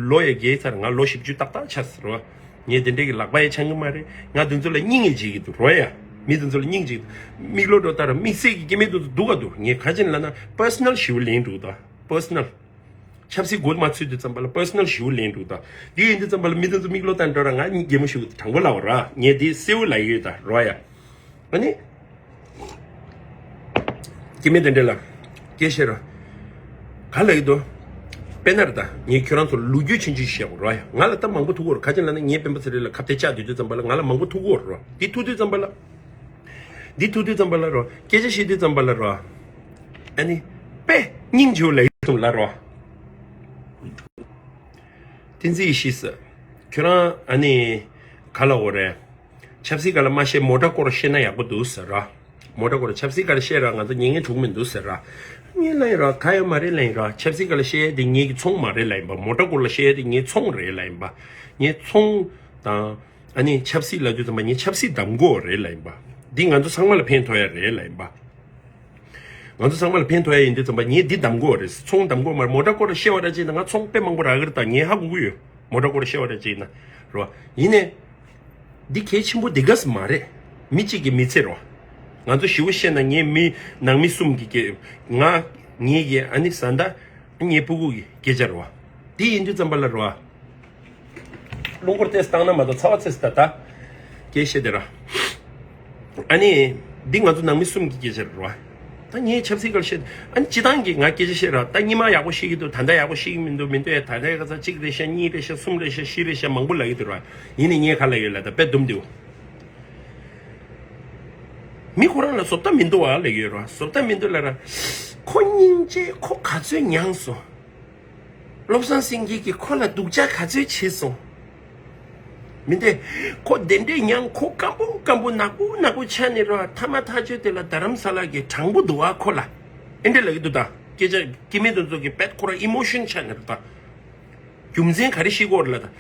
ལོ་ཡ་རྒས་ཚར། ང་ལོ་བཞི་བཅུ་ཏག་ཏག་ཆགས་ཟེར་བ། ངས་དེ་འདྲས་ཀྱི་ལག་པ་ཡ་འཆང་གི་མ་རེད། ང་དེ་ཚོ་ལ་སྙིང་ཡ་རྗེ་གི་འདུག་རོ་ཡ། མི་དེ་ཚོ་ལ་སྙིང་རྗེ་གི་འདུག་མིག་ལོག་འགྲོ་ལྟ་ར། དམིགས་བསལ་གྱི་སྐྱེ་དམན་དེ་ཚོ་སྡུག་ག་འདུག་ངས་ག་ཅིན་ལབ་ན་པར་སོ་ནལ་ཞེ་པོ་ལེན་འདུག་ད་པར་སོ་ནལ། ཆབ་སྲིད་འགོ་མ་ཚུགས་དུས་ཙམ་པ་ལ་པར་སོ་ནལ་ཞེ་པོ་ལེན་འདུག་ད། འདི་ཡིན་དུས་ཙམ་པ་ལ་མི་དེ་ཚོ་མིག་ལོག་ལྟ་འགྲོ་ར། ང་སྐྱེ་དམན་ཞེ་པོ་དྲང་པོ་ལབ་པ་ར། ངས་འདི་གསལ་བོ་ལབ་ཡོད་ད་རོ་ཡ། ཨ་ནི། སྐྱེ་དམན་དེ་འདྲས་ལ། སྐད་བཤད་ར། ག་ལབ་ཀྱི་འདུག་དཔེར་ན་རེད་ད། ངས་ཁྱོད་རང་ཚོ་ལོ་རྒྱུས་ཆུང་ཆུང་ཞིག་བཤད་དགོས་ར་ཡ། ང་ལ་ད་མང་པོ་ཐུག་གི་ཡོད་རེད། ག་ཅིན་ལབ་ན་ངས་སྤེན་པ་ཚེ་རིང་ལ་ཁ་གཏད་བཅག་སྡོད་དུས་ཙམ་པ་ལ་ང་ལ་མང་པོ་ཐུག་གི་ཡོད་རེད་ར། འདི་ཐུག་དུས་ཙམ་པ་ལ། འདི་ཐུག་དུས་ཙམ་པ་ལ་རོ། སྐད་ཆ་བཤད་དུས་ཙམ་པ་ལ་རོ། ཨ་ནི། དཔེ་སྙིང་རྗེ་པོ་ལབ་ཡོང་ལ་རོ། བསྟན་འཛིན་ཡེ་ཤེས་ཟེར། ཁྱོད་རང་ཨ་ནི། ག་ལབ་དགོས་རེད། ཆབ་སྲིད་སྒང་ལ་མ་བཤད། མོ་ཊ་སྐོར་བཤད་ན་ཡག་པོ་འདུག་ཟེར་ར། མོ་ཊ་སྐོར་ཆབ་སྲིད་སྒང་ལ་བཤད་ར། ང་ཚོ་ཉན་མཁན་འགྲོ་གི་མི་འདུག་ཟེར་ར། ངས་ལབ་ཡིན་ར། ག་ཡོད་མ་རེད་ལབ་ཡིན་ར། ཆབ་སྲིད་སྒང་ལ་བཤད་ཡས་དེ་ངེད་ཀྱི་ཚོང་མ་རེད་ལབ་ཡིན་པ། མོ་ཊ་སྐོར་ལ་བཤད་ཡས་དེ་ངའི་ཚོང་རེད་ལབ་ཡིན་པ། ངའི་ཚོང་དང་། ཨ་ནི་ཆབ་སྲིད་ལབ་དུས་ཙམ་པ་ངས་ཆབ་སྲིད་གདམ་གོ་རེད་ལབ་ཡིན་པ། འདི་ང་ཚོ་ཚང་མ་ལ་ཕན་ཐོགས་ཡ་རེད་ལབ་ཡིན་པ། ང་ཚོ་ཚང་མ་ལ་ཕན་ཐོགས་ཡ་ཡིན་དུས་ཙམ་པ་ངས་འདི་གདམ་གོ་རེད། ཚོང་གདམ་གོ་མ་རེད། མོ་ཊ་སྐོར་ལ་བཤད་པ་ར་ཅིག་ན་ང་ཚོང་དཔེ་མང་པོ་རག་གི་རེད། ད་ངས་ཧ་གོ་གི་ཡོད། མོ་ཊ་སྐོར་ལ་བཤད་པ་ར་ཅིག་ན་རེད་བ། ཡིན་ནའི། འདི་གལ་ཆེན་པོ་འདི་ག་ས་མ་རེད། མི་གཅིག་གི་མི་ཚེ་རེད་བ། ང་ཚོ་ཞེ་པོ་བཤད་ན་ངའི་མི་ནང་མི་གསུམ་གྱི་སྐད། ང་། ངེད་ཀྱི་ཨ་ནི་བཟའ་ཟླ། ངའི་སྤུ་གུ་གི་སྐད་ཆ་རེད་བ། འདི་ཡིན་དུས་ཙམ་པ་ལ་རེད་བ། རླུང་འཁོར་ཏོག་ཙམ་བཏང་ན་མ་གཏོགས་ཚ་བ་ཚ་ས་ད་ད། སྐད་བཤད་དེ་ར། ཨ་ནི། འདི་ང་ཚོ་ནང་མི་གསུམ་གྱི་སྐད་ཆ་རེད་ར། ད་ངས་ཆབ་སྲིད་སྐོར་བཤད། ཨ་ནི་སྤྱི་བཏང་གི་ང་སྐད་ཆ་བཤད་ར། ད་སྔོན་མ་ཡག་པོ་བཤད་ཀྱི་འདུག་ད་ལྟ་ཡག་པོ་བཤད་ཀྱི་མི་འདུག་མི་འདུག་ད་ལྟའི་ཁ་ཚ་གཅིག་རེད་ཤག་གཉིས་རེད་ཤག་གསུམ་རེད་ཤག་བཞི་རེད་ཤག་མང་པོ་ལབ་ཀྱི་འདུག་ར། ཡིན་ནའི་ངས་ག་ལབ་ཡོད་ལབ་ད་དཔེ་སྡུག་འདུག་མི་ཁོ་རང་ལ་བཟོ་ལྟ་མི་འདུག་ཨ་ལབ་ཀྱི་ཡོད་ར། བཟོ་ལྟ་མི་འདུག་ལབ་ར། ཁོ་སྙིང་རྗེ། ཁོ་ག་ཚོད་མྱངས་སོང་། བློ་བཟང་སེང་གེ་གིས་ཁོ་ལ་སྡུག་ཅག་ག་ཚོད་བྱས་སོང་། མི་འདོད། ཁོ་དེ་འདྲས་མྱངས། ཁོ་སྐམ་པོ་སྐམ་པོ་ནག་པོ་ནག་པོ་ཆགས་ནས་ར། ཐ་མ་ཐག་ཆོད་དེ་ལ་རྡ་རམ་ས་ལ་གི་དྲང་པོ་འདུག་ཨ་ཁོ་ལ། ཨེ་འདྲས་ལབ་ཀྱི་འདུག་ད། སྐད་ཆ་སྐྱེ་དམན་དེ་ཚོ་གི་དཔེ་ཁོ་ར་ཨི་མོ་ཤན་ཆགས་ནས་ར་ད། རྒྱུ་མཚན་ག་རེ་ཤེས་ཀྱི་ཡོད་རེད་ལབ་ད།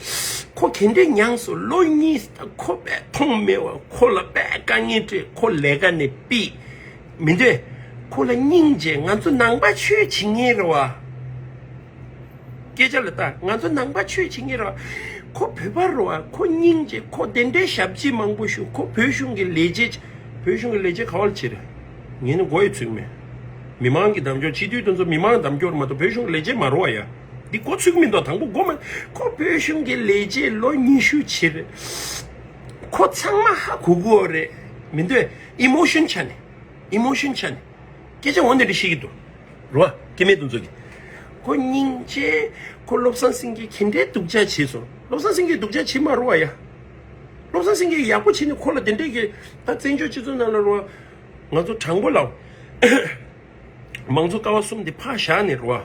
ཁོ་ག་འདྲས་མྱངས་སོང་། ལོ་གཉིས་ད་ཁོ་དཔེ་མཐོང་མེད་བ། ཁོ་ལ་དཔེ་དཀའ་ངལ་འཕྲད། ཁོ་ལས་ཀ་ནས་ཕུད། མི་འདོད། ཁོ་ལ་སྙིང་རྗེ། ང་ཚོ་ནང་པ་ཆོས་བྱེད་མཁན་རེད་བ། སྐད་ཆ་ལ་ལྟ། ང་ཚོ་ནང་པ་ཆོས་བྱེད་མཁན་ར། ཁོ་བོད་པ་རེད་བ། ཁོ་སྙིང་རྗེ། ཁོ་དེ་འདྲའི་ཞབས་ཕྱི་མང་པོ་ཞུ། ཁོ་བོད་གཞུང་གི་ལས་བྱེད། བོད་གཞུང་གི་ལས་བྱེད་ག་བ་ལ་བྱེད་རེད། ངས་ནི་མགོ་ཡི་ཚུགས་མེད། མི་མང་གི་གདམ་སྐྱོར། སྤྱི་འཐུས་དེ་ཚོ་མི་མང་གདམ་སྐྱོར་མ་གཏོགས་བོད་གཞུང་ལས་བྱེད་མ་རེད་བ་ཡ། འདི་མགོ་ཚུགས་མི་འདུག་དང་པོ་མགོ་མ། ཁོ་བོད་གཞུང་གི་ལས་བྱེད་ལོ་ཉི་ཤུ་བྱེད་རེད། ཁོ་ཚང་མ་ཧ་གོ་གོ་རེད། མི་འདོད། ཨི་མོ་ཤོན་ཆ་ནས། ཨི་མོ་ཤོན་ཆ་ནས། སྐད་ཆ་འོ་འདི་འདྲ་བཤད་ཀྱི་འདུག་རོ། སྐྱེ་མེད་དུ་འཛུགས་ཀྱི། ཁོ་སྙིང་རྗེ། ཁོ་བློ་བཟང་སེང་གེ་ག་འདྲའི་སྡུག་ཅག་བྱས་སོང་། བློ་བཟང་སེང་གེ་སྡུག་ཅག་བྱེད་མ་རུང་བ་ཡ། བློ་བཟང་སེང་གེ་ཡག་པོ་བྱས་ནས་ཁོ་ལ་དེ་འདྲའི་གི་ད་བཙན་བྱོལ་སྤྱི་ཚོགས་ནང་ལ་རོ། ང་ཚོ་དྲང་པོ་ལ། མང་གཙོ་ཀ་བ་གསུམ་དེ་ཕར་བཞག་ནས་རོ།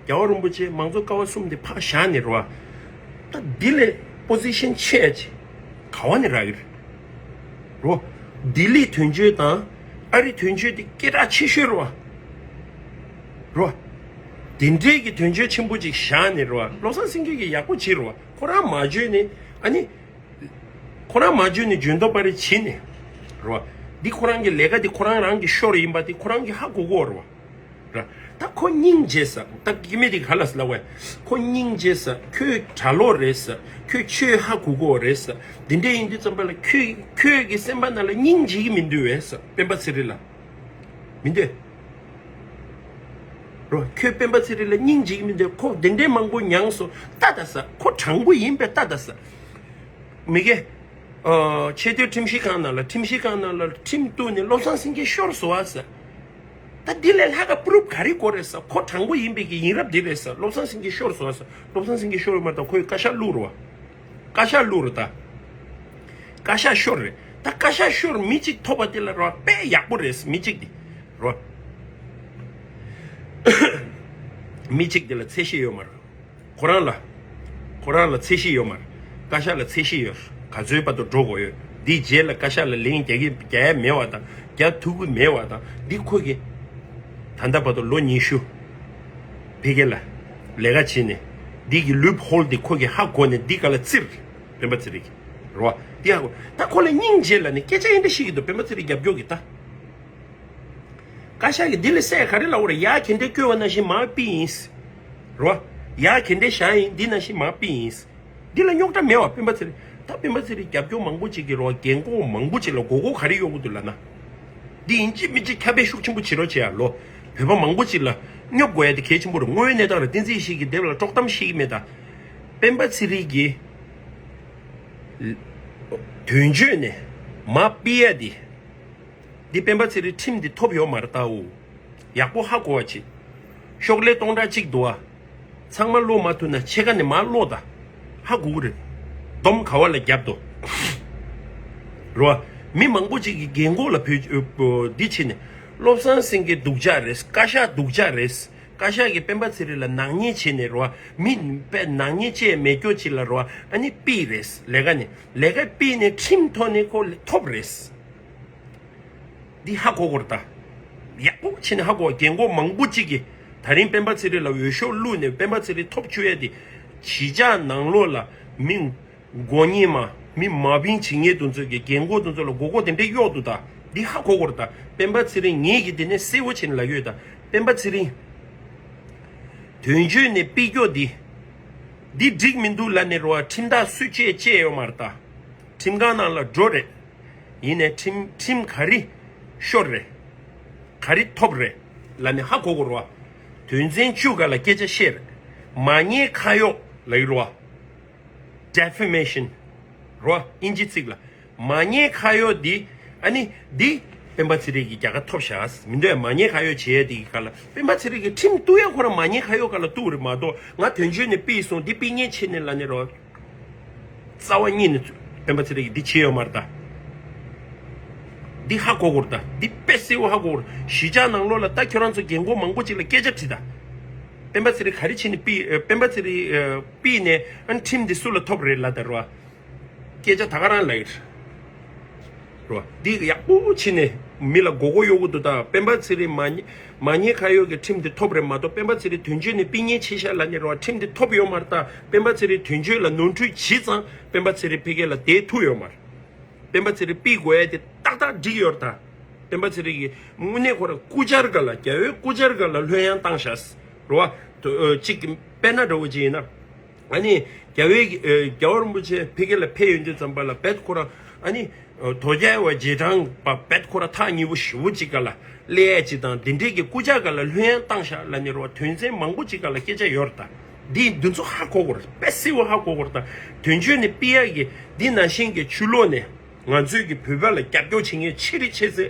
རྒྱལ་བ་རིན་པོ་ཆེ་མང་གཙོ་ཀ་བ་གསུམ་དེ་ཕར་བཞག་ནས་རོ། ད་འདི་ལས་པོ་ཟི་ཤན་ཆེ་ཡ་ཅིག་ག་བ་ནས་རག་གི་རེད། རོ། ལྡི་ལི་དོན་གཅོད་དང་ཨ་རི་དོན་གཅོད་དེ་སྐད་གྲགས་ཆེ་ཤོས་རེད་བ། རོ། དེ་འདྲའི་གི་དོན་གཅོད་ཆེན་པོ་ཅིག་བཞག་ནས་རོ། བློ་བཟང་སེང་གེ་གིས་ཡག་པོ་བྱེད་རོ། ཁོ་རང་མ་འཇོན་ནས་ཨ་ནི། ཁོ་རང་མ་འཇོན་ནས་འཇོན་ཐོ་པ་རེ་བྱེད་ནས། རོ། འདི་ཁོ་རང་གི་ལས་ཀ་འདི་ཁོ་རང་རང་གི་ཤོར་ཡིན་པ་དེ་ཁོ་རང་གི་ཧ་གོ་གོ་རོ། ར། ད་ཁོ་སྙིང་རྗེ་ས། ད་སྐྱེ་མེད་དེ་ག་ལ་ལབ་བས། ཁོ་སྙིང་རྗེ་ས། ཁོས་གྲྭ་ལོག་རེད་ས། ཁོས་ཆོས་ཧ་གོ་གོ་རེད་ས། འདི་འདྲ་ཡིན་དུས་ཙམ་པ་ལ་ཁོས་ཁོས་ཀྱི་སེམས་པ་ནང་ལ་སྙིང་རྗེ་གི་མི་འདུག་བས་ས། སྤེན་པ་ཚེ་རིང་ལ། མི་འདུག་རོ། ཁོས་སྤེན་པ་ཚེ་རིང་ལ་སྙིང་རྗེ་གི་མི་འདུག་ཁོ་དེ་འདྲའི་མང་པོ་མྱངས་སོང་ལྟ་ད་ས། ཁོ་དྲང་པོ་ཡིན་པས་ལྟ་ད་ས། མི་དགེ། ཨ། ཆེས་མཐོའི་ཁྲིམས་ཞིབ་ཁང་ནང་ལ། ཁྲིམས་ཞིབ་ཁང་ནང་ལ་ཁྲིམས་གཏུགས་ནས་བློ་བཟང་སེང་གེ་ཤོར་སོང་བ་ཟེར། ད་འདི་ལས་ལྷག་ག་པུ་རུབ་ག་རེ་དགོས་རེད་ཟེར། ཁོ་དྲང་པོ་ཡིན་པའི་གི་ཡིན་རབས་འདི་རེད་ཟེར། བློ་བཟང་སེང་གེ་ཤོར་སོང་བ་ཟེར། བློ་བཟང་སེང་གེ་ཤོར་ཡོད་མ་རེད་ད། ཁོས་བཀའ་ཤག་བླུགས་རོ། བཀའ་ཤག་བླུགས་རོ་ད། བཀའ་ཤག་ཤོར་རེད་ད། བཀའ་ཤག་ཤོར་མི་གཅིག་ཐོབ་པ་དེ་ལ་རོ། དཔེ་ཡག་པོ་རེད་ཟེར། མི་གཅིག་དེ་རོ། མི་གཅིག་དེ་ལ་ཚད་གཞི་ཡོད་མ་རེད། ཁོ་རང་ལ། ཁོ་རང་ལ་ཚད་གཞི་ཡོད་མ་རེད། བཀའ་ཤག་ལ་ཚད་གཞི་ཡོད། ག་ཚོད་བར་དུ་འགྲོ་དགོས་ཡོད། འདིའི་རྗེས་ལ་བཀའ་ཤག་ལ་ལན་རྒྱག་གི་རྒྱག་ཡ་མེད་པ་དང་། རྒྱག་ཐུབ་ཀྱི་མེད་པ་དང་། འདི་ཁོ་གིས་ད་ལྟ་བར་དུ་ལོ་ཉི་ཤུ་ཕ་གི་ལ་ལས་ཀ་བྱས་ནས། འདི་གི་ལུབ་ཧོལ་འདི་ཁོ་གིས་ཧ་གོ་ནས་འདི་ག་ལ་བཙིར། སྤེན་པ་ཚེ་རིང་གིས་རོ། འདི་ཧ་གོ། ད་ཁོ་ལ་སྙིང་རྗེ་ལ་ནི་སྐད་ཆ་ཡིན་འདྲ་ཞིག་གི་འདུག་སྤེན་པ་ཚེ་རིང་རྒྱབ་སྐྱོར་གི་ད། བཀའ་ཤག་གིས་འདི་ལ་སྲས་ག་རེ་ལབ་དགོས་རེད། ཡར་ག་འདྲས་བསྐོས་པ་ནང་བཞིན་མར་ཕུད་ཡིན། རོ། ཡར་ག་འདྲས་བཞག་ཡིན། འདི་ནང་བཞིན་མར་ཕུད་ཡིན། འདི་ལ་རྙོག་དྲ་མེད་པ། སྤེན་པ་ཚེ་རིང་། ད་སྤེན་པ་ཚེ་རིང་རྒྱབ་སྐྱོར་མང་པོ་ཅིག་གིས་རོ། རྒན་གོག་མང་པོ་ཅིག་ལ་མགོ་སྐོར་ག་རེ་གཡོག་གི་འདུག་ལབ་ན། འདི་ཡིན་གཅིག་མིན་གཅིག་ཁྱབ་སྤེལ་ཤུགས་ཆེན་པོ་བྱེད་རོགས་བྱེད་ཡ་ལོ། བོད་པ་མང་པོ་ཅིག་ལ་སྙོབ་དགོས་ཡ་དེ་གལ་ཆེན་པོ་རེད། དངོས་ཡོད་གནས་སྟངས་རེད། བསྟན་འཛིན་ཡེ་ཤེས་ཀྱིས་དེབ་ལ་དཀྲོག་གཏམ་བཤད་ཀྱི་མེད་ད། སྤེན་པ་ཚེ་རིང་གིས་དོན་གཅོད་ནས་མར་ཕུད་ཡ་དེ། འདི་སྤེན་པ་ཚེ་རིང་ཁྲིམས་འདི་ཐོབ་ཡོད་མ་རེད་ད། འོ། ཡག་པོ་ཧ་གོ་བ་བྱེད། ཤོག་ལྷེ་སྟོང་ཕྲག་གཅིག་འདུག་ཨ། ཚང་མ་ཀློག་མ་ཐུབ་ན་ཕྱེད་ཀ་ནས་མར་ཀློག་ད། ཧ་གོ་གི་རེད། སྡོམ་ག་བ་ལ་བརྒྱབ་དོ། རོ། མི་མང་པོ་ཅིག་གིས་རྒན་གོག་ལ་བོད་འདི་བྱས་ནས། བློ་བཟང་སེང་གེ་སྡུག་ཅག་རེད། བཀའ་ཤག་སྡུག་ཅག་རེད། བཀའ་ཤག་གིས་སྤེན་པ་ཚེ་རིང་ལ་ནག་ཉེས་བྱས་ནས་རོ། མི་དཔེ་ནག་ཉེས་བཅས་མེད་སྐྱོ་ཅིག་ལ་རོ། ཨ་ནི་ཕུད་རེད། ལས་ཀ་ནས་ལས་ཀ་ཕུད་ནས་ཁྲིམས་ཐོག་ནས་ཁོ་ཐོབ་རེད། འདི་ཧ་གོ་དགོས་རེད་ད། ཡག་པོ་བྱས་ནས་ཧ་གོ། རྒན་གོག་མང་པོ་ཅིག་གིས་ད་རིང་སྤེན་པ་ཚེ་རིང་ལ་འོས་ཤོག་བླུགས་ནས་སྤེན་པ་ཚེ་རིང་ཐོབ་བཅུག་ཡ་དེ། གཞིས་ཆགས་ནང་ལོགས་ལ་མི་མགོ་གཉིས་མ། མི་མ་བིན་བྱེད་མཁན་དེ་ཚོ་གིས་རྒན་གོག་དེ་ཚོ་ལ་མགོ་སྐོར་དེ་འདྲས་གཡོག་འདུག་ད། འདི་ཧ་གོ་དགོས་རེད་ད། སྤེན་པ་ཚེ་རིང་ངེད་ཀྱིས་དེ་ནས་གསལ་བོ་བྱས་ནས་ལབ་ཡོད་ད། སྤེན་པ་ཚེ་རིང་། དོན་གཅོད་ནས་ཕུད་རྒྱུ་འདི། འདི་འགྲིག་མི་འདུག་ལབ་ནས་རོ། ཁྲིམས་ཐག་སུས་བཅད་བཅད་ཡོད་མ་རེད་ད། ཁྲིམས་ཁང་ནང་ལ་འགྲོ་རེད། ཡིན་ནའི་ཁྲིམས་ཁྲིམས་ག་རེ་ཤོར་རེད། ག་རེ་ཐོབ་རེད་ལབ་ནས་ཧ་གོ་དགོས་རེད་བ། དོན་ཚན་བཅུ་ག་ལ་སྐད་ཆ་བཤད་རེད། མ་ཉེས་ཁ་གཡོག་ལབ་ཀྱི་རེད་བ། Defamation རོ། ཨིན་ཇི་ཚིག་ལ། མ་ཉེས་ཁ་གཡོག་འདི། ཨ་ནི་འདི། སྤེན་པ་ཚེ་རིང་གིས་རྒྱལ་ཁ་ཐོབ་བཞག་མི་འདོད། མ་ཉེས་ཁ་གཡོག་བྱེད་ཡས་འདི་གི་སྒང་ལ། སྤེན་པ་ཚེ་རིང་གིས་ཁྲིམས་གཏུག་ཡས་ཁོ་རང་མ་ཉེས་ཁ་གཡོག་སྒང་ལ་གཏུག་རེད་མ་གཏོགས། ང་དོན་གཅོད་ནས་ཕུད་སོང་། འདི་ཕུད་མཁན་བྱས་ནས་ལབ་ནས་རོ། རྩ་བ་ཉིད་ནས་སྤེན་པ་ཚེ་རིང་གིས་འདི་བྱས་ཡོད་མ་རེད་ད། འདི་ཧ་གོ་དགོས་རེད་ད། འདི་དཔེ་གསལ་བོ་ཧ་གོ་དགོས་རེད། གཞིས་ཆགས་ནང་ལོགས་ལ་ད་ཁྱོད་རང་ཚོ་རྒན་གོག་མང་པོ་ཅིག་ལ་སྐད་ཆ་དྲིས་ད། སྤེན་པ་ཚེ་རིང་ག་རེ་བྱས་ནས་ཕུད། སྤེན་པ་ཚེ་རིང་ཕུད་ནས་ཨ་ནི་ཁྲིམས་འདི་སུ་ལ་ཐོབ་རེད་ལབ་ད་རོ། སྐད་ཆ་ད་ག་རང་ལབ་ཡོད་རེད། རོ། འདི་ཡག་པོ་བྱས་ནས་མི་ལ་མགོ་སྐོར་གཡོག་གི་འདུག་ད། སྤེན་པ་ཚེ་རིང་མ་ཉེས་མ་ཉེས་ཁ་གཡོག་གི་ཁྲིམས་འདི་ཐོབ་རེད་མ་གཏོགས། སྤེན་པ་ཚེ་རིང་དོན་གཅོད་ནས་ཕུད་མཁན་བྱས་ཤག་ལབ་ནས་རོ། ཁྲིམས་འདི་ཐོབ་ཡོད་མ་རེད་ད། སྤེན་པ་ཚེ་རིང་དོན་གཅོད་ལ་ནོར་འཁྲུལ་བྱས་ཙང་སྤེན་པ་ཚེ་རིང་ཕ་གི་ལ་བསྡད་ཐུབ་ཡོད་མ་རེད། སྤེན་པ་ཚེ་རིང་ཕུད་དགོས་ཡ་དེ་ཏག་ཏག་འགྲིག་ཡོད་རེད་ད། སྤེན་པ་ཚེ་རིང་གིས་དངོས་གནས་ཁོ་རང་སྐུ་བཅར་སྒང་ལ། རྒྱལ་བའི་སྐུ་བཅར་སྒང་ལ་ལྷོད་ཡངས་བཏང་ཤག་ རོ། གཅིག་དཔེར་ན་འདྲ་བོ་ཅིག་ཡིན་ན། ཨ་ནི་རྒྱལ་བའི་རྒྱལ་བ་རིན་པོ་ཆེ་ཕ་གི་ལ་ཕེབས་ཡོང་དུས་ཙམ་པ་ལ་རྦད་ཁོ་རང་ཨ་ནི་དོལ་རྒྱལ་བ་རྗེས་འབྲང་པ་རྦད་ཁོ་རང་ཐག་ཉེ་བོ་ཞེ་བོ་ཅིག་ག་ལ་སླེབས་ཡ་ཅིག་དང་། འདི་འདྲས་ཀྱི་སྐུ་ཕྱྭ་ག་ལ་ལྷོད་ཡངས་བཏང་ཤག་ལབ་ནས་རོ། དོན་ཚན་མང་པོ་ཅིག་ག་ལ་སྐད་ཆ་ཡོད་རེད་ད། འདི་འདི་ཚོ་ཧ་གོ་དགོས་རེད། དཔེ་གསལ་བོ་ཧ་གོ་དགོས་རེད་ད། དོན་གཅོད་ནས་ཕུད་ཡ་གི་འདི་ནང་བཞིན་གྱི་ཕྱི་ལོགས་ནས་ང་ཚོའི་གི་བོད་པ་ལ་རྒྱབ་སྐྱོར་བྱེད་མཁན་ཆེ་རི་ཆེ་ཚེ་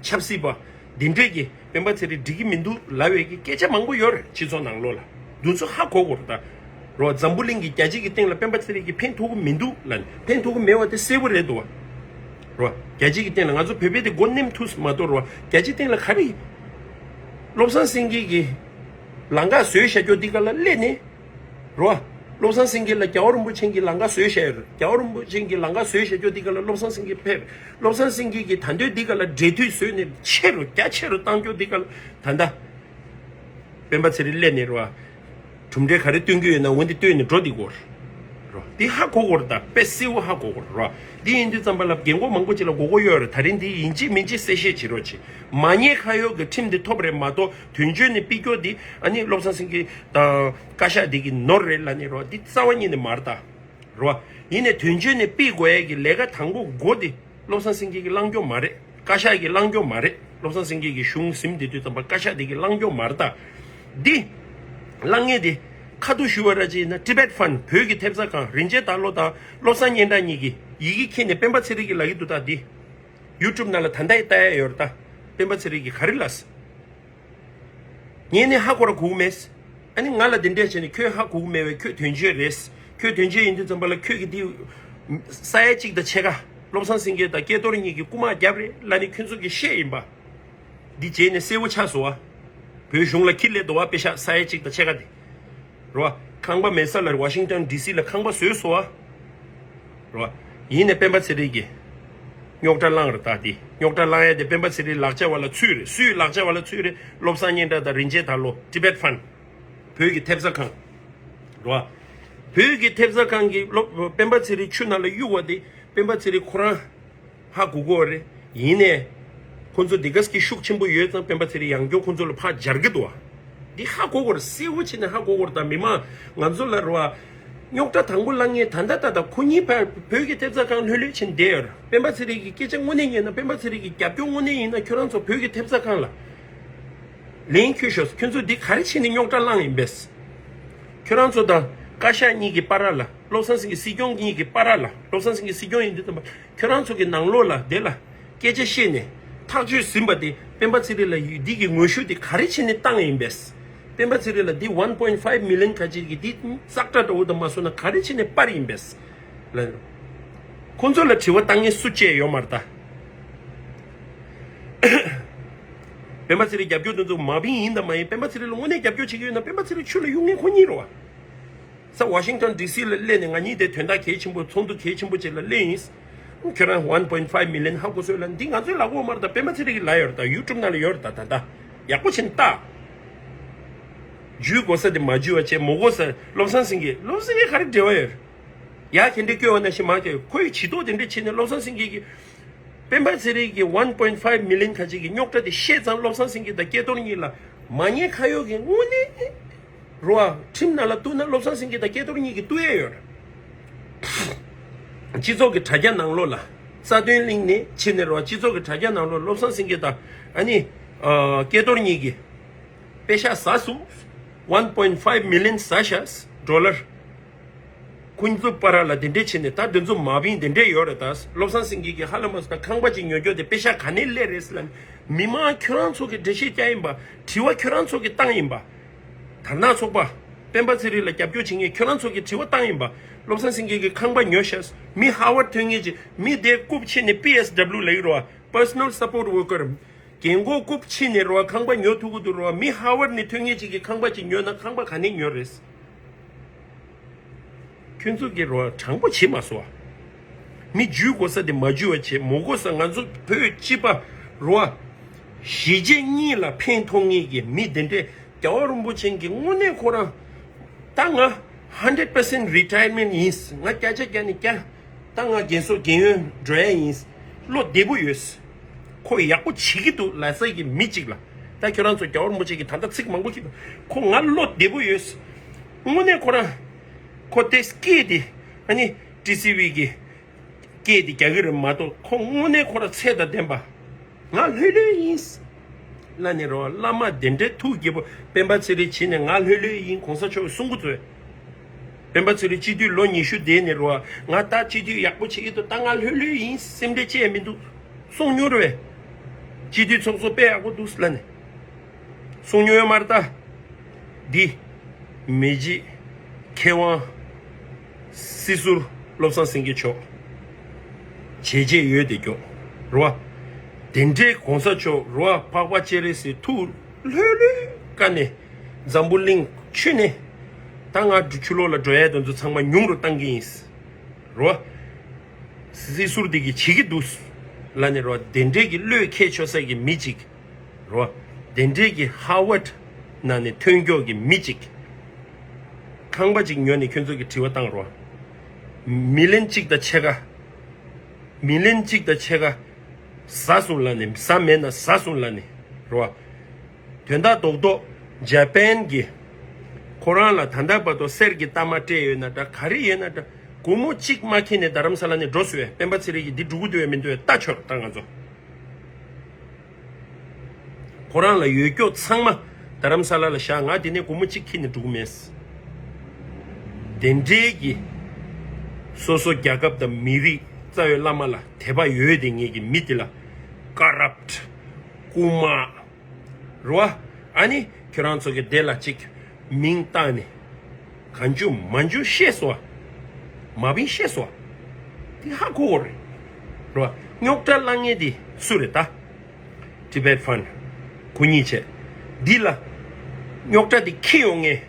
ཆབ་སྲིད་པ་འདི་འདྲས་ཀྱི་སྤེན་པ་ཚེ་རིང་འགྲིག་གི་མི་འདུག་ལབ་པའི་གི་སྐད་ཆ་མང་པོ་ཡོད་རེད་སྤྱི་ཚོགས་ནང་ལོགས་ལ། འདི་ཚོ་ཧ་གོ་དགོས་རེད་ད། རོ། འཛམ་བུ་གླིང་གི་རྒྱལ་སྤྱི་གི་སྟེང་ལ་སྤེན་པ་ཚེ་རིང་གིས་ཕན་ཐོགས་གི་མི་འདུག་ལབ་ནས། ཕན་ཐོགས་གི་མེད་པ་དེ་གསལ་པོ་རེད་འདུག་བ། རོ། རྒྱལ་སྤྱི་གི་སྟེང་ལ་ང་ཚོ་བོད་པའི་དེ་མགོ་ནེམ་ཐུག་མ་གཏོགས་རོ། རྒྱལ་སྤྱི་སྟེང་ལ་ག་རེ། བློ་བཟང་སེང་གེ་གི་ལམ་ཁ་བཟོས་བཞག་རྒྱུ་འདི་ག་ལ་སླེབས་ནས། རོ། བློ་བཟང་སེང་གེ་ལ་རྒྱལ་བ་རིན་པོ་ཆེ་གི་ལམ་ཁ་བཟོས་བཞག་ཡོད་རེད། རྒྱལ་བ་རིན་པོ་ཆེ་གི་ལམ་ཁ་བཟོས་བཞག་རྒྱུ་འདི་ག་ལ་བློ་བཟང་སེང་གེ་ཕེབས། བློ་བཟང་སེང་གེ་གི་ད་འདོད་འདི་ག་ལ་འབྲེལ་མཐུད་བཟོས་ནས་ཆེ་རུ་རྒྱ་ཆེ་རུ་བཏང་རྒྱུ་འདི་ག་ལ་ད་ལྟ་སྤེན་པ་ཚེ་རིང་སླེབས་ནས་རོ། གྲུབ་འབྲས་ག་རེ་སྟོན་གྱི་ཡོད་ན་འོན་ཏེ་སྟོན་ནས་འགྲོ་འདི་གོ་རོ། འདི་ཧ་གོ་གོ་རེད་ད། དཔེ་གསལ་བོ་ཧ་གོ་གོ་རོ། འདི་ཡིན་དུས་ཙམ་པ་ལ་རྒན་གོག་མང་པོ་ཅིག་ལ་མགོ་སྐོར་ཡོད་རེད། ད་རིང་འདི་ཡིན་གཅིག་མིན་གཅིག་གསལ་བཤད་བྱེད་རོགས་བྱེད། མ་ཉེས་ཁ་གཡོག་གི་ཁྲིམས་འདི་ཐོབ་རེད་མ་གཏོགས་དོན་གཅོད་ནས་ཕུད་རྒྱུ་འདི་ཨ་ནི་བློ་བཟང་སེང་གེ་དང་བཀའ་ཤག་འདི་གི་ནོར་རེད་ལབ་ནས་རོ། འདི་རྩ་བ་ཉིད་ནས་མ་རེད་ད། རོ། ཡིན་ནའི་དོན་གཅོད་ནས་ཕུད་དགོས་ཡས་ཀྱི་ལས་ཀ་དང་པོ་འགོ་འདི་བློ་བཟང་སེང་གེ་གིས་བླང་རྒྱུ་མ་རེད། བཀའ་ཤག་གིས་བླང་རྒྱུ་མ་རེད། བློ་བཟང་སེང་གེ་གིས་གཞུང་ཟིན་བསྡད་དུས་ཙམ་པ་བཀའ་ཤག་འདི་གིས་བླང་རྒྱུ་མ་རེད་ད། འདི་བླང་ངེས་འདི་ཁ་ཐུག་ཞུ་བ་ར་ཅིག་ཡིན་ན་Tibet Fund བོད་ཀྱི་ཐེབས་རྩ་ཁང་རིན་ཆེན་དར་ལོ་དང་བློ་བཟང་སྙན་གྲགས་གཉིས་ཀྱིས་ཡི་གེ་ཁྱེར་ནས་སྤེན་པ་ཚེ་རིང་གིས་ལབ་ཀྱི་འདུག་ད་འདི་YouTube་ནང་ལ་ད་ལྟ་ཡི་ལྟ་ཡ་ཡོད་རེད་ད། སྤེན་པ་ཚེ་རིང་གིས་ག་རེ་ལབ། ངས་ནི་ཧ་གོ་ར་གོ་གི་མེད། ཨ་ནི་ང་ལ་དེ་འདྲས་བྱས་ནས་ཁྱོད་ཧ་གོ་གི་མེད་པས། ཁྱོད་དོན་གཅོད་རེད། ཁྱོད་དོན་གཅོད་ཡིན་དུས་ཙམ་པ་ལ་ཁྱོད་ཀྱིས་འདི་ས་ཡ་གཅིག་དང་ཕྱེད་ཀ་བློ་བཟང་སེང་གེ་དང་སྐལ་རྡོར་གཉིས་ཀྱིས་རྐུ་མ་བརྒྱབ་རེད་ལབ་ནས་ཁྱོད་ཚོ་གིས་བཤད་ཡིན་པ། འདི་རྗེས་ནས་གསལ་བོ་ཆགས་སོང་བ། བོད་གཞུང་ལ་ཁྱི་སླེབས་འདུག་བ། པེ་ཤག་ས་ཡ་གཅིག་དང་ཕྱེད་ཀ་དེ། རོ། ཁང་པ་མེད་ས་ལ་ཝ་ཤིང་ཊོན་ཌི་སི་ལ་ཁང་པ་བཟོས་སོང་བ། རོ། ཡིན་ནའི་སྤེན་པ་ཚེ་རིང་གིས་རྙོག་དྲ་བསླངས་རེད་ད་དེ། རྙོག་དྲ་བསླངས་ཡ་དེ་སྤེན་པ་ཚེ་རིང་ལག་ཆ་བ་ལ་ཚུད་རེད། སུའི་ལག་ཆ་བ་ལ་ཚུད་རེད། བློ་བཟང་སྙན་གྲགས་དང་རིན་ཆེན་དར་ལོ། Tibet Fund བོད་ཀྱི་ཐེབས་རྩ་ཁང་། རོ། བོད་ཀྱི་ཐེབས་རྩ་ཁང་གིས་བློ་སྤེན་པ་ཚེ་རིང་ཆུ་ནང་ལ་གཡུག་པ་དེ་སྤེན་པ་ཚེ་རིང་ཁོ་རང་ཧ་གོ་གོ་རེད། ཡིན་ནའི་ཁོ་ཚོ་འདི་ག་སྐྱེ་ཤུགས་ཆེན་པོ་ཡོད་ཙང་སྤེན་པ་ཚེ་རིང་ཡང་བསྐྱར་ཁོ་ཚོ་ལ་ཕར་སྦྱར་གི་འདུག་བ། འདི་ཧ་གོ་གོ་རེད། གསལ་བོ་བྱས་ནས་ཧ་གོ་གོ་རེད། ད་མི་མང་ང་ཚོ་ལ་རོ། རྙོག་དྲ་དང་པོ་བསླངས་མཁན་ད་ལྟ་ད་ལྟ་ཁོ་གཉིས་ཕར་བོད་ཀྱི་ཐེབས་རྩ་ཁང་ལྷོད་ལྷོད་བྱས་ནས་བསྡད་ཡོད་རེད། སྤེན་པ་ཚེ་རིང་གི་སྐད་ཆ་དངོས་གནས་ཉན་ན། སྤེན་པ་ཚེ་རིང་གི་རྒྱབ་སྐྱོར་དངོས་གནས་ཡིན་ན་ཁྱོད་རང་ཚོ་བོད་ཀྱི་ཐེབས་རྩ་ཁང་ལ་ལན་ཁྱོད་ཤོག་ཁྱོད་ཚོ་འདི་ག་རེ་བྱས་ནས་རྙོག་དྲ་བསླངས་ཡིན་པས། ཁྱོད་རང་ཚོ་དང་བཀའ་ཤག་གཉིས་ཀྱི་བར་ལ། བློ་བཟང་སེང་གེ་སྲིད་སྐྱོང་གཉིས་ཀྱི་བར་ལ། བློ་བཟང་སེང་གེ་སྲིད་སྐྱོང་ཡིན་དུས་ཙམ་པ་ཁྱོད་རང་ཚོ་གི་ནང་ལོགས་ལ་དེ་ལ་སྐད་ཆ་བཤད་ནས་ཐག་གཅོད་ཟིན་པ་དེ་སྤེན་པ་ཚེ་རིང་ལ་ཡོད་འདི་གི་ངོ་ཤུགས་དེ་ག་རེ་བྱས་ནས་བཏང་ཡིན་པས། སྤེན་པ་ཚེ་རིང་ལ་འདི་one point five million་ཁ་ཅིག་གི་འདི་ཙག་སྒྲ་འདྲ་བོ་དང་མ་སོང་ན་ག་རེ་བྱས་ནས་སྤར་ཡིན་པས་ལ། ཁོ་ཚོ་ལ་དྲི་བ་བཏང་མཁན་སུ་བཅས་ཡོད་མ་རེད་ད། སྤེན་པ་ཚེ་རིང་རྒྱབ་སྐྱོར་དེ་ཚོ་མ་བིང་ཡིན་དང་མ་ཡིན། སྤེན་པ་ཚེ་རིང་ལ་དངོས་གནས་རྒྱབ་སྐྱོར་བྱེད་ཀྱི་ཡོད་ན་སྤེན་པ་ཚེ་རིང་ཆུ་ལ་གཡུག་མཁན་ཁོ་གཉིས་རེད་བ། ས་ཝ་ཤིང་ཊོན་ཌི་སི་ལ་སླེབས་ནས་ང་གཉིས་དེ་དོན་དག་གལ་ཆེན་པོ་ཚོགས་འདུ་གལ་ཆེན་པོ་ཅིག་ལ་སླེབས་ཡིན། ཁྱོད་རང་one point five million ཧ་གོ་སོང་ལ་འདི་ང་ཚོའི་ལག་པ་མ་རེད་ད། སྤེན་པ་ཚེ་རིང་གིས་ལབ་ཡོད་རེད་ད། ཡུ་ཊུབ་ནང་ལ་ཡོད་རེད་ད། ད་ད་ཡག་པོ་བྱས་ནས་ལྟ། འཇུ་དགོས་ས་དེ་མ་འཇུ་བ་བྱས། མ་དགོས་ས། བློ་བཟང་སེང་གེ། བློ་བཟང་སེང་གེ་ག་རེ་འབྲེལ་བ་ཡོད་རེད། ཡ་གན་འདྲེ་བསྐྱོད་པ་ནང་བཞིན་མ་བསྐྱོད། ཁོ་ཡི་བྱི་དོག་དེ་འདྲ་བྱས་ནས་བློ་བཟང་སེང་གེ་གིས་སྤེན་པ་ཚེ་རིང་གི་one point five million ཁ་ཅིག་གི་རྙོག་དྲ་དེ་བཤད་ཙང་བློ་བཟང་སེང་གེ་དང་སྐལ་རྡོར་གཉིས་ལ་མ་ཉེས་ཁ་གཡོག་གི་དངོས་གནས་རོ། ཁྲིམས་ནང་ལ་གཏུགས་ན་བློ་བཟང་སེང་གེ་དང་སྐལ་རྡོར་གཉིས་ཀྱིས་གཏུགས་ཡས་ཡོད་རེད། སྤྱི་ཚོགས་ཀྱི་དྲ་རྒྱ་ནང་ལོགས་ལ་རྩ་དོན་གླེང་ནས་ཕྱིན་ནས་རོ། སྤྱི་ཚོགས་ཀྱི་དྲ་རྒྱ་ནང་ལོགས་བློ་བཟང་སེང་གེ་དང་ཨ་ནི་ཨ་སྐལ་རྡོར་གཉིས་ཀྱིས་པེ་ཤག་ཟ་སོང་། one point five million ཟ་ཤག་ཌོ་ལར། ཁོང་ཚོ་བར་ལ་དེ་འདྲས་བྱས་ནས་ད་དེ་ཚོ་མ་བིང་དེ་འདྲས་ཡོད་རེད་ད། བློ་བཟང་སེང་གེ་གིས་ཧ་ལམ་མ་སོང་ད་ཁང་པ་ཅིག་ཉོ་རྒྱུ་དེ་པེ་ཤག་ག་ནས་སླེབས་རེད་ཟེར་ལབ་ནས། མི་མང་ཁྱོད་རང་ཚོ་གིས་འགྲེལ་བཤད་རྒྱག་ཡིན་པ། དྲི་བ་ཁྱོད་རང་ཚོ་གིས་བཏང་ཡིན་པ། དར་ནག་ཚོགས་པ། སྤེན་པ་ཚེ་རིང་ལ་རྒྱབ་སྐྱོར་བྱེད་མཁན་ཁྱོད་རང་ཚོ་གིས་དྲི་བ་བཏང་ཡིན་པ། བློ་བཟང་སེང་གེ་གིས་ཁང་པ་ཉོ་ཤག་མི་ཧ་ཝར་ཐོན་མཁན་ཅིག་མི་དེ་རྐུབ་ཕྱེ་ནས་པི་ཨེས་ཌབ་ལིའུ་ལབ་ཀྱི་རེད་བ། Personal Support Worker། རྒན་གོག་རྐུབ་ཕྱེ་ནས་རེད་བ། ཁང་པ་ཉོ་ཐུབ་ཀྱི་འདུག་རེད་བ། མི་ཧ་ཝར་ནས་ཐོན་མཁན་ཅིག་གིས་ཁང་པ་ཅིག་ཉོས་ན་ཁང་པ་ག་ནས་ཉོས་རེད། ཁྱོད་ཚོ་གིས་རོ་དྲང་པོ་བྱེད་མ་སོང་བ། མི་འཇུ་དགོས་ས་དེ་མ་འཇུ་བ་བྱེད། མ་དགོས་ས། ང་ཚོ་བོད་སྤྱི་པ་རོ། གཞིས་བྱེས་གཉིས་ལ་ཕན་ཐོགས་ངེས་ཀྱི་མི་དེ་འདྲས་རྒྱལ་བ་རིན་པོ་ཆེ་གི་དངོས་གནས་ཁོ་རང་། ད་ང་hundred percent retirement ཡིན། ང་བརྒྱ་ཆ་བརྒྱ་ནས་བརྒྱ། ད་ང་རྒན་གསོ་རྒན་ཡོལ་འགྲོ་ཡ་ཡིན། བློ་བདེ་པོ་ཡོད། ཁོ་ཡག་པོ་བྱེད་ཀྱི་འདུག་ལབ་ས་ཀྱི་མི་གཅིག་ལ། ད་ཁྱོད་རང་ཚོ་རྒྱལ་བ་རིན་པོ་ཆེ་གིས་ད་ལྟ་ཚིག་མང་པོ་ཞིག་ཁོ་ང་བློ་བདེ་པོ་ཡོད། དངོས་གནས་ཁོ་རང་ཁོ་དེ་སྐད་དེ་ཨ་ནི་ཊི་སི་ཝི་གི་སྐད་དེ་རྒྱག་གི་རེད་མ་གཏོགས་ཁོ་དངོས་གནས་ཁོ་རང་ཚད་དང་ལྡན་པ། ང་ལྷོད་ལྷོད་ཡིན། ལ་ནི་རོ་བླ་མ་དེ་འདྲའི་ཐུགས་དགྱེས་པོ་སྤེན་པ་ཚེ་རིང་བྱས་ནས་ང་ལྷོད་ལྷོད་ཡིན་གོང་ས་མཆོག་གསུང་གི་ཚོད། སྤེན་པ་ཚེ་རིང་སྤྱི་འཐུས་ལོ་ཉི་ཤུ་བསྡད་ནས་རོ་ང་ད་སྤྱི་འཐུས་ཡག་པོ་བྱེད་ཀྱི་འདུག་ད་ང་ལྷོད་ལྷོད་ཡིན་སེམས་ཁྲལ་བྱས་མི་འདུག་གསུང་མྱོང་རེད་བས། སྤྱི་འཐུས་ཚོགས་གཙོ་དཔེ་ཡག་པོ་འདུག་ལ་ནི། གསུང་མྱོང་ཡོད་མ་རེད་ད། འདི། མི་རྗེ། མཁས་དབང་། སྲིད་ཟུར་བློ་བཟང་སེང་གེ་མཆོག་བྱས་རྗེས་ཡོད་དེ་མགྱོགས། རེད་བ། དེ་འདྲའི་གོང་ས་མཆོག་རེད་བ་འཕགས་པ་སྤྱན་རས་གཟིགས་ཐུགས་ལྷོད་ལྷོད་ཀ་ནས་འཛམ་བུ་གླིང་ཁྱོན་ནས་ད་ང་ཕྱི་ལོགས་ལ་འགྲོ་ཡས་དེ་ཚོ་ཚང་མ་ཉུང་རུ་བཏང་གི་ཡིན། རེད་བ། སྲིད་ཟུར་འདི་གིས་བྱེད་ཀྱི་འདུག་ལ་ནི་རེད་བ་དེ་འདྲའི་གི་བློས་འཁེལ་ཆོག་ས་གི་མི་གཅིག་རོ། དེ་འདྲའི་གི་ཧ་ཝར་ཌི་ནང་ནས་ཐོན་མགྱོགས་ཀྱི་མི་གཅིག་ཁང་པ་གཅིག་ཉོས་ནས་ཁྱོད་ཚོ་གི་དྲི་བ་བཏང་རོ། མི་ལན་གཅིག་དང་ཕྱེད་ཀ་མི་ལན་གཅིག་དང་ཕྱེད་ཀ་ཟ་སོང་ལ་ནི་ཟ་མེད་ན་ཟ་སོང་ལ་ནི་རོ། དོན་དག་རྡོག་རྡོག་ཇ་པན་གི་ཁོ་རང་ལ་ད་ལྟ་བར་དུ་གསེར་གྱི་རྟགས་མ་སྤྲད་ཡོད་ན་འདྲ་ག་རེ་ཡོད་ན་འདྲ་སྒོར་མོ་གཅིག་མ་འཁྱེར་ནས་རྡ་རམ་ས་ལ་ནས་འགྲོ་སོང་བས་སྤེན་པ་ཚེ་རིང་གིས་འདི་འགྲོ་གི་འདུག་བས་མི་འདུག་བས་ལྟ་ཆོག་ད་ང་ཚོ། ཁོ་རང་ལ་ཡོད་སྐྱོ་ཚང་མ་རྡ་རམ་ས་ལ་ལ་བཞག་ང་དེ་ནས་སྒོར་མོ་གཅིག་ཁྱེར་ནས་འགྲོ་གི་མེད། དེ་འདྲའི་གི་སོ་སོ་རྒྱལ་ཁབ་དང་མི་རིགས་རྩ་བའི་བླ་མ་ལ་དད་པ་ཡོད་དེ་ངེད་ཀྱི་མི་དེ་ལ་ཀ་རབ་ཊི་རྐུན་མ་རེད་བ། ཨ་ནི་ཁྱོད་རང་ཚོ་གི་དེ་ལ་གཅིག་མིང་བཏགས་ནས། གང་བྱུང་མ་བྱུང་བཤད་སོ། མ་བིན་བཤད་སོ། དེ་ཧ་གོ་གོ་རེད། རོ། རྙོག་དྲ་བསླང་ངེས་དེ་སུ་རེད་ད། Tibet Fund། ཁོ་གཉིས་བྱས། འདི་ལ། རྙོག་དྲ་དེ་འཁྱེར་ཡོང་ངེས།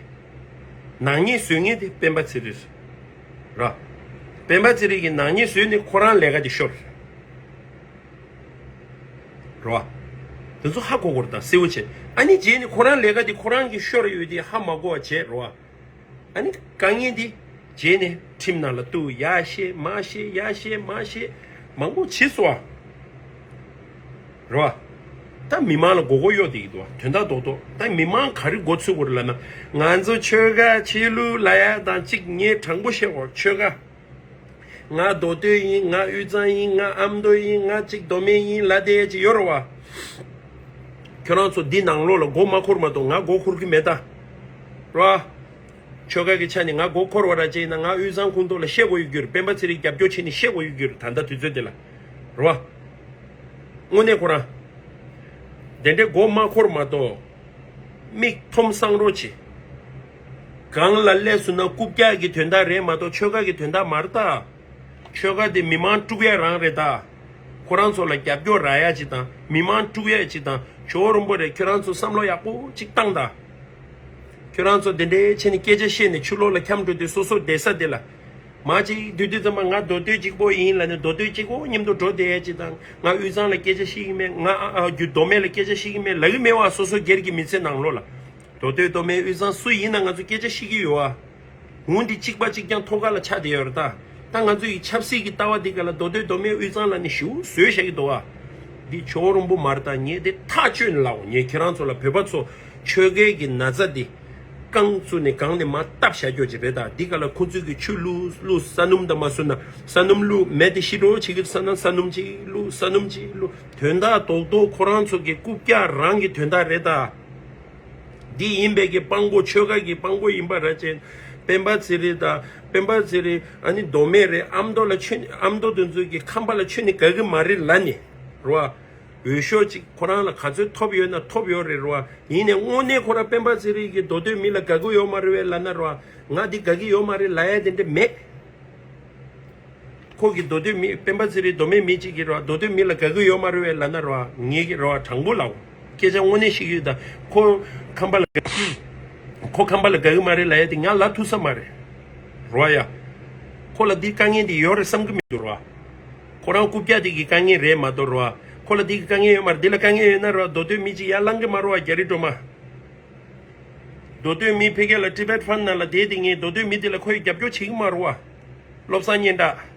ནག་ཉེས་བཟོས་ངེས་དེ་སྤེན་པ་ཚེ་རིང་རེད། རོ། སྤེན་པ་ཚེ་རིང་གིས་ནག་ཉེས་བཟོས་ནས་ཁོ་རང་ལས་ཀ་དེ་ཤོར། རོ། དེ་ཚོ་ཧ་གོ་གོ་རེད་ད་གསལ་བོ་བྱས། ཨ་ནི་རྗེས་ནས་ཁོ་རང་ལས་ཀ་དེ་ཁོ་རང་གིས་ཤོར་ཡོད་དེ་ཧ་མ་གོ་བ་བྱས་རོ། ཨ་ནི་དཀའ་ངལ་འདི་རྗེས་ནས་ཁྲིམས་ནང་ལ་གཏུག་ཡ་བཤད་མ་བཤད་ཡ་བཤད་མ་བཤད་མང་པོ་བྱས་སོ། རོ། ད་མི་མང་ལ་མགོ་སྐོར་གཡོག་བསྡད་ཀྱི་འདུག་བ་དོན་དག་རྡོག་རྡོག་ད་མི་མང་ག་རེ་མགོ་ཚོས་དགོས་རེད་ལབ་ན། ང་ཚོ་ཆོལ་ཁ་ཆོས་ལུགས་ལབ་ཡ་དང་གཅིག་ངས་དྲང་པོ་བཤད་དགོས་ཆོལ་ཁ། ང་མདོ་སྟོད་ཡིན། ང་དབུས་གཙང་ཡིན། ང་ཨ་མདོ་ཡིན། ང་གཅིག་མདོ་སྨད་ཡིན་ལབ་བསྡད་ཡ་ཅིག་ཡོད་རེད་བ། ཁྱོད་རང་ཚོ་འདི་ནང་ལོགས་ལ་མགོ་མ་འཁོར་མ་གཏོགས་ང་མགོ་འཁོར་གི་མེད་ད། རེད་བ། ཆོལ་ཁ་གི་ཆ་ནས་ང་མགོ་འཁོར་བ་ར་ཅིག་ཡིན་ན་ང་དབུས་གཙང་ཁོངས་གཏོགས་ལ་བཤད་དགོས་ཡོད་རྒྱུ་རེད། སྤེན་པ་ཚེ་རིང་རྒྱབ་སྐྱོར་བྱས་ནས་བཤད་དགོས་ཡོད་རྒྱུ་རེད་ད་ལྟ་དུས་ཚོད་འདི་ལ། རེད་བ། དངོས་གནས་ཁོ་རང་། དེ་འདྲའི་མགོ་མ་འཁོར་མ་གཏོགས། མིག་མཐོང་སང་རོགས་བྱེད། གང་ལ་སླེབས་སོང་ན་རྐུབ་བཀྱག་གི་དོན་དག་རེད་མ་གཏོགས་ཆོལ་ཁ་གི་དོན་དག་མ་རེད་ད། ཆོལ་ཁ་དེ་མི་མང་དཀྲུག་ཡ་རང་རེད་ད། ཁོ་རང་ཚོ་ལ་རྒྱབ་སྐྱོར་རག་ཡ་ཅིག་དང་མི་མང་དཀྲུག་ཡ་ཅིག་དང་ཇོ་བོ་རིན་པོ་རེད། ཁྱོད་རང་ཚོ་བསམ་བློ་ཡག་པོ་ཅིག་བཏང་ད། ཁྱོད་རང་ཚོ་དེ་འདྲའི་བྱས་ནས་སྐད་ཆ་བཤད་ནས་ཕྱི་ལོགས་ལ་འཁྱམས་འགྲོ་དུས་སོ་སོ་བསྡད་ས་དེ་ལ། མ་གཅིག་དུས་དུས་ཙམ་པ་ང་མདོ་སྟོད་གཅིག་པོ་ཡིན་ལབ་ནས་མདོ་སྟོད་གཅིག་པོ་མཉམ་དུ་འགྲོ་བསྡད་ཡ་ཅིག་དང་ང་དབུས་གཙང་ལ་སྐད་ཆ་བཤད་ཀྱི་མེད། ང་ཨ་ཨ་རྒྱུ་མདོ་སྨད་ལ་སྐད་ཆ་བཤད་ཀྱི་མེད་ལབ་ཀྱི་མེད་བ། སོ་སོ་སྒེར་གྱི་མི་ཚེ་ནང་ལོགས་ལ། མདོ་སྟོད་མདོ་སྨད་དབུས་གཙང་སུ་ཡིན་ན་ང་ཚོ་སྐད་ཆ་བཤད་ཀྱི་ཡོད་བ། འོ་འདི་གཅིག་པ་གཅིག་རྐྱང་ཐོག་ཁ་ལ་ཆགས་བསྡད་ཡོད་རེད་ད། ད་ང་ཚོ་ཡི་ཆབ་སྲིད་ཀྱི་ལྟ་བ་འདི་ག་ལ་མདོ་སྟོད་མདོ་སྨད་དབུས་གཙང་ལ་ནི་ཞེ་པོ་བཟོས་བཞག་གི་འདུག་བ། འདི་ཇོ་བོ་རིན་པོ་མ་རེད་ད། ངས་འདི་ཐག་གཅོད་ནས་ལབ་འོ། ངས་ཁྱེད་རང་ཚོ་ལ་བོད་པ་ཚོ་ཆོལ་ཁའི་གི་ན་ཚ་འདི་རྐང་བཙུགས་ནས་གང་ནས་མར་བཏབ་བཞག་རྒྱུ་ཅིག་རེད་ད། འདི་ག་ལ་ཁོ་ཚོས་གི་ཆུ་བླུགས་བླུགས་ས་སྣུམ་དང་མ་བཟོས་ན་ས་སྣུམ་བླུགས་མེད་དེ་ཤི་འགྲོ་བྱེད་ཀྱི་ས་ན་ས་སྣུམ་ཅིག་བླུགས་ས་སྣུམ་ཅིག་བླུགས། དོན་དག་རྡོག་རྡོག་ཁོ་རང་ཚོ་གི་རྐུབ་བཀྱག་རང་གི་དོན་དག་རེད་ད། འདི་ཡིན་པའི་གི་དཔང་པོ་ཆོལ་ཁ་གི་དཔང་པོ་ཡིན་པ་ར་ཅན། སྤེན་པ་ཚེ་རིང་དང་སྤེན་པ་ཚེ་རིང་ཨ་ནི་མདོ་སྨད་རེད། ཨ་མདོ་ལ་ཆོས་ཨ་མདོ་དེ་ཚོའི་གི་ཁམས་པ་ལ་ཆོས་ནི་དགའ་གི་མ་རེད་ལབ་ནས་རོ། འོས་ཤོག་ཅིག་ཁོ་རང་ལ་ག་ཚོད་ཐོབ་ཡོད་ན་ཐོབ་ཡོད་རེད་རོ། ཡིན་ནའི་དངོས་གནས་ཁོ་རང་སྤེན་པ་ཚེ་རིང་གི་མདོ་སྟོད་མི་ལ་དགའ་གི་ཡོད་མ་རེད་བས་ལབ་ན་རོ། ང་འདི་དགའ་གི་ཡོད་མ་རེད་ལབ་ཡ་དེ་འདྲ་མེད། ཁོ་གི་མདོ་སྟོད་མི་སྤེན་པ་ཚེ་རིང་མདོ་སྨད་མི་གཅིག་གིས་རོ་མདོ་སྟོད་མི་ལ་དགའ་གི་ཡོད་མ་རེད་བས་ལབ་ན་རོ་ངེད་ཀྱི་རོ་དྲང་པོ་ལབ། སྐད་ཆ་དངོས་གནས་ཤིག་ཡོད་ད། ཁོ་ཁམས་པ་ལ་དགའ་ཁོ་ཁམས་པ་ལ་དགའ་གི་མ་རེད་ལབ་ཡ་དེ་ང་ལབ་ཐུབ་ས་མ་རེད་རོ་ཡ། ཁོ་ལ་འདི་དཀའ་ངལ་འདི་ཡོད་རེད་བསམ་གི་མི་འདུག་རོ། ཁོ་རང་རྐུབ་བཀྱག་དེ་གི་དཀའ་ངལ་རེད་མ་གཏོགས་རོ། ཁོ་ལ་འདི་གི་དཀའ་ངལ་ཡོད་མ་རེད། འདི་ལ་དཀའ་ངལ་ཡོད་ན་རོ་མདོ་སྟོད་མི་གཅིག་ཡར་ལངས་གི་མ་རོ་བ་རྒྱ་རི་སྒྲོལ་མ། མདོ་སྟོད་མི་ཕ་གི་ལ་Tibet Fund ནང་ལ་བསྡད་དེ་ངས་མདོ་སྟོད་མི་དེ་ལ་ཁོས་རྒྱབ་སྐྱོར་བྱེད་ཀྱི་མ་རེད་བ། བློ་བཟང་སྙན་གྲགས།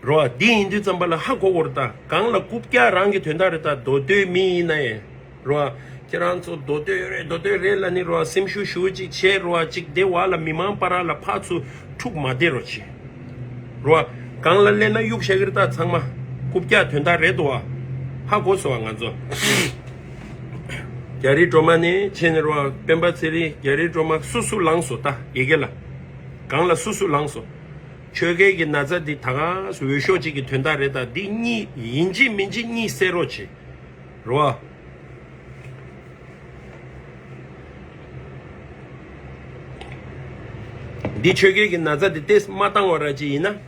རེད་བ། འདི་ཡིན་དུས་ཙམ་པ་ལ་ཧ་གོ་གོ་རེད་ད། གང་ལ་རྐུབ་བཀྱག་རང་གི་དོན་དག་རེད་ད། མདོ་སྟོད་མི་ཡིན་ན་ཡང་ རོ། ཁྱེད་རང་ཚོ་མདོ་སྟོད་རེད་མདོ་སྟོད་རེད་ལབ་ནི་རོ། སེམས་ཤུགས་ཞུ་ཅིག་བྱེད་རོ། ཅིག་དེ་བ་ལ་མི་མང་བར་ལ་ཕར་ཚུར་འཁྲུག་མ་བསྡད་རོགས་བྱེད། རོ། གང་ལ་སླེབས་ན་གཡུག་བཞག་གི་རེད་ད། ཚང་མ་རྐུབ་བཀྱག་དོན་དག་རེད་དོ། ཧ་གོ་སོང་བ་ང་ཚོ། རྒྱ་རི་སྒྲོལ་མ་ནས་བྱས་ནས་རོ། སྤེན་པ་ཚེ་རིང་རྒྱ་རི་སྒྲོལ་མ་སུ་སུ་ལངས་སོང་ད་དགེ་རྒན་ལགས། གང་ལ་སུ་སུ་ལངས་སོང་། ཆོལ་ཁའི་གི་ན་ཚ་འདི་ད་ག་སུ་འོས་ཤོག་ཅིག་གི་དོན་དག་རེད་ད། འདི་གཉིས་ཡིན་གཅིག་མིན་གཅིག་གཉིས་སེལ་རོགས་བྱེད། རོ། འདི་ཆོལ་ཁའི་གི་ན་ཚ་འདི་ཏེས་མ་བཏང་བ་ར་ཅིག་ཡིན་ན།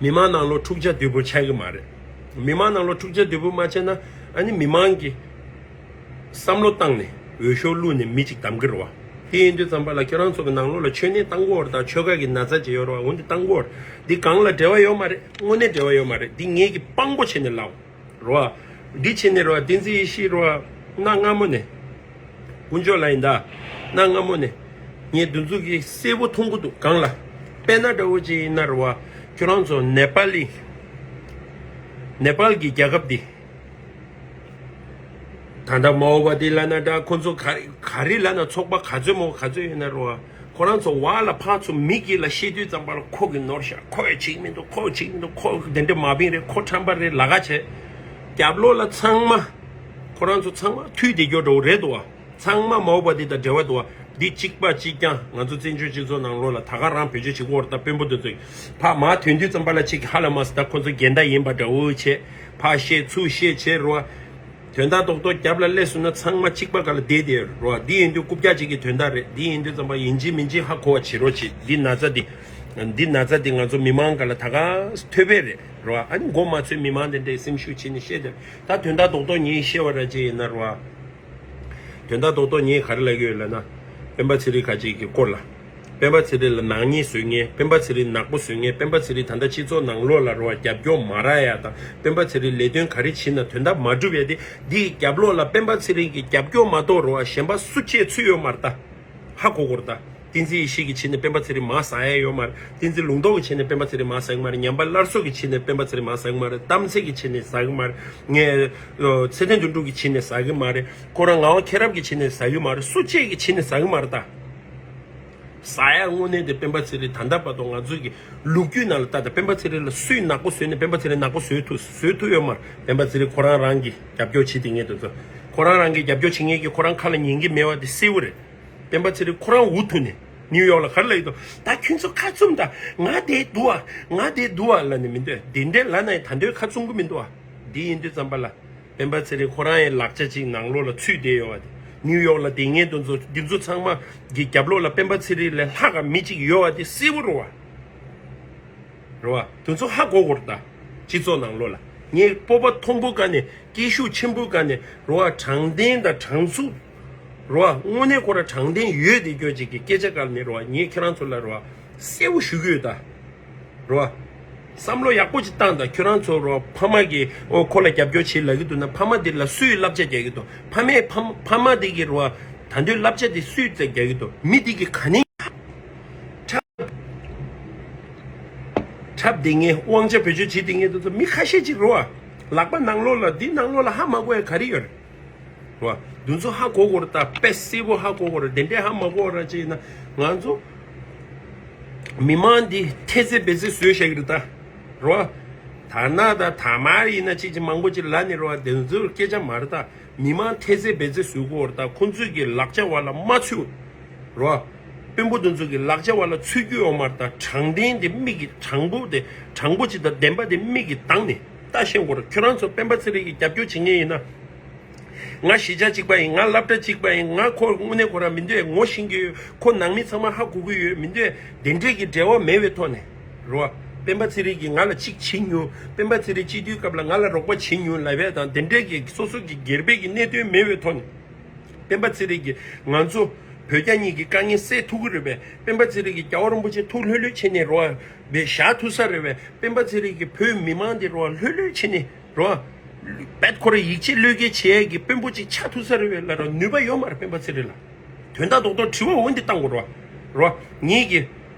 མི་མང་ནང་ལོགས་འཁྲུག་ཆ་དོད་པོ་ཆགས་ཀྱི་མ་རེད། མི་མང་ནང་ལོགས་འཁྲུག་ཆ་དོད་པོ་མ་ཆགས་ན་ཨ་ནི་མི་མང་གི་བསམ་བློ་བཏང་ནས་འོས་ཤོག་བླུགས་ནས་མི་གཅིག་བདམས་ཀྱི་རེད་བ། དེ་ཡིན་དུས་ཙམ་པ་ལ་ཁྱོད་རང་ཚོ་གི་ནང་ལོགས་ལ་ཆོལ་ནད་བཏང་གི་ཡོད་རེད་ད། ཆོལ་ཁ་གི་ན་ཚ་ཅིག་ཡོད་རེད་བ། འོན་ཏེ་བཏང་གི་ཡོད་རེད། འདི་གང་ལ་འབྲེལ་བ་ཡོད་མ་རེད། དངོས་གནས་འབྲེལ་བ་ཡོད་མ་རེད། འདི་ངེད་ཀྱི་དཔང་པོ་བྱས་ནས་ལབ་རོ། འདི་བྱས་ནས་རོ། བསྟན་འཛིན་ཡེ་ཤེས་རོ། གནའ་སྔ་མོ་ནས། དཀོན་མཆོག་ལ་ཡིན་ད། གནའ་སྔ་མོ་ནས། ངས་འདི་ཚོ་གི་གསལ་པོ་མཐོང་གི་འདུག་གང་ལ། དཔེར་ན་འདྲ་བོ་ཅིག་ཡིན་ན་རོ་བ། ཁྱོད་རང་ཚོ་ནེ་པ་ལི། ནེ་པ་ལ་གི་རྒྱལ་ཁབ་འདི། ད་ལྟ་མའོ་བ་དི་ལབ་ན་འདྲ། ཁོ་ཚོ་ག་ག་རེ་ལབ་ན་ཚོགས་པ་ག་ཚོད་མོ་ག་ཚོད་ཡོད་ན་རོ། ཁོ་རང་ཚོ་བར་ལ་ཕར་ཚུར་མི་གཅིག་ལ་བཤད་དུས་ཙམ་པ་ལ་ཁོ་གི་ནོར་ཤག་ཁོ་ཡི་བྱེད་ཀྱི་མི་འདུག་ཁོ་ཡི་བྱེད་ཀྱི་མི་འདུག་ཁོ་དེ་འདྲ་མ་བིང་རེད། ཁོ་ཁྲམ་པ་རེད་ལབ་ག་བྱས། རྒྱབ་ལོགས་ལ་ཚང་མ། ཁོ་རང་ཚོ་ཚང་མ་མཐུད་དེ་རྒྱོ་འགྲོ་རེད་དོ། ཚང་མ་མའོ་བ་དི་དང་འབྲེལ་བ་འདུག་བ། འདི་གཅིག་པ་གཅིག་རྐྱང་ང་ཚོ་བཙན་བྱོལ་སྤྱི་ཚོགས་ནང་ལོགས་ལ་ད་ག་རང་བེད་སྤྱོད་བྱེད་ཀྱི་ཡོད་རེད་ད། དཔོན་པོ་དེ་ཚོས་ཕར་མར་ཐོན་དུས་ཙམ་པ་ལ་གཅིག་གིས་ཧ་ལས་མ་སོང་ད། ཁོ་ཚོ་འགལ་ཟླ་ཡིན་པ་འདྲ་བོ་བྱས། ཕར་བཤད་ཚུར་བཤད་བྱས་རོ། དོན་དག་རྡོག་རྡོག་རྒྱབ་ལ་སླེབས་སོང་ན་ཚང་མ་གཅིག་པ་སྒང་ལ་བསྡད་དེ་རོ། འདི་ཡིན་དུས་རྐུབ་བཀྱག་གཅིག་གི་དོན་དག་རེད། འདི་ཡིན་དུས་ཙམ་པ་ཡིན་གཅིག་མིན་གཅིག་ཧ་གོ་བ་བྱེད་རོགས་བྱེད། འདི་ན་ཚ་འདི། འདི་ན་ཚ་འདི་ང་ཚོ་མི་མང་སྒང་ལ་ད་ག་ཐོས་པས་རེད་རོ། ཨ་ནི་མགོ་མ་ཚོས་མི་མང་དེ་འདྲའི་སེམས་ཤུགས་བྱེད་ནས་བཤད་དེ། ད་དོན་དག་རྡོག་རྡོག་ངས་བཤད་པ་ར་ཅིག་ཡིན་ན་རོ། དོན་དག་རྡོག་རྡོག་ངས་ག་རེ་ལབ་ཀྱི་ཡོད་ལབ་ན། སྤེན་པ་ཚེ་རིང་ཁ་ཅིག་གི་སྐོར་ལ། སྤེན་པ་ཚེ་རིང་ལ་ནག་ཉེས་བཟོ་མཁན། སྤེན་པ་ཚེ་རིང་ནག་པོ་བཟོ་མཁན། སྤེན་པ་ཚེ་རིང་ད་ལྟ་སྤྱི་ཚོགས་ནང་ལོགས་ལ་རོ་བ་རྒྱབ་སྐྱོར་མ་རག་ཡ་དང་། སྤེན་པ་ཚེ་རིང་ལས་དོན་ག་རེ་བྱེད་ན་དོན་དག་མ་འགྲུབ་ཡ་དེ། འདིའི་རྒྱབ་ལོགས་ལ་སྤེན་པ་ཚེ་རིང་གི་རྒྱབ་སྐྱོར་མ་གཏོགས་རོ་བ་གཞན་པ་སུ་གཅིག་ཚུད་ཡོད་མ་རེད་ད། ཧ་གོ་དགོས་རེད་ད། བསྟན་འཛིན་ཡེ་ཤེས་ཀྱི་ཆེད་ནས་སྤེན་པ་ཚེ་རིང་མར་ཟ་ཡ་ཡོད་མ་རེད། བསྟན་འཛིན་ལུང་རྟོགས་ཀྱི་ཆེད་ནས་སྤེན་པ་ཚེ་རིང་མར་ཟ་གི་མ་རེད། ཉམས་པ་སླར་གསོ་གི་ཆེད་ནས་སྤེན་པ་ཚེ་རིང་མར་ཟ་གི་མ་རེད། གཏམ་ཚེ་གི་ཆེད་ནས་ཟ་གི་མ་རེད། ངས་ཨ་ཚེ་བརྟན་དོན་གྲུབ་ཀྱི་ཆེད་ནས་ཟ་གི་མ་རེད། ཁོ་རང་ངག་དབང་མཁྱེན་རབ་ཀྱི་ཆེད་ནས་ཟ་གི་མ་རེད། སུ་གཅིག་གི་ཆེད་ནས་ཟ་གི་མ་རེད་ད། ཟ་ཡ་དངོས་གནས་དེ་སྤེན་པ་ཚེ་རིང་ད་ལྟ་བར་དུ་ང་ཚོ་གི་ལོ་རྒྱུས་ནང་ལ་ལྟ་ད། སྤེན་པ་ཚེ་རིང་ལ་སུས་ནག་པོ་བཟོས་ནས་སྤེན་པ་ཚེ་རིང་ནག་པོ་བཟོས་ཐུབ་བཟོས་ཐུབ་ཡོད་མ་རེད། སྤེན་པ་ཚེ་རིང་ཁོ་རང་རང་གི་རྒྱབ་སྐྱོར་བྱེད་དེ་ངེས་དུ་ཚོ། ཁོ་རང་རང་གི་རྒྱབ་སྐྱོར་བྱེད་མཁན་གྱི་ཁོ་རང་ཁ་ལ་ཉན་གི་མེད་པ་དེ་གསལ་བོ་རེད། སྤེན་པ་ཚེ་རིང་ཁོ་རང་འུ་ཐུག་ནས་ནིའུ་ཡོག་ལ་ག་རེ་ལབ་ཡོད་དོ། ད་ཁྱོད་ཚོ་ཁ་བཙུམ་ད། ང་དེ་འདུག་ཨ། ང་དེ་འདུག་ཨ་ལབ་ནས་མི་འདོད། དེ་འདྲས་ལབ་ན་ཡང་ད་འདོད་ཁ་བཙུམ་གི་མི་འདུག་ཨ། འདི་ཡིན་དུས་ཙམ་པ་ལ། སྤེན་པ་ཚེ་རིང་ཁོ་རང་ཡང་ལག་ཆ་གཅིག་ནང་ལོགས་ལ་ཚུད་བསྡད་ཡོད་པ་དེ། ནིའུ་ཡོག་ལ་དེ་ངེས་དོན་ཚོ་འདི་ཚོ་ཚང་མ་གི་རྒྱབ་ལོགས་ལ་སྤེན་པ་ཚེ་རིང་ལས་ལྷག་ག་མི་གཅིག་ཡོད་པ་དེ་གསལ་པོ་རེད་བ། རེད་བ། དེ་ཚོ་ཧ་གོ་དགོས་རེད་ད། སྤྱི་ཚོགས་ནང་ལོགས་ལ། ངས་སྤོབས་པ་མཐོན་པོ་སྒང་ནས་སྐད་ཤུགས་ཆེན་པོའི་སྒང་ནས་རེད་བ། དྲང་བདེན་དང་དྲང་ཚུགས། རེད་བ། དངོས་གནས་ཁོ་རང་དྲང་བདེན་ཡོད་དེ་སྐྱོ་ཅིག་གི་སྐད་ཆ་སྒང་ནས་རེད་བ། ངས་ཁྱེད་རང་ཚོ་ལ་རེད་བ། གསལ་པོ་ཞུ་གི་ཡོད་ད། རེད་བ། བསམ་བློ་ཡག་པོ་ཅིག་བཏང་དང་། ཁྱོད་རང་ཚོ་རོ་ཕ་མ་གིས་ཨོ་ཁོ་ལ་རྒྱབ་སྐྱོར་བྱེད་ལབ་ཀྱི་འདུག་ན། ཕ་མ་དེ་ལ་སུས་བསླབ་བྱ་རྒྱག་གི་འདུག་ཕ་མས་ཕ་ཕ་མ་དེ་གིས་རོ་ད་དུང་བསླབ་བྱ་དེ་སུས་རྒྱག་གི་འདུག་མི་དེ་གིས་ག་ནས་འཁྲབ་འཁྲབ་བསྡད་མཁན་དབང་ཆ་བེད་སྤྱོད་བྱེད་བསྡད་མཁན་དེ་ཚོ་མི་ཁ་ཤས་ཅིག་རོ། ལག་པ་ནང་ལོགས་ལ་འདི་ནང་ལོགས་ལ་ཧ་མ་གོ་ཡ་ག་རེ་ཡོད་རེད། རོ། འདི་ཚོ་ཧ་གོ་དགོས་རེད་ད། དཔེ་གསལ་པོ་ཧ་གོ་དགོས་རེད། དེ་འདྲས་ཧ་མ་གོ་ར་ཅིག་ཡིན་ན་ང་ཚོ་མི་མང་འདི་ཐེ་ཚེ་བེ་ཚེ་བཟོས་བཞག་གི་རེད་ད། རོ། ཐ་ན་ད་ཐ་མར་ཡིན་ན་ཅིག་ཅིག་མང་པོ་ཅིག་ལབ་ནས་རོ། དེ་ཚོའི་སྐད་ཆ་མ་རེད་ད། མི་མང་ཐེ་ཚེ་བེ་ཚེ་བཟོས་དགོས་རེད་ད། ཁོང་ཚོས་ཀྱི་ལག་ཆ་བ་ལ་མ་ཚུད། རོ། དཔོན་པོ་དེ་ཚོ་གི་ལག་ཆ་བ་ལ་ཚུད་རྒྱུ་ཡོད་མ་རེད་ད། དྲང་བདེན་དེ་མིག་གི་དྲང་པོ་དེ་དྲང་པོ་ཅིག་དང་བདེན་པ་དེ་མིག་གི་མདངས་ནས་ལྟ་ཤེས་དགོས་རེད། ཁྱོད་རང་ཚོ་སྤེན་པ་ཚེ་རིང་གི་རྒྱབ་སྐྱོར་བྱེད་མཁན་ཡིན་ན། ང་གཞིས་ཆགས་གཅིག་པ་ཡིན། ང་སློབ་གྲྭ་གཅིག་པ་ཡིན། ང་ཁོ་དངོས་གནས་ཁོ་རང་མི་འདོད། ངོ་ཤེས་ཀྱི་ཡོད། ཁོ་ནང་མི་ཚང་མ་ཧ་གོ་གི་ཡོད། མི་འདོད། དེ་འདྲས་ཀྱི་འབྲེལ་བ་མེད་པའི་ཐོག་ནས་རོ། སྤེན་པ་ཚེ་རིང་གིས་ང་ལ་གཅིག་བྱེད་མྱོང་། སྤེན་པ་ཚེ་རིང་སྤྱི་འཐུས་སྐབས་ལ་ང་ལ་རོགས་པ་བྱེད་མྱོང་ལབ་ཡ་དང་། དེ་འདྲས་ཀྱི་སོ་སོ་གི་སྒེར་པའི་གི་གནད་དོན་མེད་པའི་ཐོག་ནས། སྤེན་པ་ཚེ་རིང་གིས་ང་ཚོ་བོད་རྒྱ་གཉིས་ཀྱི་དཀའ་ངལ་སེལ་ཐུབ་ཀྱི་རེད་པས། སྤེན་པ་ཚེ་རིང་གིས་རྒྱལ་བ་རིན་པོ་ཆེ་ཐུགས་ལྷོད་ལྷོད་བྱས་ནས་རོ་བས་བཞག་ཐུབ་ས་རེད་པས། སྤེན་པ་ཚེ་རིང་གིས་བོད་མི་མང་འདི་རོ་ལྷོད་ལྷོད་བྱས་ནས་རོ། བེད་ཁོ་ར་ཡིད་ཆེས་བློས་འགེལ་བྱེད་ཡས་ཀྱི་དཔོན་པོ་ཅིག་ཆགས་ཐུབ་ས་རེད་པས་ལབ་ར། ནུས་པ་ཡོད་མ་རེད་སྤེན་པ་ཚེ་རིང་ལ། དོན་དག་རྡོག་རྡོག་དྲི་བ་འོ་འདི་བཏང་དགོས་རོ། རོ། ངེད་ཀྱིས་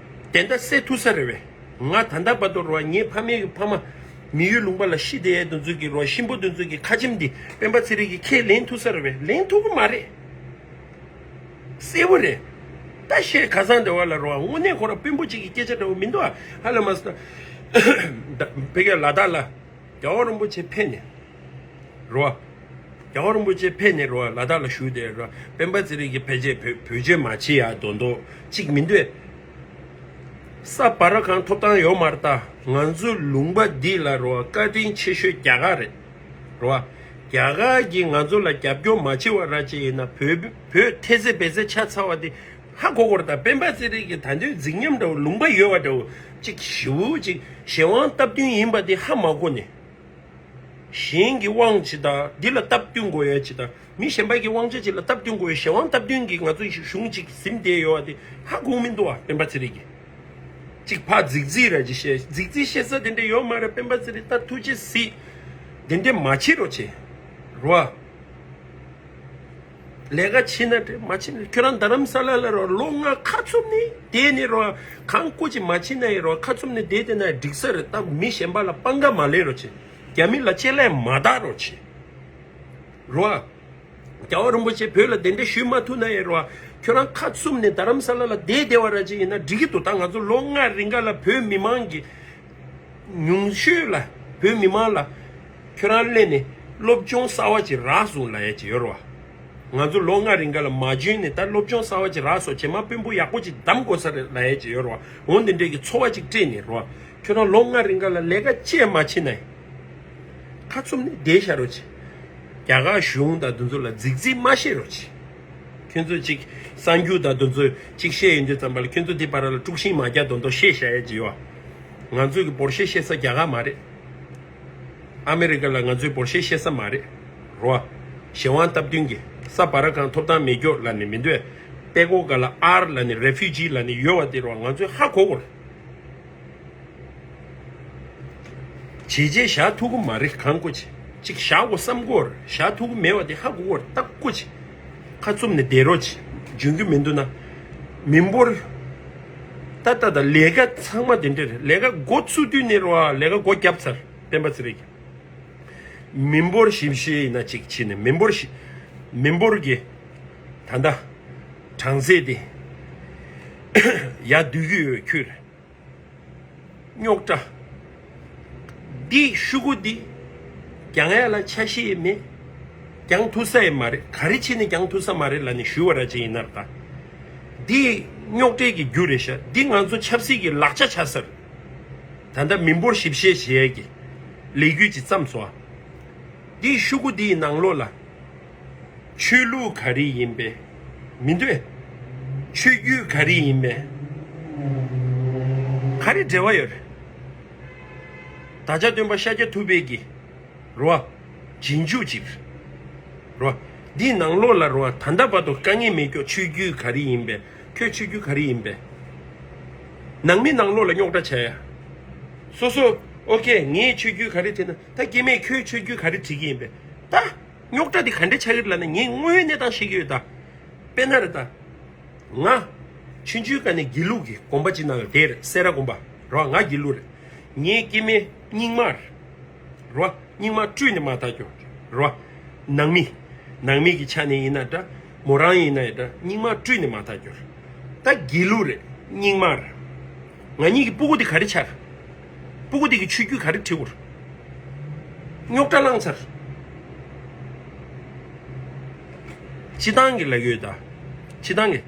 དེ་འདྲ་སེལ་ཐུབ་ས་རེད་པས། ང་ད་ལྟ་བར་དུ་རོ་ངའི་ཕ་མེས་ཀྱི་ཕ་མ། མི་ཡུལ་ལུང་པ་ལ་ཤི་བསྡད་ཡས་དེ་ཚོ་གི་རོ། གཤིན་པོ་དེ་ཚོ་གི་ཁ་ཆེམས་འདི་སྤེན་པ་ཚེ་རིང་གིས་ཁས་ལེན་ཐུབ་ས་རེད་པས། ལེན་ཐུབ་ཀྱི་མ་རེད། གསལ་པོ་རེད། ད་བཤད་ཁ་སང་འདྲ་བ་ལ་རོ། དངོས་གནས་ཁོ་རང་དཔོན་པོ་གཅིག་གི་སྐད་ཆ་འདྲ་བོ་མི་འདུག་ཨ། ཧ་ལས་མ་སོང་། ད་ཕ་གིར་ལ་དྭགས་ལ་རྒྱལ་བ་རིན་པོ་ཆེ་ཕེབས་ནས་རོ། རྒྱལ་བ་རིན་པོ་ཆེ་ཕེབས་ནས་རོ། ལ་དྭགས་ལ་བཞུགས་བསྡད་རོ། སྤེན་པ་ཚེ་རིང་གིས་ཕལ་ཆེར་བེད་བེད་སྤྱོད་མ་བྱེད་ཡ་མདོག་མདོག་གཅིག་མི་འདུག་ཨེ། ས་བར་གང་ཐོབ་ཐང་ཡོད་མ་རེད། ད་ང་ཚོའི་ལུང་པ་འདི་ལ་རོ། བཀའ་དྲིན་ཆེ་ཤོས་རྒྱ་གར་རེད་རོ། རྒྱ་གར་གྱིས་ང་ཚོ་ལ་རྒྱབ་སྐྱོར་མ་བྱེད་པ་ར་ཅིག་ཡིན་ན། བོད་བོད་ཐེ་ཚེ་བེ་ཚེ་ཆགས་ཚར་བ་འདི་ཧ་གོ་གོ་རེད། ད་སྤེན་པ་ཚེ་རིང་གིས་ད་དུང་རྫིག་ཉམས་འདྲ་བོ། ལུང་པ་ཡོད་པ་འདྲ་བོ་ཅིག་ཞེ་པོ་ཅིག་གཞན་དབང་སྟབས་བསྟུན་ཡིན་པ་འདི་ཧ་མ་གོ་ནས། གཞན་གྱི་དབང་ཅིག་དང་། འདི་ལ་སྟབས་བསྟུན་དགོས་ཡ་ཅིག་དང་། མི་གཞན་པ་གི་དབང་ཆ་ཅིག་ལ་སྟབས་བསྟུན་དགོས་ཡ། གཞན་དབང་སྟབས་བསྟུན་གྱིས་ང་ཚོ་གཞུང་ཅིག་ཟིན་བསྡད་ཡོད་པ་དེ་ཧ་གོ་མི་འདུག་བ། སྤེན་པ་ཚེ་རིང་གིས་ཅིག་ཕར་རྫིག་རྫིག་ར་ཅིག་བཤད། རྫིག་རྫིག་བཤད་ས་དེ་འདྲ་ཡོད་མ་རེད། སྤེན་པ་ཚེ་རིང་ད་ཐུགས་རྗེ་གཟིགས། དེ་འདྲ་མ་བྱེད་རོགས་བྱེད་རོ། ལས་ཀ་བྱེད་ན་འདྲ། མ་བྱེད་ན། ཁྱོད་རང་རྡ་རམ་ས་ལ་ལ་རོ། ལོ་ལྔ་ཁ་བཙུམ་ནས་བསྡད་ནས་རོ། གང་བཀོད་ཅིག་མ་བྱེད་ན་ཡི་རོ། ཁ་བཙུམ་ནས་བསྡད་བསྡད་ན་འགྲིག་ས་རེད། ད་མི་གཞན་པ་ལ་པང་ཁ་མ་ལེན་རོགས་བྱེད། རྒྱ་མི་ལ་ལྕེ་ལས་མ་བལྟ་རོགས་བྱེད་རོ། རྒྱལ་བ་རིན་པོ་ཆེ་བོད་ལ་གདན་འདྲེན་ཞུས་མ་ཐུབ་ན་ཡི་རོ། ཁྱོད་རང་ཁ་བཙུམ་ནས་རྡ་རམ་ས་ལ་ལ་བསྡད་བསྡད་པ་ར་ཅིག་ཡིན་ན་འགྲིག་གི་འདུག་ད་ང་ཚོ་ལོ་ལྔ་རིང་ག་ལ་བོད་མི་མང་གི་ཉུང་ཤོས་ལ། བོད་མི་མང་ལ་ཁྱོད་རང་སླེབས་ནས་སློབ་སྦྱོང་གསར་བ་ཅིག་རག་སོང་ལབ་ཡ་ཅིག་ཡོད་རེད་བ། ང་ཚོ་ལོ་ལྔ་རིང་ག་ལ་མ་འཇོན་ནས་ད་སློབ་སྦྱོང་གསར་བ་ཅིག་རག་སོང་། རྗེས་མ་དཔོན་པོ་ཡག་པོ་ཅིག་གདམ་དགོས་ས་རེད་ལབ་ཡ་ཅིག་ཡོད་རེད་བ། འོ་འདི་འདྲས་ཀྱི་ཚོར་བ་ཅིག་སྤྲད་ནས་རེད་བ། ཁྱོད་རང་ལོ་ལྔ་རིང་ག་ལ་ལས་ཀ་ཅི་ཡང་མ་བྱེད་ན་ཡང་ཁ་བཙུམ་ནས་བསྡད་བཞག་རོགས་བྱེད། རྒྱ་གར་གཞུང་དང་དེ་ཚོ་ལ་རྫིག་རྫིག་མ་བཤད་རོགས་བྱེད། ཁྱོད་ཚོ་ཅིག་གསར་འགྱུར་དང་དེ་ཚོ་ཅིག་བཤད་ཡོང་དུས་ཙམ་པ་ལ་ཁྱོད་ཚོ་དེ་བར་ལ་དཀྲུག་ཤིང་མ་རྒྱག་མདོག་མདོག་བཤད་བཞག་ཡ་ཅིག་ཡོད། ང་ཚོ་གི་འབོར་ཤེས་བཤད་ས་རྒྱ་གར་མ་རེད། ཨ་མེ་རི་ཀ་ལ་ང་ཚོའི་འབོར་ཤེས་བཤད་ས་མ་རེད་རོ། གཞན་དབང་སྟབས་བསྟུན་གྱི། ས་བར་གང་ཐོབ་ཐང་མེད་ཀྱོག་ལབ་ནས་མི་འདུག་ཨེ། པད་ཀོ་ག་ལ་ཨར་ལབ་ནས་རེ་ཕུ་ཇི་ལབ་ནས་ཡོད་པ་དེ་རོ། ང་ཚོས་ཧ་གོ་དགོས་རེད། བྱས་རྗེས་བཞག་ཐུབ་ཀྱི་མ་རེད། གང་བཀོད་བྱས་ཅིག་བཞག་དགོས་བསམ་གྱི་ཡོད་རེད། བཞག་ཐུབ་ཀྱི་མེད་པ་དེ་ཧ་གོ་གི་ཡོད་རེད། ད་བཀོད་བྱས་ཁ་བཙུམ་ནས་བསྡད་རོགས་བྱེད། འཇོན་གྱི་མི་འདུག་ན། མི་འབོར། ད་ལྟ་ད་ལས་ཀ་ཚང་མ་དེ་འདྲ་རེད། ལས་ཀ་འགོ་བཙུགས་དུས་ནས་རོ། ལས་ཀ་སྒོ་བརྒྱབ་ཚར། སྤེན་པ་ཚེ་རིང་གིས། མི་འབོར་ཞིབ་བཤེར་ཡིན་ན་ཅིག་བྱས་ནས་མི་འབོར་ཞིབ། མི་འབོར་གྱི་ད་ལྟ་གྲངས་ཚད་དེ་ཡར་བསྡུས་ཀྱི་ཡོད། ཁྱོད་རེད། རྙོག་དྲ། འདི་ཤོག་གུ་འདི་རྒྱང་ཡ་ལ་ཆ་ཤས་མེད། རྒྱང་ཐུབ་ས་ཡི་མ་རེད། ག་རེ་བྱས་ནས་རྒྱང་ཐུབ་ས་མ་རེད་ལབ་ནས་ཞུ་བ་ར་ཅིག་ཡིན་ན་ར། ད་འདི་རྙོག་དྲའི་གི་རྒྱུ་རེད་ཤག་འདི་ང་ཚོ་ཆབ་སྲིད་ཀྱི་ལག་ཆ་ཆགས་ས་རེད། ད་ལྟ་མི་འབོར་ཞིབ་བཤེར་བྱེད་ཡས་ཀྱི་ལས་འགུལ་ཅིག་བརྩམས་སོང་ཨ། འདི་ཤོག་གུ་འདིའི་ནང་ལོགས་ལ། ཆོས་ལུགས་ག་རེ་ཡིན་པས། མི་འདུག་ཨེ། ཆོས་བརྒྱུད་ག་རེ་ཡིན་པས། ག་རེ་འབྲེལ་བ་ཡོད་རེད། བདག་ཅག་སྟོན་པ་ཤཱཀྱ་ཐུབ་པའི་གི་རོ། རྗེས་འཇུག་ཅིག་རོ། འདིའི་ནང་ལོགས་ལ་རོ། ད་ལྟ་བར་དུ་དཀའ་ངལ་མེད་ཀྱོག་ཆོས་བརྒྱུད་ག་རེ་ཡིན་པས། ཁྱོད་ཆོས་བརྒྱུད་ག་རེ་ཡིན་པས། ནང་མི་ནང་ལོགས་ལ་རྙོག་དྲ་བྱས་ཡ། སོ་སོ། ཨོ་ཁེ། ངའི་ཆོས་བརྒྱུད་ག་རེ་བྲིས་ན། ད་སྐྱེ་དམན་ཁྱོད་ཆོས་བརྒྱུད་ག་རེ་བྲིས་ཀྱི་ཡིན་པས། ད་རྙོག་དྲ་འདི་ག་འདྲ་ཆགས་ཀྱི་རེད་ལབ་ན། ངས་དངོས་ཡོད་གནས་སྟངས་བཤད་ཀྱི་ཡོད་ད། དཔེར་ན་རེད་ད། ང་ཆུང་ཆུང་སྒང་ནས་དགེ་ལུགས་ཀྱི་དགོན་པ་ཅིག་ནང་ལ་བསྡད་རེད། སེ་ར་དགོན་པ་རོ། ང་དགེ་ལུགས་རེད། ངའི་སྐྱེ་དམན་རྙིང་མ་རེད་རོ། རྙིང་མ་བཀྲུས་ནས་མ་ཐག་གྱོ་རོ། ནང་མི། ནང་མི་གི་ཆ་ནས་ཡིན་ན་འདྲ། མོ་རང་ཡིན་ན་ཡང་འདྲ། རྙིང་མ་བཀྲུས་ནས་མ་ཐག་གྱོ། ད་དགེ་ལུགས་རེད། རྙིང་མ་རེད། ང་གཉིས་ཀྱི་སྤུ་གུ་དེ་ག་རེ་ཆགས། སྤུ་གུ་དེ་གི་ཆོས་བརྒྱུད་ག་རེ་བྲིས་དགོས། རྙོག་དྲ་བསླངས་ཚར། སྤྱི་བཏང་གི་ལབ་ཡོད་ད། སྤྱི་བཏང་གི།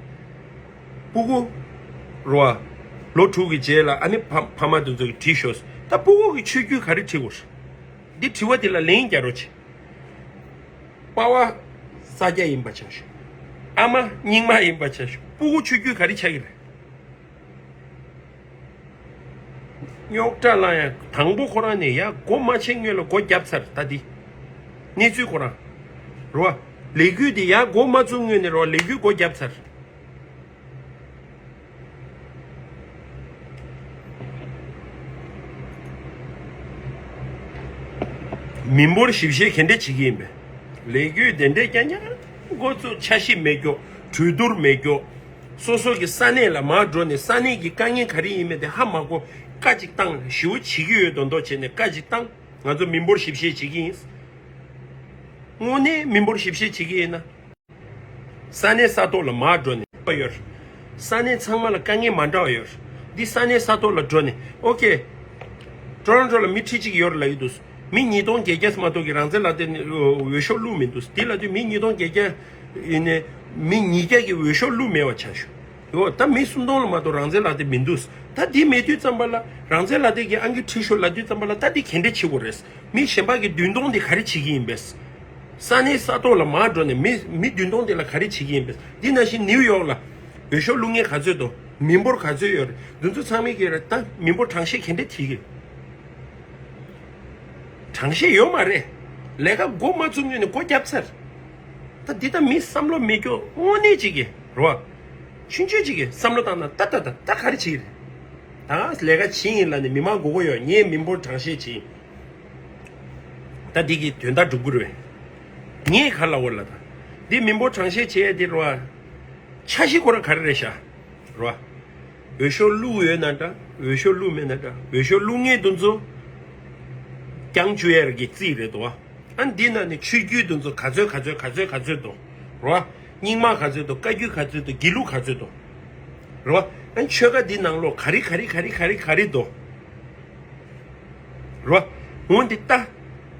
སྤུ་གུ་རོ། ལོ་དྲུག་གི་རྗེས་ལ་ཨ་ནི་ཕ་ཕ་མ་དེ་ཚོ་གིས་བྲིས་ཤོག་ད་སྤུ་གུ་གི་ཆོས་བརྒྱུད་ག་རེ་བྲིས་དགོས། འདི་དྲི་བ་དེ་ལ་ལན་རྒྱག་རོགས་བྱེད། པ་ཕ་ས་སྐྱ་ཡིན་པ་ཆ་བཞག་ཨ་མ་རྙིང་མ་ཡིན་པ་ཆ་བཞག་སྤུ་གུ་ཆོས་བརྒྱུད་ག་རེ་ཆགས་ཀྱི་རེད། རྙོག་དྲ་ལ་ཡང་དང་པོ་ཁོ་རང་ནས་ཡར་སྒོ་མ་ཕྱེ་སྔོན་ལ་སྒོ་བརྒྱབ་ཚར། ད་འདི་གནས་ཚུལ་ཁོ་རང་རོ། ལས་འགུལ་འདི་ཡར་སྒོ་མ་བཙུགས་སྔོན་ནས་རོ། ལས་འགུལ་སྒོ་བརྒྱབ་ཚར། མི་འབོར་ཞིབ་བཤེར་ག་འདྲ་བྱེད་ཀྱི་ཡིན་པས། ལས་འགུལ་དེ་འདྲས་རྐྱང་རྐྱང་འགོ་བཙུགས། ཆ་ཤས་མེད་ཀྱོག་གྲོས་བསྡུར་མེད་ཀྱོག་སོ་སོ་གི་ས་གནས་ལ་མར་འགྲོ་ནས་ས་གནས་ཀྱི་དཀའ་ངལ་ག་རེ་ཡིན་མིན་དེ་ཧ་མ་གོ། བཀའ་ཅིག་བཏང་། ཞེ་པོ་བྱེད་ཀྱི་ཡོད་མདོག་མདོག་བྱས་ནས་བཀའ་ཅིག་བཏང་། ང་ཚོ་མི་འབོར་ཞིབ་བཤེར་བྱེད་ཀྱི་ཡིན། དངོས་གནས་མི་འབོར་ཞིབ་བཤེར་བྱེད་ཀྱི་ཡིན་ན། ས་གནས་ས་ཐོག་ལ་མར་འགྲོ་ནས་པ་ཡོད། ས་གནས་ཚང་མ་ལ་དཀའ་ངལ་མ་འདྲ་བ་ཡོད། འདི་ས་གནས་ས་ཐོག་ལ་འགྲོ་ནས། ཨོ་ཀེ། ཊོ་རོན་ཊོ་ལ་མི་ཁྲི་གཅིག་ཡོད་ལབ་ཀྱི་འདུག་མི་ཉིས་སྟོང་བརྒྱད་བརྒྱ་མ་གཏོགས་ཀྱི་རང་བཙན་ལག་དེབ་འོས་ཤོག་བླུགས་མི་འདུག་འདི་ལབ་དུས་མི་ཉིས་སྟོང་བརྒྱད་བརྒྱ་ཡིན་ནས་མི་ཉིས་བརྒྱ་གི་འོས་ཤོག་བླུགས་མེད་པ་ཆགས་ཤོག་ཡོ། ད་མི་སུམ་སྟོང་ལ་མ་གཏོགས་རང་བཙན་ལག་དེབ་མི་འདུག་ད་འདི་མེད་དུས་ཙམ་པ་ལ་རང་བཙན་ལག་དེབ་ཀྱི་ཨང་ཀི་ཁྲི་ཤོག་ལབ་དུས་ཙམ་པ་ལ་ད་འདི་ག་འདྲ་བྱེད་དགོས་རེད། མི་གཞན་པ་གི་བདུན་སྟོང་དེ་ག་རེ་བྱེད་ཀྱི་ཡིན་པས། ས་གནས་ས་ཐོག་ལ་མར་འགྲོ་ནས་མི་མི་བདུན་སྟོང་དེ་ལ་ག་རེ་བྱེད་ཀྱི་ཡིན་པས། འདི་ནང་བཞིན་ནིའུ་ཡོག་ལ་འོས་ཤོག་བླུག་མཁན་ག་ཚོད་འདུག་མི་འབོར་ག་ཚོད་ཡོད་རེད། འདི་ཚོ་ཚང་མས་ཀྱི་རེད། ད་མི་འབོར་གྲངས་བཤེར་ག་འདྲ་བྱེད་ཀྱི། གྲངས་བཤེར་ཡོད་མ་རེད། ལས་ཀ་འགོ་མ་བཙུགས་སྔོན་ནས་སྒོ་བརྒྱབ་ཚར། ད་འདི་ད་མི་བསམ་བློ་མེད་རྒྱུ་དངོས་གནས་ཅིག་གི་རེད་བ། ཆུང་ཆུང་ཅིག་གི་བསམ་བློ་བཏང་ན་ད་ད་ད་ད་ག་རེ་བྱེད་ཀྱི་རེད། ད་ལས་ཀ་བྱེད་ཡིན་ལབ་ནས་མི་མང་མགོ་སྐོར་ཡོད། ངས་མི་འབོར་གྲངས་བཤེར་བྱེད་ཡིན། ད་འདི་གི་དོན་དག་འགྲུབ་ཀྱི་རེད། ངས་ག་ལབ་དགོས་ལ་ད། འདི་མི་འབོར་གྲངས་བཤེར་བྱེད་ཡས་འདི་རེད་བ། འཆར་གཞི་ཁོ་རང་ག་རེ་རེད་ཤག་རེད་བ། འོས་ཤོག་བླུགས་ཡོད་ན་འདྲ། འོས་ཤོག་བླུགས་མེད་ན་འདྲ། འོས་ཤོག་བླུགས་མཁན་དེ་ཚོ་རྐྱང་བཅུག་ཡས་ཀྱི་རྩིས་རེད་དོ། ཨ་འདི་ནང་ནས་ཆོས་བརྒྱུད་དེ་ཚོ་ག་ཚོད་ག་ཚོད་ག་ཚོད་ག་ཚོད་དོ། རེད་བ། རྙིང་མ་ག་ཚོད་དོ། བཀའ་བརྒྱུད་ག་ཚོད་དོ། དགེ་ལུགས་ག་ཚོད་དོ། རེད་བ། ཨ་ཆོལ་ཁ་འདི་ནང་ལོགས་ག་རེ་ག་རེ་ག་རེ་ག་རེ་ག་རེ་དོ། རེད་བ། འོ་འདི་ལྟ།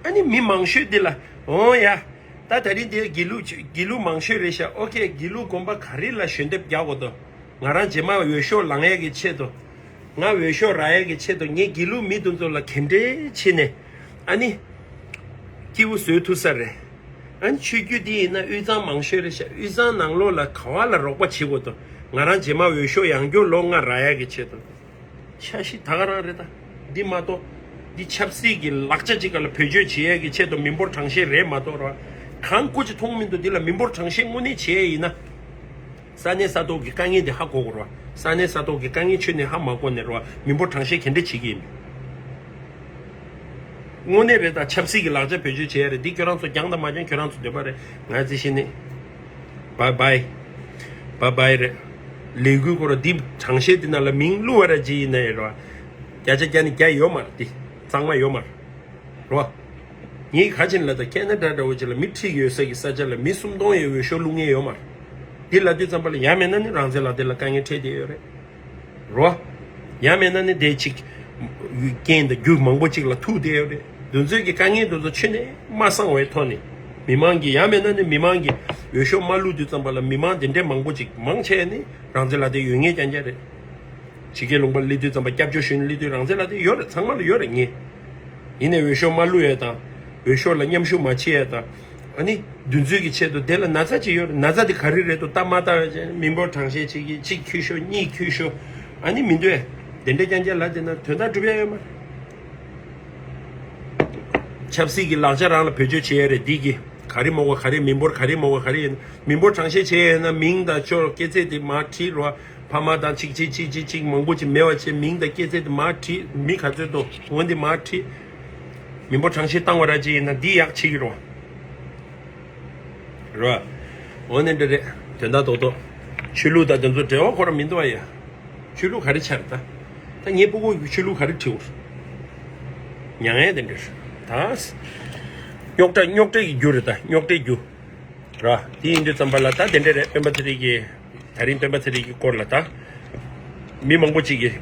ཨ་ནི་མི་མང་ཤོས་འདི་ལ་འོ་ཡ། ད་ད་རིང་འདིར་དགེ་ལུགས་ཆོས་དགེ་ལུགས་མང་ཤོས་རེད་ཤག་ཨོ་ཁེ། དགེ་ལུགས་དགོན་པ་ག་རེ་ལ་ཞལ་འདེབས་རྒྱག་དགོས་དོ། ང་རང་རྗེས་མ་འོས་ཤོག་ལེན་ཡས་ཀྱི་ཆེད་དུ། ང་འོས་ཤོག་རག་ཡས་ཀྱི་ཆེད་དུ་ངས་དགེ་ལུགས་མི་དེ་ཚོ་ལ་ག་འདྲ་བྱས་ནས་ཨ་ནི་སྐྱིད་པོ་བཟོ་ཐུབ་ས་རེད། ཨ་ནི་ཆོས་བརྒྱུད་འདི་ཡིན་ན་དབུས་གཙང་མང་ཤོས་རེད་ཤག་དབུས་གཙང་ནང་ལོགས་ལ་ག་བ་ལ་རོགས་པ་བྱེད་དགོས་དོ། ང་རང་རྗེས་མ་འོས་ཤོག་ཡང་བསྐྱར་ལོ་ལྔ་རག་ཡས་ཀྱི་ཆེད་དུ། འཆར་གཞི་ད་ག་རང་རེད་ད། འདི་མ་གཏོགས། འདི་ཆབ་སྲིད་ཀྱི་ལག་ཆ་ཅིག་ག་ལ་བེད་སྤྱོད་བྱེད་ཡས་ཀྱི་ཆེད་དུ་མི་འབོར་གྲངས་བཤེར་རེད་མ་གཏོགས་ར། གང་སྐུ་ཅི་མཐོང་མི་འདུག་འདི་ལ་མི་འབོར་གྲངས་བཤེར་དངོས་གནས་བྱེད་ཡས་ཡིན་ན། ས་གནས་ས་ཐོག་གི་དཀའ་ངལ་འདི་ཧ་གོ་དགོས་ར། ས་གནས་ས་ཐོག་གི་དཀའ་ངལ་ཁྱོན་ནས་ཧ་མ་གོ་ནས་ར་མི་འབོར་གྲངས་བཤེར་ག་འདྲ་བྱེད་ཀྱི་ཡིན། དངོས་གནས་རེད་ད། ཆབ་སྲིད་ཀྱི་ལག་ཆ་བེད་སྤྱོད་བྱེད་ཡ་རེད། འདི་ཁྱོད་རང་ཚོ་སྦྱང་དང་མ་སྦྱང་ཁྱོད་རང་ཚོ་འདོད་པ་རེད། ང་རྩིས་ཤེས་ནི། བཱའི་བཱའི། བཱའི་བཱའི་རེད། ལས་འགུལ་སྐོར་འདི་གྲངས་བཤེར་འདི་ནང་ལ་མིང་བླུགས་པ་ར་ཅི་ཡིན་ན་ཡིན་ར། བརྒྱ་ཆ་བརྒྱ་ནི་བརྒྱ་ཡོད་མ་རེད། འདི་གཙང་མ་ཡོད་མ་རེད། རོ། ངས་ག་ཅིན་ལ་ད་ཁེ་ན་ཌ་འདྲ་བོ་ཅིག་ལ་མི་ཁྲི་ཡོད་ས་གི་ས་ཆ་ལ་མི་སུམ་སྟོང་ཡོད་འོས་ཤོག་བླུགས་མཁན་ཡོད་མ་རེད། འདི་ལ་དུས་ཙམ་པ་ལ་ཡང་མེད་ན་ནི་རང་བཙན་ལག་དེབ་ལ་དཀའ་ངལ་འཕྲད་བསྡད་ཡོད་རེད། རོ། ཡང་མེད་ན་ནི་དེ་ཅིག་རྐྱེན་དང་རྒྱུ་མང་པོ་ཅིག་ལ་ཐུག་བསྡད་ཡོད་རེད། དེ་ཚོའི་གི་དཀའ་ངལ་དེ་ཚོ་ཁྱོན་ནས་མ་སངས་པའི་ཐོག་ནས། མི་མང་གི་ཡང་མེད་ན་ནི་མི་མང་གི་འོས་ཤོག་མ་བླུགས་དུས་ཙམ་པ་ལ་མི་མང་དེ་འདྲའི་མང་པོ་ཅིག་མང་ཆེ་ནི་རང་བཙན་ལག་དེབ་ཡོད་མཁན་རྐྱང་རྐྱང་རེད། ཕྱི་རྒྱལ་ལུང་པ་སླེབས་དུས་ཙམ་པ་སྐྱབས་བཅོལ་ཞུ་ནས་སླེབས་དུས་རང་བཙན་ལག་དེབ་ཡོད་རེད། ཚང་མ་ལ་ཡོད་རེད་ངས། ཡིན་ནའི་འོས་ཤོག་མ་བླུགས་ཡས་དང་། འོས་ཤོག་ལ་མཉམ་ཞུགས་མ་བྱེད་ཡས་དང་། ཨ་ནི་འདུ་འཛོམས་ཀྱི་ཆེད་དུ་དེ་ལ་ན་ཚ་ཅིག་ཡོད་རེད། ན་ཚ་དེ་ག་རེ་རེད་འདུག་ལྟ་མ་ལྟ་བས་ཅན་མི་འབོར་གྲངས་བཤེར་བྱེད་ཀྱི་གཅིག་འཁྱོལ་ཤོག་གཉིས་འཁྱོལ་ཤོག་ཨ་ནི་མི་འདུག་ཨེ། དེ་འདྲ་རྐྱང་རྐྱང་ལབ་བསྡད་ན་དོན་དག་འགྲུབ་ཡ་ཡོད་མ་རེད། ཆབ་སྲིད་ཀྱི་ལག་ཆ་རང་ལ་བེད་སྤྱོད་བྱེད་ཡ་རེད། འདི་གི་ག་རེ་མོ་ག་ག་རེ་མི་འབོར་ག་རེ་མོ་ག་ག་རེ་ཡིན། མི་འབོར་གྲངས་བཤེར་བྱེད་ཡ་ཡིན་ན་མིང་དང་ཅོག་སྐྱེས་ཚེས་དེ་མར་བྲིས་རོགས། ཕ་མ་དང་གཅིག་གཅིག་གཅིག་གཅིག་གཅིག་མང་པོ་ཅིག་མེད་པ་བྱས་མིང་དང་སྐྱེས་ཚེས་དེ་མར་བྲིས། མི་ག་ཚོད་འདུག་འོ་འདི་མར་བྲིས། མི་འབོར་གྲངས་བཤེར་བཏང་བ་ར་ཅིག་ཡིན་ན་འདི་ཡག་བྱེད་ཀྱི་རོགས། རོགས། འོ་ནི་འདྲ་རེད། དོན་དག་རྡོག་རྡོག་ཆོས་ལུགས་དང་དེ་ཚོ་འབྲེལ་བ་ཁོ་རང་མི་འདུག་ཨ་ཡ། ཆོས་ལུགས་ག་རེ་ཆགས་རེད་ད། ད་ངའི་སྤུ་གུ་གི་ཆོས་ལུགས་ག་རེ་ཁྲིད་འོར། མྱ་ངན་དེ་འདྲ་རེད་ད། རྙོག་དྲ་རྙོག་དྲ་གི་རྒྱུ་རེད་ད། རྙོག་དྲའི་རྒྱུ། ར། དེ་ཡིན་དུས་ཙམ་པ་ལ་ད་དེ་འདྲ་རེད། སྤེན་པ་ཚེ་རིང་གི། ད་རིང་སྤེན་པ་ཚེ་རིང་གི་སྐོར་ལ་ད། མི་མང་པོ་ཅིག་གིས།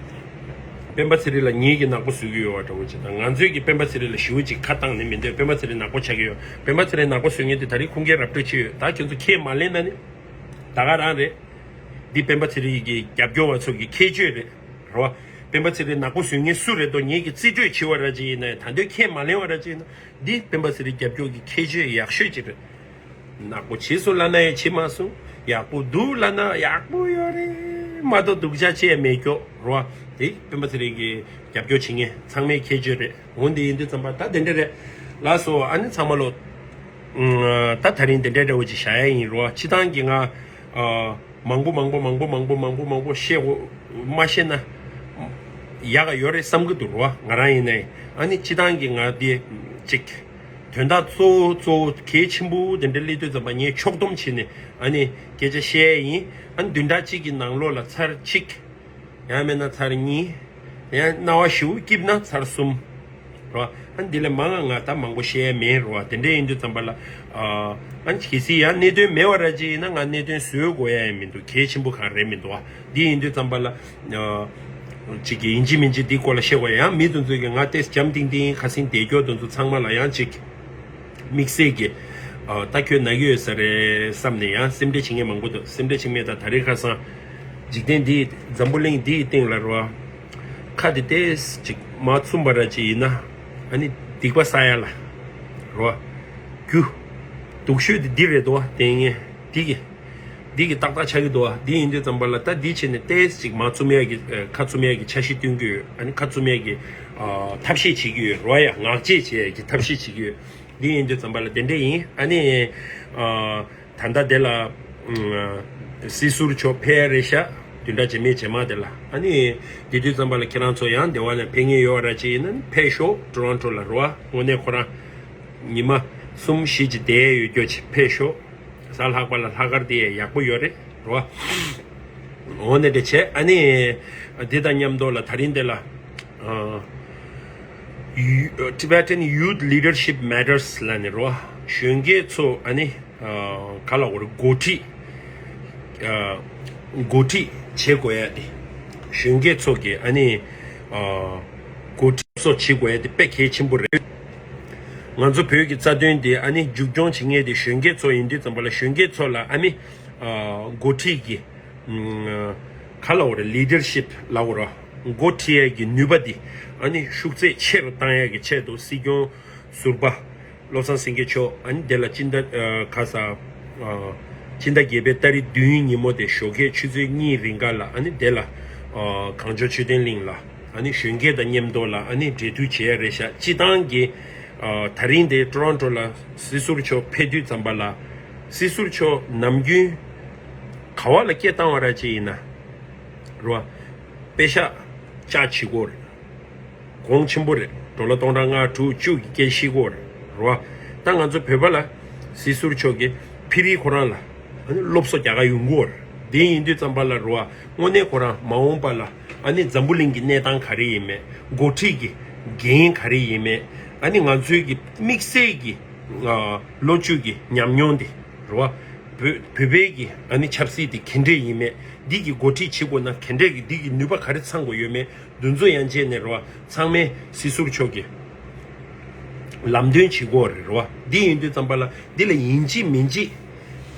སྤེན་པ་ཚེ་རིང་ལ་ངེད་ཀྱིས་ནག་པོ་བཟོ་གི་ཡོད་པ་འདྲ་བོ་ཅིག་དང་། ང་ཚོས་ཀྱིས་སྤེན་པ་ཚེ་རིང་ལ་ཞེ་པོ་ཅིག་ཁ་བཏང་ནས་མི་འདོད། སྤེན་པ་ཚེ་རིང་ནག་པོ་ཆགས་ཀྱི་ཡོད། སྤེན་པ་ཚེ་རིང་ནག་པོ་བཟོ་མཁན་དེ་ད་རིང་ཁུངས་སྐྱེལ་ར་སྤྲོད་བྱས་ཡོད། ད་ཁྱོད་ཚོ་ཁས་མ་ལེན་ན་ནི། ད་ག་རང་རེད། འདི་སྤེན་པ་ཚེ་རིང་གི་རྒྱབ་སྐྱོར་བ་ཚོ་གི་ཁྱད་ཆོས་རེད། རེད་བ། སྤེན་པ་ཚེ་རིང་ནག་པོ་བཟོ་མཁན་སུ་རེད་དོ་ངེད་ཀྱིས་རྩིས་སྤྲོད་བྱས་པ་ར་ཅིག་ཡིན་ན་ཡང་ད་འདོད་ཁས་མ་ལེན་པ་ར་ཅིག་ཡིན་ན། འདི་སྤེན་པ་ཚེ་རིང་རྒྱབ་སྐྱོར་གྱི་ཁྱད་ཆོས་ཡག་ཤོས་ཅིག་རེད། ནག་པོ་བྱས་སོང་ལབ་ན་ཡང་བྱས་མ་སོང་། ཡག་པོ་འདུག་ལབ་ན་ཡག་པོ་ཡོད་རེད་མ་གཏོགས་སྡུག་ཅག་བྱས་མེད་ཀྱོག་རོ། དེ་སྤེན་པ་ཚེ་རིང་གི་རྒྱབ་སྐྱོར་བྱེད་མཁན་ཚང་མའི་ཁྱད་ཆོས་རེད། འོ་འདི་ཡིན་དུས་ཙམ་པ་ད་དེ་འདྲ་རེད། ལགས་སོ། ཨ་ནི་ཚང་མ་ལོ། ད་ད་རིང་དེ་འདྲ་འདྲ་བོ་ཅིག་བཞག་ཡ་ཡིན་རོ། སྤྱི་བཏང་གི་ང་། མང་པོ་མང་པོ་མང་པོ་མང་པོ་མང་པོ་མང་པོ་བཤད་དགོས། མ་བཤད་ན་ཡག་ག་ཡོད་རེད་བསམ་གི་འདུག་རོ། ང་རང་ཡིན་ནའི་ཨ་ནི་སྤྱི་བཏང་གི་ང་དེ་ཅིག་དོན་དག་གཙོ་བོ་གཙོ་བོ་གལ་ཆེན་པོ་དེ་འདྲ་སླེབས་དུས་ཙམ་པ་ངས་ཕྱོགས་བསྡོམས་བྱས་ནས་ཨ་ནི་སྐད་ཆ་བཤད་ཡ་ཡིན། ཨ་ནི་བདུན་ཕྲག་གཅིག་གི་ནང་ལོགས་ལ་ཚར་གཅིག་ཡང་མིན་ན་ཚར་གཉིས། ཡང་རྣ་བ་ཞིབ་སྐྱིབས་ན་ཚར་གསུམ། རོ། ཨ་འདི་ལས་མང་ང་ང་ད་མང་པོ་བཤད་ཡ་མེད་རོ། དེ་འདྲ་ཡིན་དུས་ཙམ་པ་ལ། ཨ་གལ་སྲིད་ཡང་གནད་དོན་མེད་པ་ར་ཅིག་ཡིན་ན་ང་གནད་དོན་བཟོས་དགོས་ཡ་ཡང་མི་འདུག་གལ་ཆེན་པོ་གང་རེད་མི་འདུག་ཨ་འདི་ཡིན་དུས་ཙམ་པ་ལ། ཨ་ཅིག་གི་ཡིན་གཅིག་མིན་གཅིག་འདི་སྐོར་ལ་བཤད་དགོས་ཡ་ཡང་མི་དེ་ཚོས་ཀྱི་ང་ཏེས་འཇམ་ཐིང་ཐིང་ཁ་སེང་བསྡད་རྒྱུ་དེ་ཚོ་ཚང་མ་ལ་ཡང་ཅིག་དམིགས་བསལ་གྱི། ཨ་ད་ཁྱོད་ན་གི་ཡོད་ས་རེད་བསམ་ནས་ཡང་སེམས་ཁྲལ་བྱེད་མཁན་མང་པོ་འདུག་སེམས་ཁྲལ་བྱེད་མཁན་ད་ད་རེས་ཁ་སང་། འཇིག་རྟེན་འདི་འཛམ་བུ་གླིང་འདིའི་སྟེང་ལ་རོ། ཁ་དེ་ཏེས་ཅིག་མ་བཙུམ་པ་ར་ཅིག་ཡིན་ན། ཨ་ནི་སྡིག་པ་བསགས་ཡ་ལ། རོ། རྒྱུ། སྡུག་ཤོས་དེ་འདི་རེད་དོ་དེ་ངས་འདི་གི་འདི་གི་ཏག་ཏག་ཆགས་ཀྱི་འདུག་ཨ། འདི་ཡིན་དུས་ཙམ་པ་ལ་ད་འདི་བྱས་ནས་ཏེས་ཅིག་མ་བཙུམ་ཡ་གི་ཨ་ཁ་བཙུམ་ཡ་གི་འཆར་གཞི་སྟོན་གྱི་ཡོད། ཨ་ནི་ཁ་བཙུམ་ཡ་གི་ཨ་ཐབས་ཤེས་བྱེད་ཀྱི་ཡོད་རོ། ཡ་ངག་བཅད་བྱེད་ཡ་གི་ཐབས་ཤེས་བྱེད་ཀྱི་ཡོད། འདི་ཡིན་དུས་ཙམ་པ་ལ་དེ་འདྲ་ཡིན། ཨ་ནི་ཨ་ད་ལྟ་དེ་ལ་ཨ་སྲིད་ཟུར་མཆོག་ཕེབས་ཡ་རེད་ཤག་བདུན་ཕྲག་རྗེས་མའི་རྗེས་མ་དེ་ལ། ཨ་ནི་དེ་དུས་ཙམ་པ་ལ་ཁྱེད་རང་ཚོ་ཡང་འདི་བ་ལ་ཕེབས་མཁན་ཡོད་ར་ཅིག་ཡིན་ན་ཕེབས་ཤོག་ཊོ་རོན་ཊོ་ལ་རོ། ཨ་དངོས་གནས་ཁོ་རང་ཉི་མ་གསུམ་བཞི་ཅིག་བསྡད་ཡ་ཡོད་རྒྱུ་ཅིག་ཕེབས་ཤོག་གཟའ་ལྷག་པ་ལ་ལྷག་དཀར་དེ་ཡག་པོ་ཡོད་རེད་རོ། འོ་ནས་དེ་བྱས་ཨ་ནི་འདི་དང་མཉམ་དུ་ལ་ད་རིང་འདི་ལ་ཨ་ཡུ- Tibetan Youth Leadership Matters ལ་ནི་རོ། གཞོན་སྐྱེས་ཚོ་ཨ་ནི་ཨ་ག་ལ་འོ་རེ་འགོ་ཁྲིད་ཨ་འགོ་ཁྲིད་བྱེད་དགོས་ཡ་དེ། གཞོན་སྐྱེས་ཚོ་གི་ཨ་ནི་ཨ་འགོ་ཁྲིད་སོགས་བྱེད་དགོས་ཡ་དེ་དཔེ་གལ་ཆེན་པོ་རེད། ང་ཚོ་བོད་ཀྱི་རྩ་དོན་དེ་ཨ་ནི་མཇུག་སྐྱོང་བྱེད་མཁན་དེ་གཞོན་སྐྱེས་ཚོ་ཡིན་དུས་ཙམ་པ་ལ་གཞོན་སྐྱེས་ཚོ་ལ་ཨ་ནི་ཨ་འགོ་ཁྲིད་ཀྱི་ཨ་ག་ལ་འོ་རེ་ལི་ཌར་ཤིབ་ལ་འོ་ར་འགོ་ཁྲིད་ཡ་གི་ནུས་པ་དེ་ཨ་ནི་ཤུགས་ཚད་ཆེ་རུ་བཏང་ཡ་གི་ཆེད་དུ་སྲིད་སྐྱོང་ཟུར་པ་བློ་བཟང་སེང་གེ་མཆོག་ཨ་ནི་དེ་ལ་སྤྱི་ཟླ་ཨ་ག་ས་ཨ་སྤྱི་ཟླ་བརྒྱད་པའི་ཏ་རིག་བདུན་ཉིན་མོ་དེ་ཞོགས་ཀས་ཆུ་ཚོད་གཉིས་རིང་ག་ལ་ཨ་ནི་དེ་ལ་ཨ་གངས་ལྗོངས་མཆོད་རྟེན་གླིང་ལ་ཨ་ནི་གཞོན་སྐྱེས་དང་མཉམ་དུ་ལ་ཨ་ནི་འབྲེལ་མཐུད་བྱེད་ཡ་རེད་ཤག་སྤྱི་བཏང་གི་ཨ་ད་རིང་དེ་ཊོ་རོན་ཊོ་ལ་སྲིད་ཟུར་མཆོག་ཕེབས་དུས་ཙམ་པ་ལ་སྲིད་ཟུར་མཆོག་ནམ་རྒྱུན་ག་བ་ལ་སྐད་བཏང་བ་ར་ཅིག་ཡིན་ན་རོ། པེ་ཤག་ཅག་བྱེད་དགོས་རེད། གོང་ཆེན་པོ་རེད། ཌོ་ལར་སྟོང་ཕྲག་ལྔ་དྲུག་བཅུ་གི་སྐད་ཤེས་དགོས་རེད་རོ། ད་ང་ཚོ་བོད་པ་ལ་སྲིད་ཟུར་མཆོག་གིས་ཕི་རི་ཁོ་རང་ལ་ཨ་ནི་སློབ་གསོ་རྒྱག་ག་ཡོང་གི་ཡོད་རེད། དེ་ཡིན་དུས་ཙམ་པ་ལ་རོ། དངོས་གནས་ཁོ་རང་མ་འོངས་པ་ལ་ཨ་ནི་འཛམ་བུ་གླིང་གི་གནས་སྟངས་ག་རེ་ཡིན་མེད། འགོ་ཁྲིད་ཀྱི་འགན་ག་རེ་ཡིན་མེད། ཨ་ནི་ང་ཚོའི་གི་དམིགས་བསལ་གྱི་ཨ་ལོ་བཅུ་གི་ཉམས་མྱོང་དེ་རོ། བོད་བོད་པའི་གི་ཨ་ནི་ཆབ་སྲིད་དེ་ག་འདྲས་ཡིན་མེད། འདི་གི་འགོ་ཁྲིད་བྱེད་དགོས་ན་ག་འདྲས་གི་འདི་གི་ནུས་པ་ག་རེ་ཚང་དགོས་ཡོད་མེད། འདི་ཚོ་ཡན་ཆད་ནས་རོ། ཚང་མས་སྲིད་ཟུར་མཆོག་གི་ལམ་སྟོན་བྱེད་དགོས་རེད་རོ། འདི་ཡིན་དུས་ཙམ་པ་ལ་འདི་ལ་ཡིན་གཅིག་མིན་གཅིག་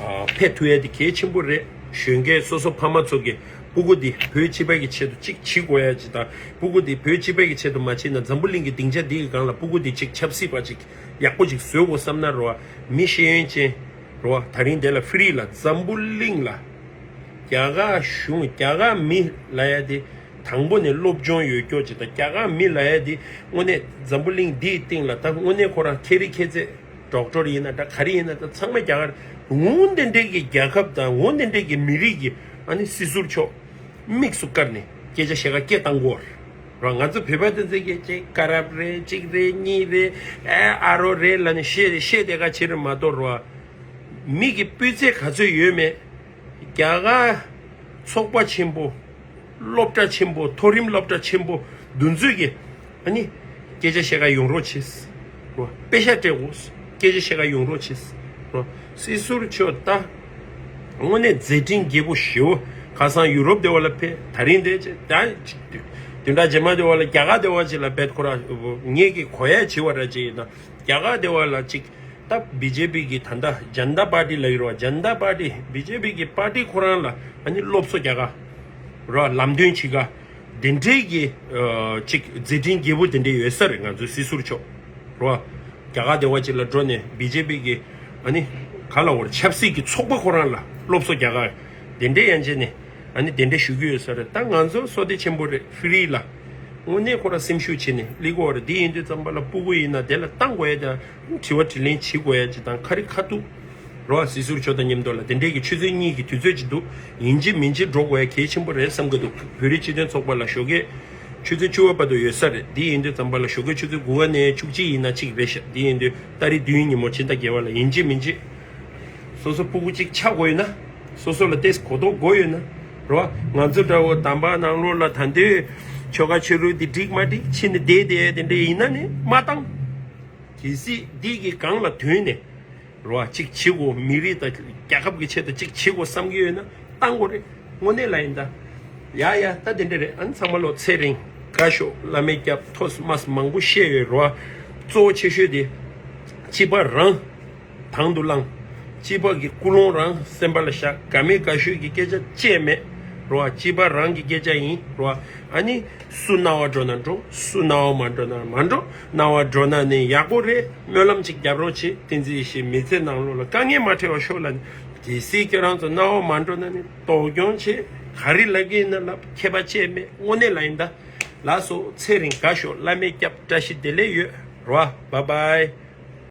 ཨ་ཕེབས་ཐུབ་ཡ་དེ་གལ་ཆེན་པོ་རེད། གཞོན་སྐྱེས་སོ་སོ་ཕ་མ་ཚོ་གི་སྤུ་གུ་འདི་བོད་སྤྱི་པ་གི་ཆེད་དུ་གཅིག་བྱེད་དགོས་ཡ་གཅིག་དང་སྤུ་གུ་འདི་བོད་སྤྱི་པ་གི་ཆེད་དུ་མ་བྱེད་ན་འཛམ་བུ་གླིང་གི་སྡིངས་ཆ་འདི་གི་སྒང་ལ་སྤུ་གུ་འདི་གཅིག་ཆབ་སྲིད་པ་གཅིག་ཡག་པོ་གཅིག་བཟོ་དགོས་བསམ་ན་རོ། མི་ཤེས་ཡོན་ཅན་རོ། ད་རིང་འདི་ལ་ཕི་རི་ལ་འཛམ་བུ་གླིང་ལ་རྒྱ་གར་གཞུང་རྒྱ་གར་མི་ལ་ཡ་དེ། དང་པོ་ནས་སློབ་སྦྱོང་ཡོད་སྐྱོ་ཅིག་དང་རྒྱ་གར་མི་ལ་ཡ་དེ་དངོས་གནས་འཛམ་བུ་གླིང་འདིའི་སྟེང་ལ་ད་དངོས་གནས་ཁོ་རང་ཁེ་རི་ཁེ་ཚེ་ཌོག་ཊོར་ཡིན་ན་འདྲ་ག་རེ་ཡིན་ན་འདྲ་ཚང་མ་རྒྱ་གར་འོ་དེ་འདྲའི་གི་རྒྱལ་ཁབ་དང་འོ་དེ་འདྲའི་གི་མི་རིགས་ཀྱི་ཨ་ནི་སྲིད་ཟུར་མཆོག་དམིགས་སུ་བཀར་ནས་སྐད་ཆ་བཤད་ག་སྐད་བཏང་གོ་ར། ང་ཚོ་བོད་པ་དེ་ཚོ་གི་ཅིག་ཀ་རབ་རེད་གཅིག་རེད་གཉིས་རེད་ཨ་ཨ་རོ་རེད་ལ་ནི་བཤད་བཤད་དེ་ག་བྱེད་རེད་མ་གཏོགས་ར། མི་གི་སྤུས་ཚད་ག་ཚོད་ཡོད་མེད། རྒྱ་གར་ཚོགས་པ་ཆེན་པོ། སློབ་གྲྭ་ཆེན་པོ་མཐོ་རིམ་སློབ་གྲྭ་ཆེན་པོ་འདུ་འཛོམས་ཀྱི་ཨ་ནི་སྐད་ཆ་བཤད་ག་ཡོང་རོགས་བྱེད། རོ། པེ་ཤག་སྤྲད་དགོས། སྐད་ཆ་བཤད་ག་ཡོང་རོགས་བྱེད། རོ། སྲིད་ཟུར་མཆོག་ད་དངོས་གནས་མཛད་འཕྲིན་རྒྱས་པོ་ཞེ་བོ་ཁ་སང་ཡུ་རོབ་དེ་བ་ལ་ཕེབས་ད་རིང་དེ་ད་བདུན་ཕྲག་རྗེས་མ་དེ་བ་ལ་རྒྱ་གར་དེ་བ་ཅིག་ལ་བེད་ཁོ་ར་ངེད་ཀྱི་གོ་ཡ་བྱེད་བ་ར་ཅིག་ཡིན་ན་རྒྱ་གར་དེ་བ་ལ་ཅིག་ད་བི་ཇེ་པི་གི་ད་ལྟ་ཇན་ད་པར་ཊི་ལ་ཡོད་རོ། ཇན་ད་པར་ཊི་བི་ཇེ་པི་གི་པར་ཊི་ཁོ་རང་ལ་ཨ་ནི་སློབ་གསོ་རྒྱག་ག་རོ། ལམ་སྟོན་བྱེད་ག་དེ་འདྲའི་གི་ཨ་ཅིག་མཛད་འཕྲིན་རྒྱས་པོ་དེ་འདྲའི་ཡོད་ས་རེད། ང་ཚོའི་སྲིད་ཟུར་མཆོག་རོ། རྒྱ་གར་དེ་བ་ཅིག་ལ་འགྲོ་ནས་བི་ཇེ་པི་གི་ཨ་ནི་ག་ལ་འོར་ཆབ་སྲིད་ཀྱི་ཚོགས་པ་ཁོ་རང་ལ་སློབ་གསོ་རྒྱག་ག་དེ་འདྲའི་ཡན་ཆད་ནས། ཨ་ནི་དེ་འདྲ་ཞུ་གི་ཡོད་ས་རེད། ད་ང་ཚོ་བསོད་བདེ་ཆེན་པོ་རེད། ཕི་རི་ལ་དངོས་གནས་ཁོ་ར་སེམས་ཤུགས་བྱེད་ནས་སླེབས་ཀྱི་ཡོད་རེད། འདི་ཡིན་དུས་ཙམ་པ་ལ་སྤུ་གུ་ཡིན་ན་དེ་ལ་བཏང་དགོས་ཡ་དང་དྲི་བ་དྲིས་ལན་བྱེད་དགོས་ཡ་ཅིག་དང་ཁ་རི་ཁ་ཐུག་རོ། སྲིད་ཟུར་མཆོག་དང་མཉམ་དུ་ལ་དེ་འདྲའི་གི་ཆུ་ཚོད་གཉིས་ཀྱི་དུས་ཚོད་ཅིག་འདུག་ཡིན་གཅིག་མིན་གཅིག་འགྲོ་དགོས་ཡ་གལ་ཆེན་པོ་རེད་བསམ་གི་འདུག་བོད་རིགས་སྤྱི་མཐུན་ཚོགས་པ་ལ་ཞོགས་ཀས་ཆུ་ཚོད་བཅུ་པ་བར་དུ་ཡོད་ས་རེད། འདི་ཡིན་དུས་ཙམ་པ་ལ་ཞོགས་ཀས་ཆུ་ཚོད་དགུ་པ་ནས་བཅུ་གཅིག་ཡིན་ན་གཅིག་རེད་ཤག་འདི་ཡིན་དུས་ཏ་རིག་བདུན་ཉིན་མོ་ཕྱི་ཟླ་བརྒྱད་པ་ལ་ཡིན་གཅིག་མིན་གཅིག་སོ་སོ་སྤུ་གུ་གཅིག་ཆགས་དགོས་ཡོད་ན། སོ་སོ་ལ་ཏེས་གོ་རྟོགས་དགོས་ཡོད་ན། རོ། ང་ཚོ་འདྲ་བོ་དམ་པ་ནང་ལོགས་ལ་ད་འདོད་ ཆོལ་ཁ་ཆོས་ལུགས་འདི་འགྲིག་མ་འགྲིག་ཕྱི་ནས་བསྡད་བསྡད་དེ་འདྲ་ཡིན་ན་ནི་མ་བཏང་། གལ་སྲིད་འདི་གི་སྒང་ལ་དོན་ནས་རོ་ཨ་གཅིག་བྱེད་དགོས། མི་རིགས་དང་རྒྱལ་ཁབ་ཀྱི་ཆེད་དུ་གཅིག་བྱེད་དགོས་བསམ་གྱི་ཡོད་ན་བཏང་དགོས་རེད། དངོས་གནས་ལ་ཡིན་ད། ཡ་ཡ་ད་དེ་འདྲ་རེད། ཨ་ནི་ཚང་མ་ལོ་ཚེ་རིང་དགའ་ཤོག་བླ་མའི་སྐྱབས། ཐོས་མ་མང་པོ་བཤད་ཡོད་རོ་ཨ། གཙོ་བོ་ཆེ་ཤོས་དེ་སྤྱི་པ་རང་དང་དུ་བླངས། སྤྱི་པ་གི་ཀུན་སློང་རང་སེམས་པ་ལ་བཞག་དགའ་མེད་དགའ་ཤོས་ཀྱི་སྐད་ཆ་བཅས་མེད་རོ་ཨ། སྤྱི་པ་རང་གི་སྐད་ཆ་ཡིན་རོ་ཨ། ཨ་ནི་སུ་རྣ་བ་འགྲོ་ན་འགྲོ། སུ་རྣ་བ་མ་འགྲོ་ན་མ་འགྲོ། རྣ་བ་འགྲོ་ན་ནི་ཡག་པོ་རེད། སྨོན་ལམ་ཅིག་རྒྱབ་རོགས་བྱེད། བསྟན་འཛིན་ཡེ་ཤེས་མི་ཚེ་ནང་ལོགས་ལ་དཀའ་ངལ་མ་འཕྲད་པ་ཤོག་ལ། གལ་སྲིད་ཁྱེད་རང་ཚོ་རྣ་བ་མ་འགྲོ་ན་ནི་གདོང་སྐྱོང་བྱེད། ག་རེ་ལབ་ཀྱི་ཡིན་ན་ལབ། ཁྱད་པར་ཅིག་མེད། དངོས་གནས་ལ་ཡིན་ད། ལགས་སོ། ཚེ་རིང་དགའ་ཤོག་བླ་མའི་སྐྱབས། བཀྲ་ཤིས་བདེ་ལེགས་ཡོད་རོ་ཨ། བཱའི་བཱའི།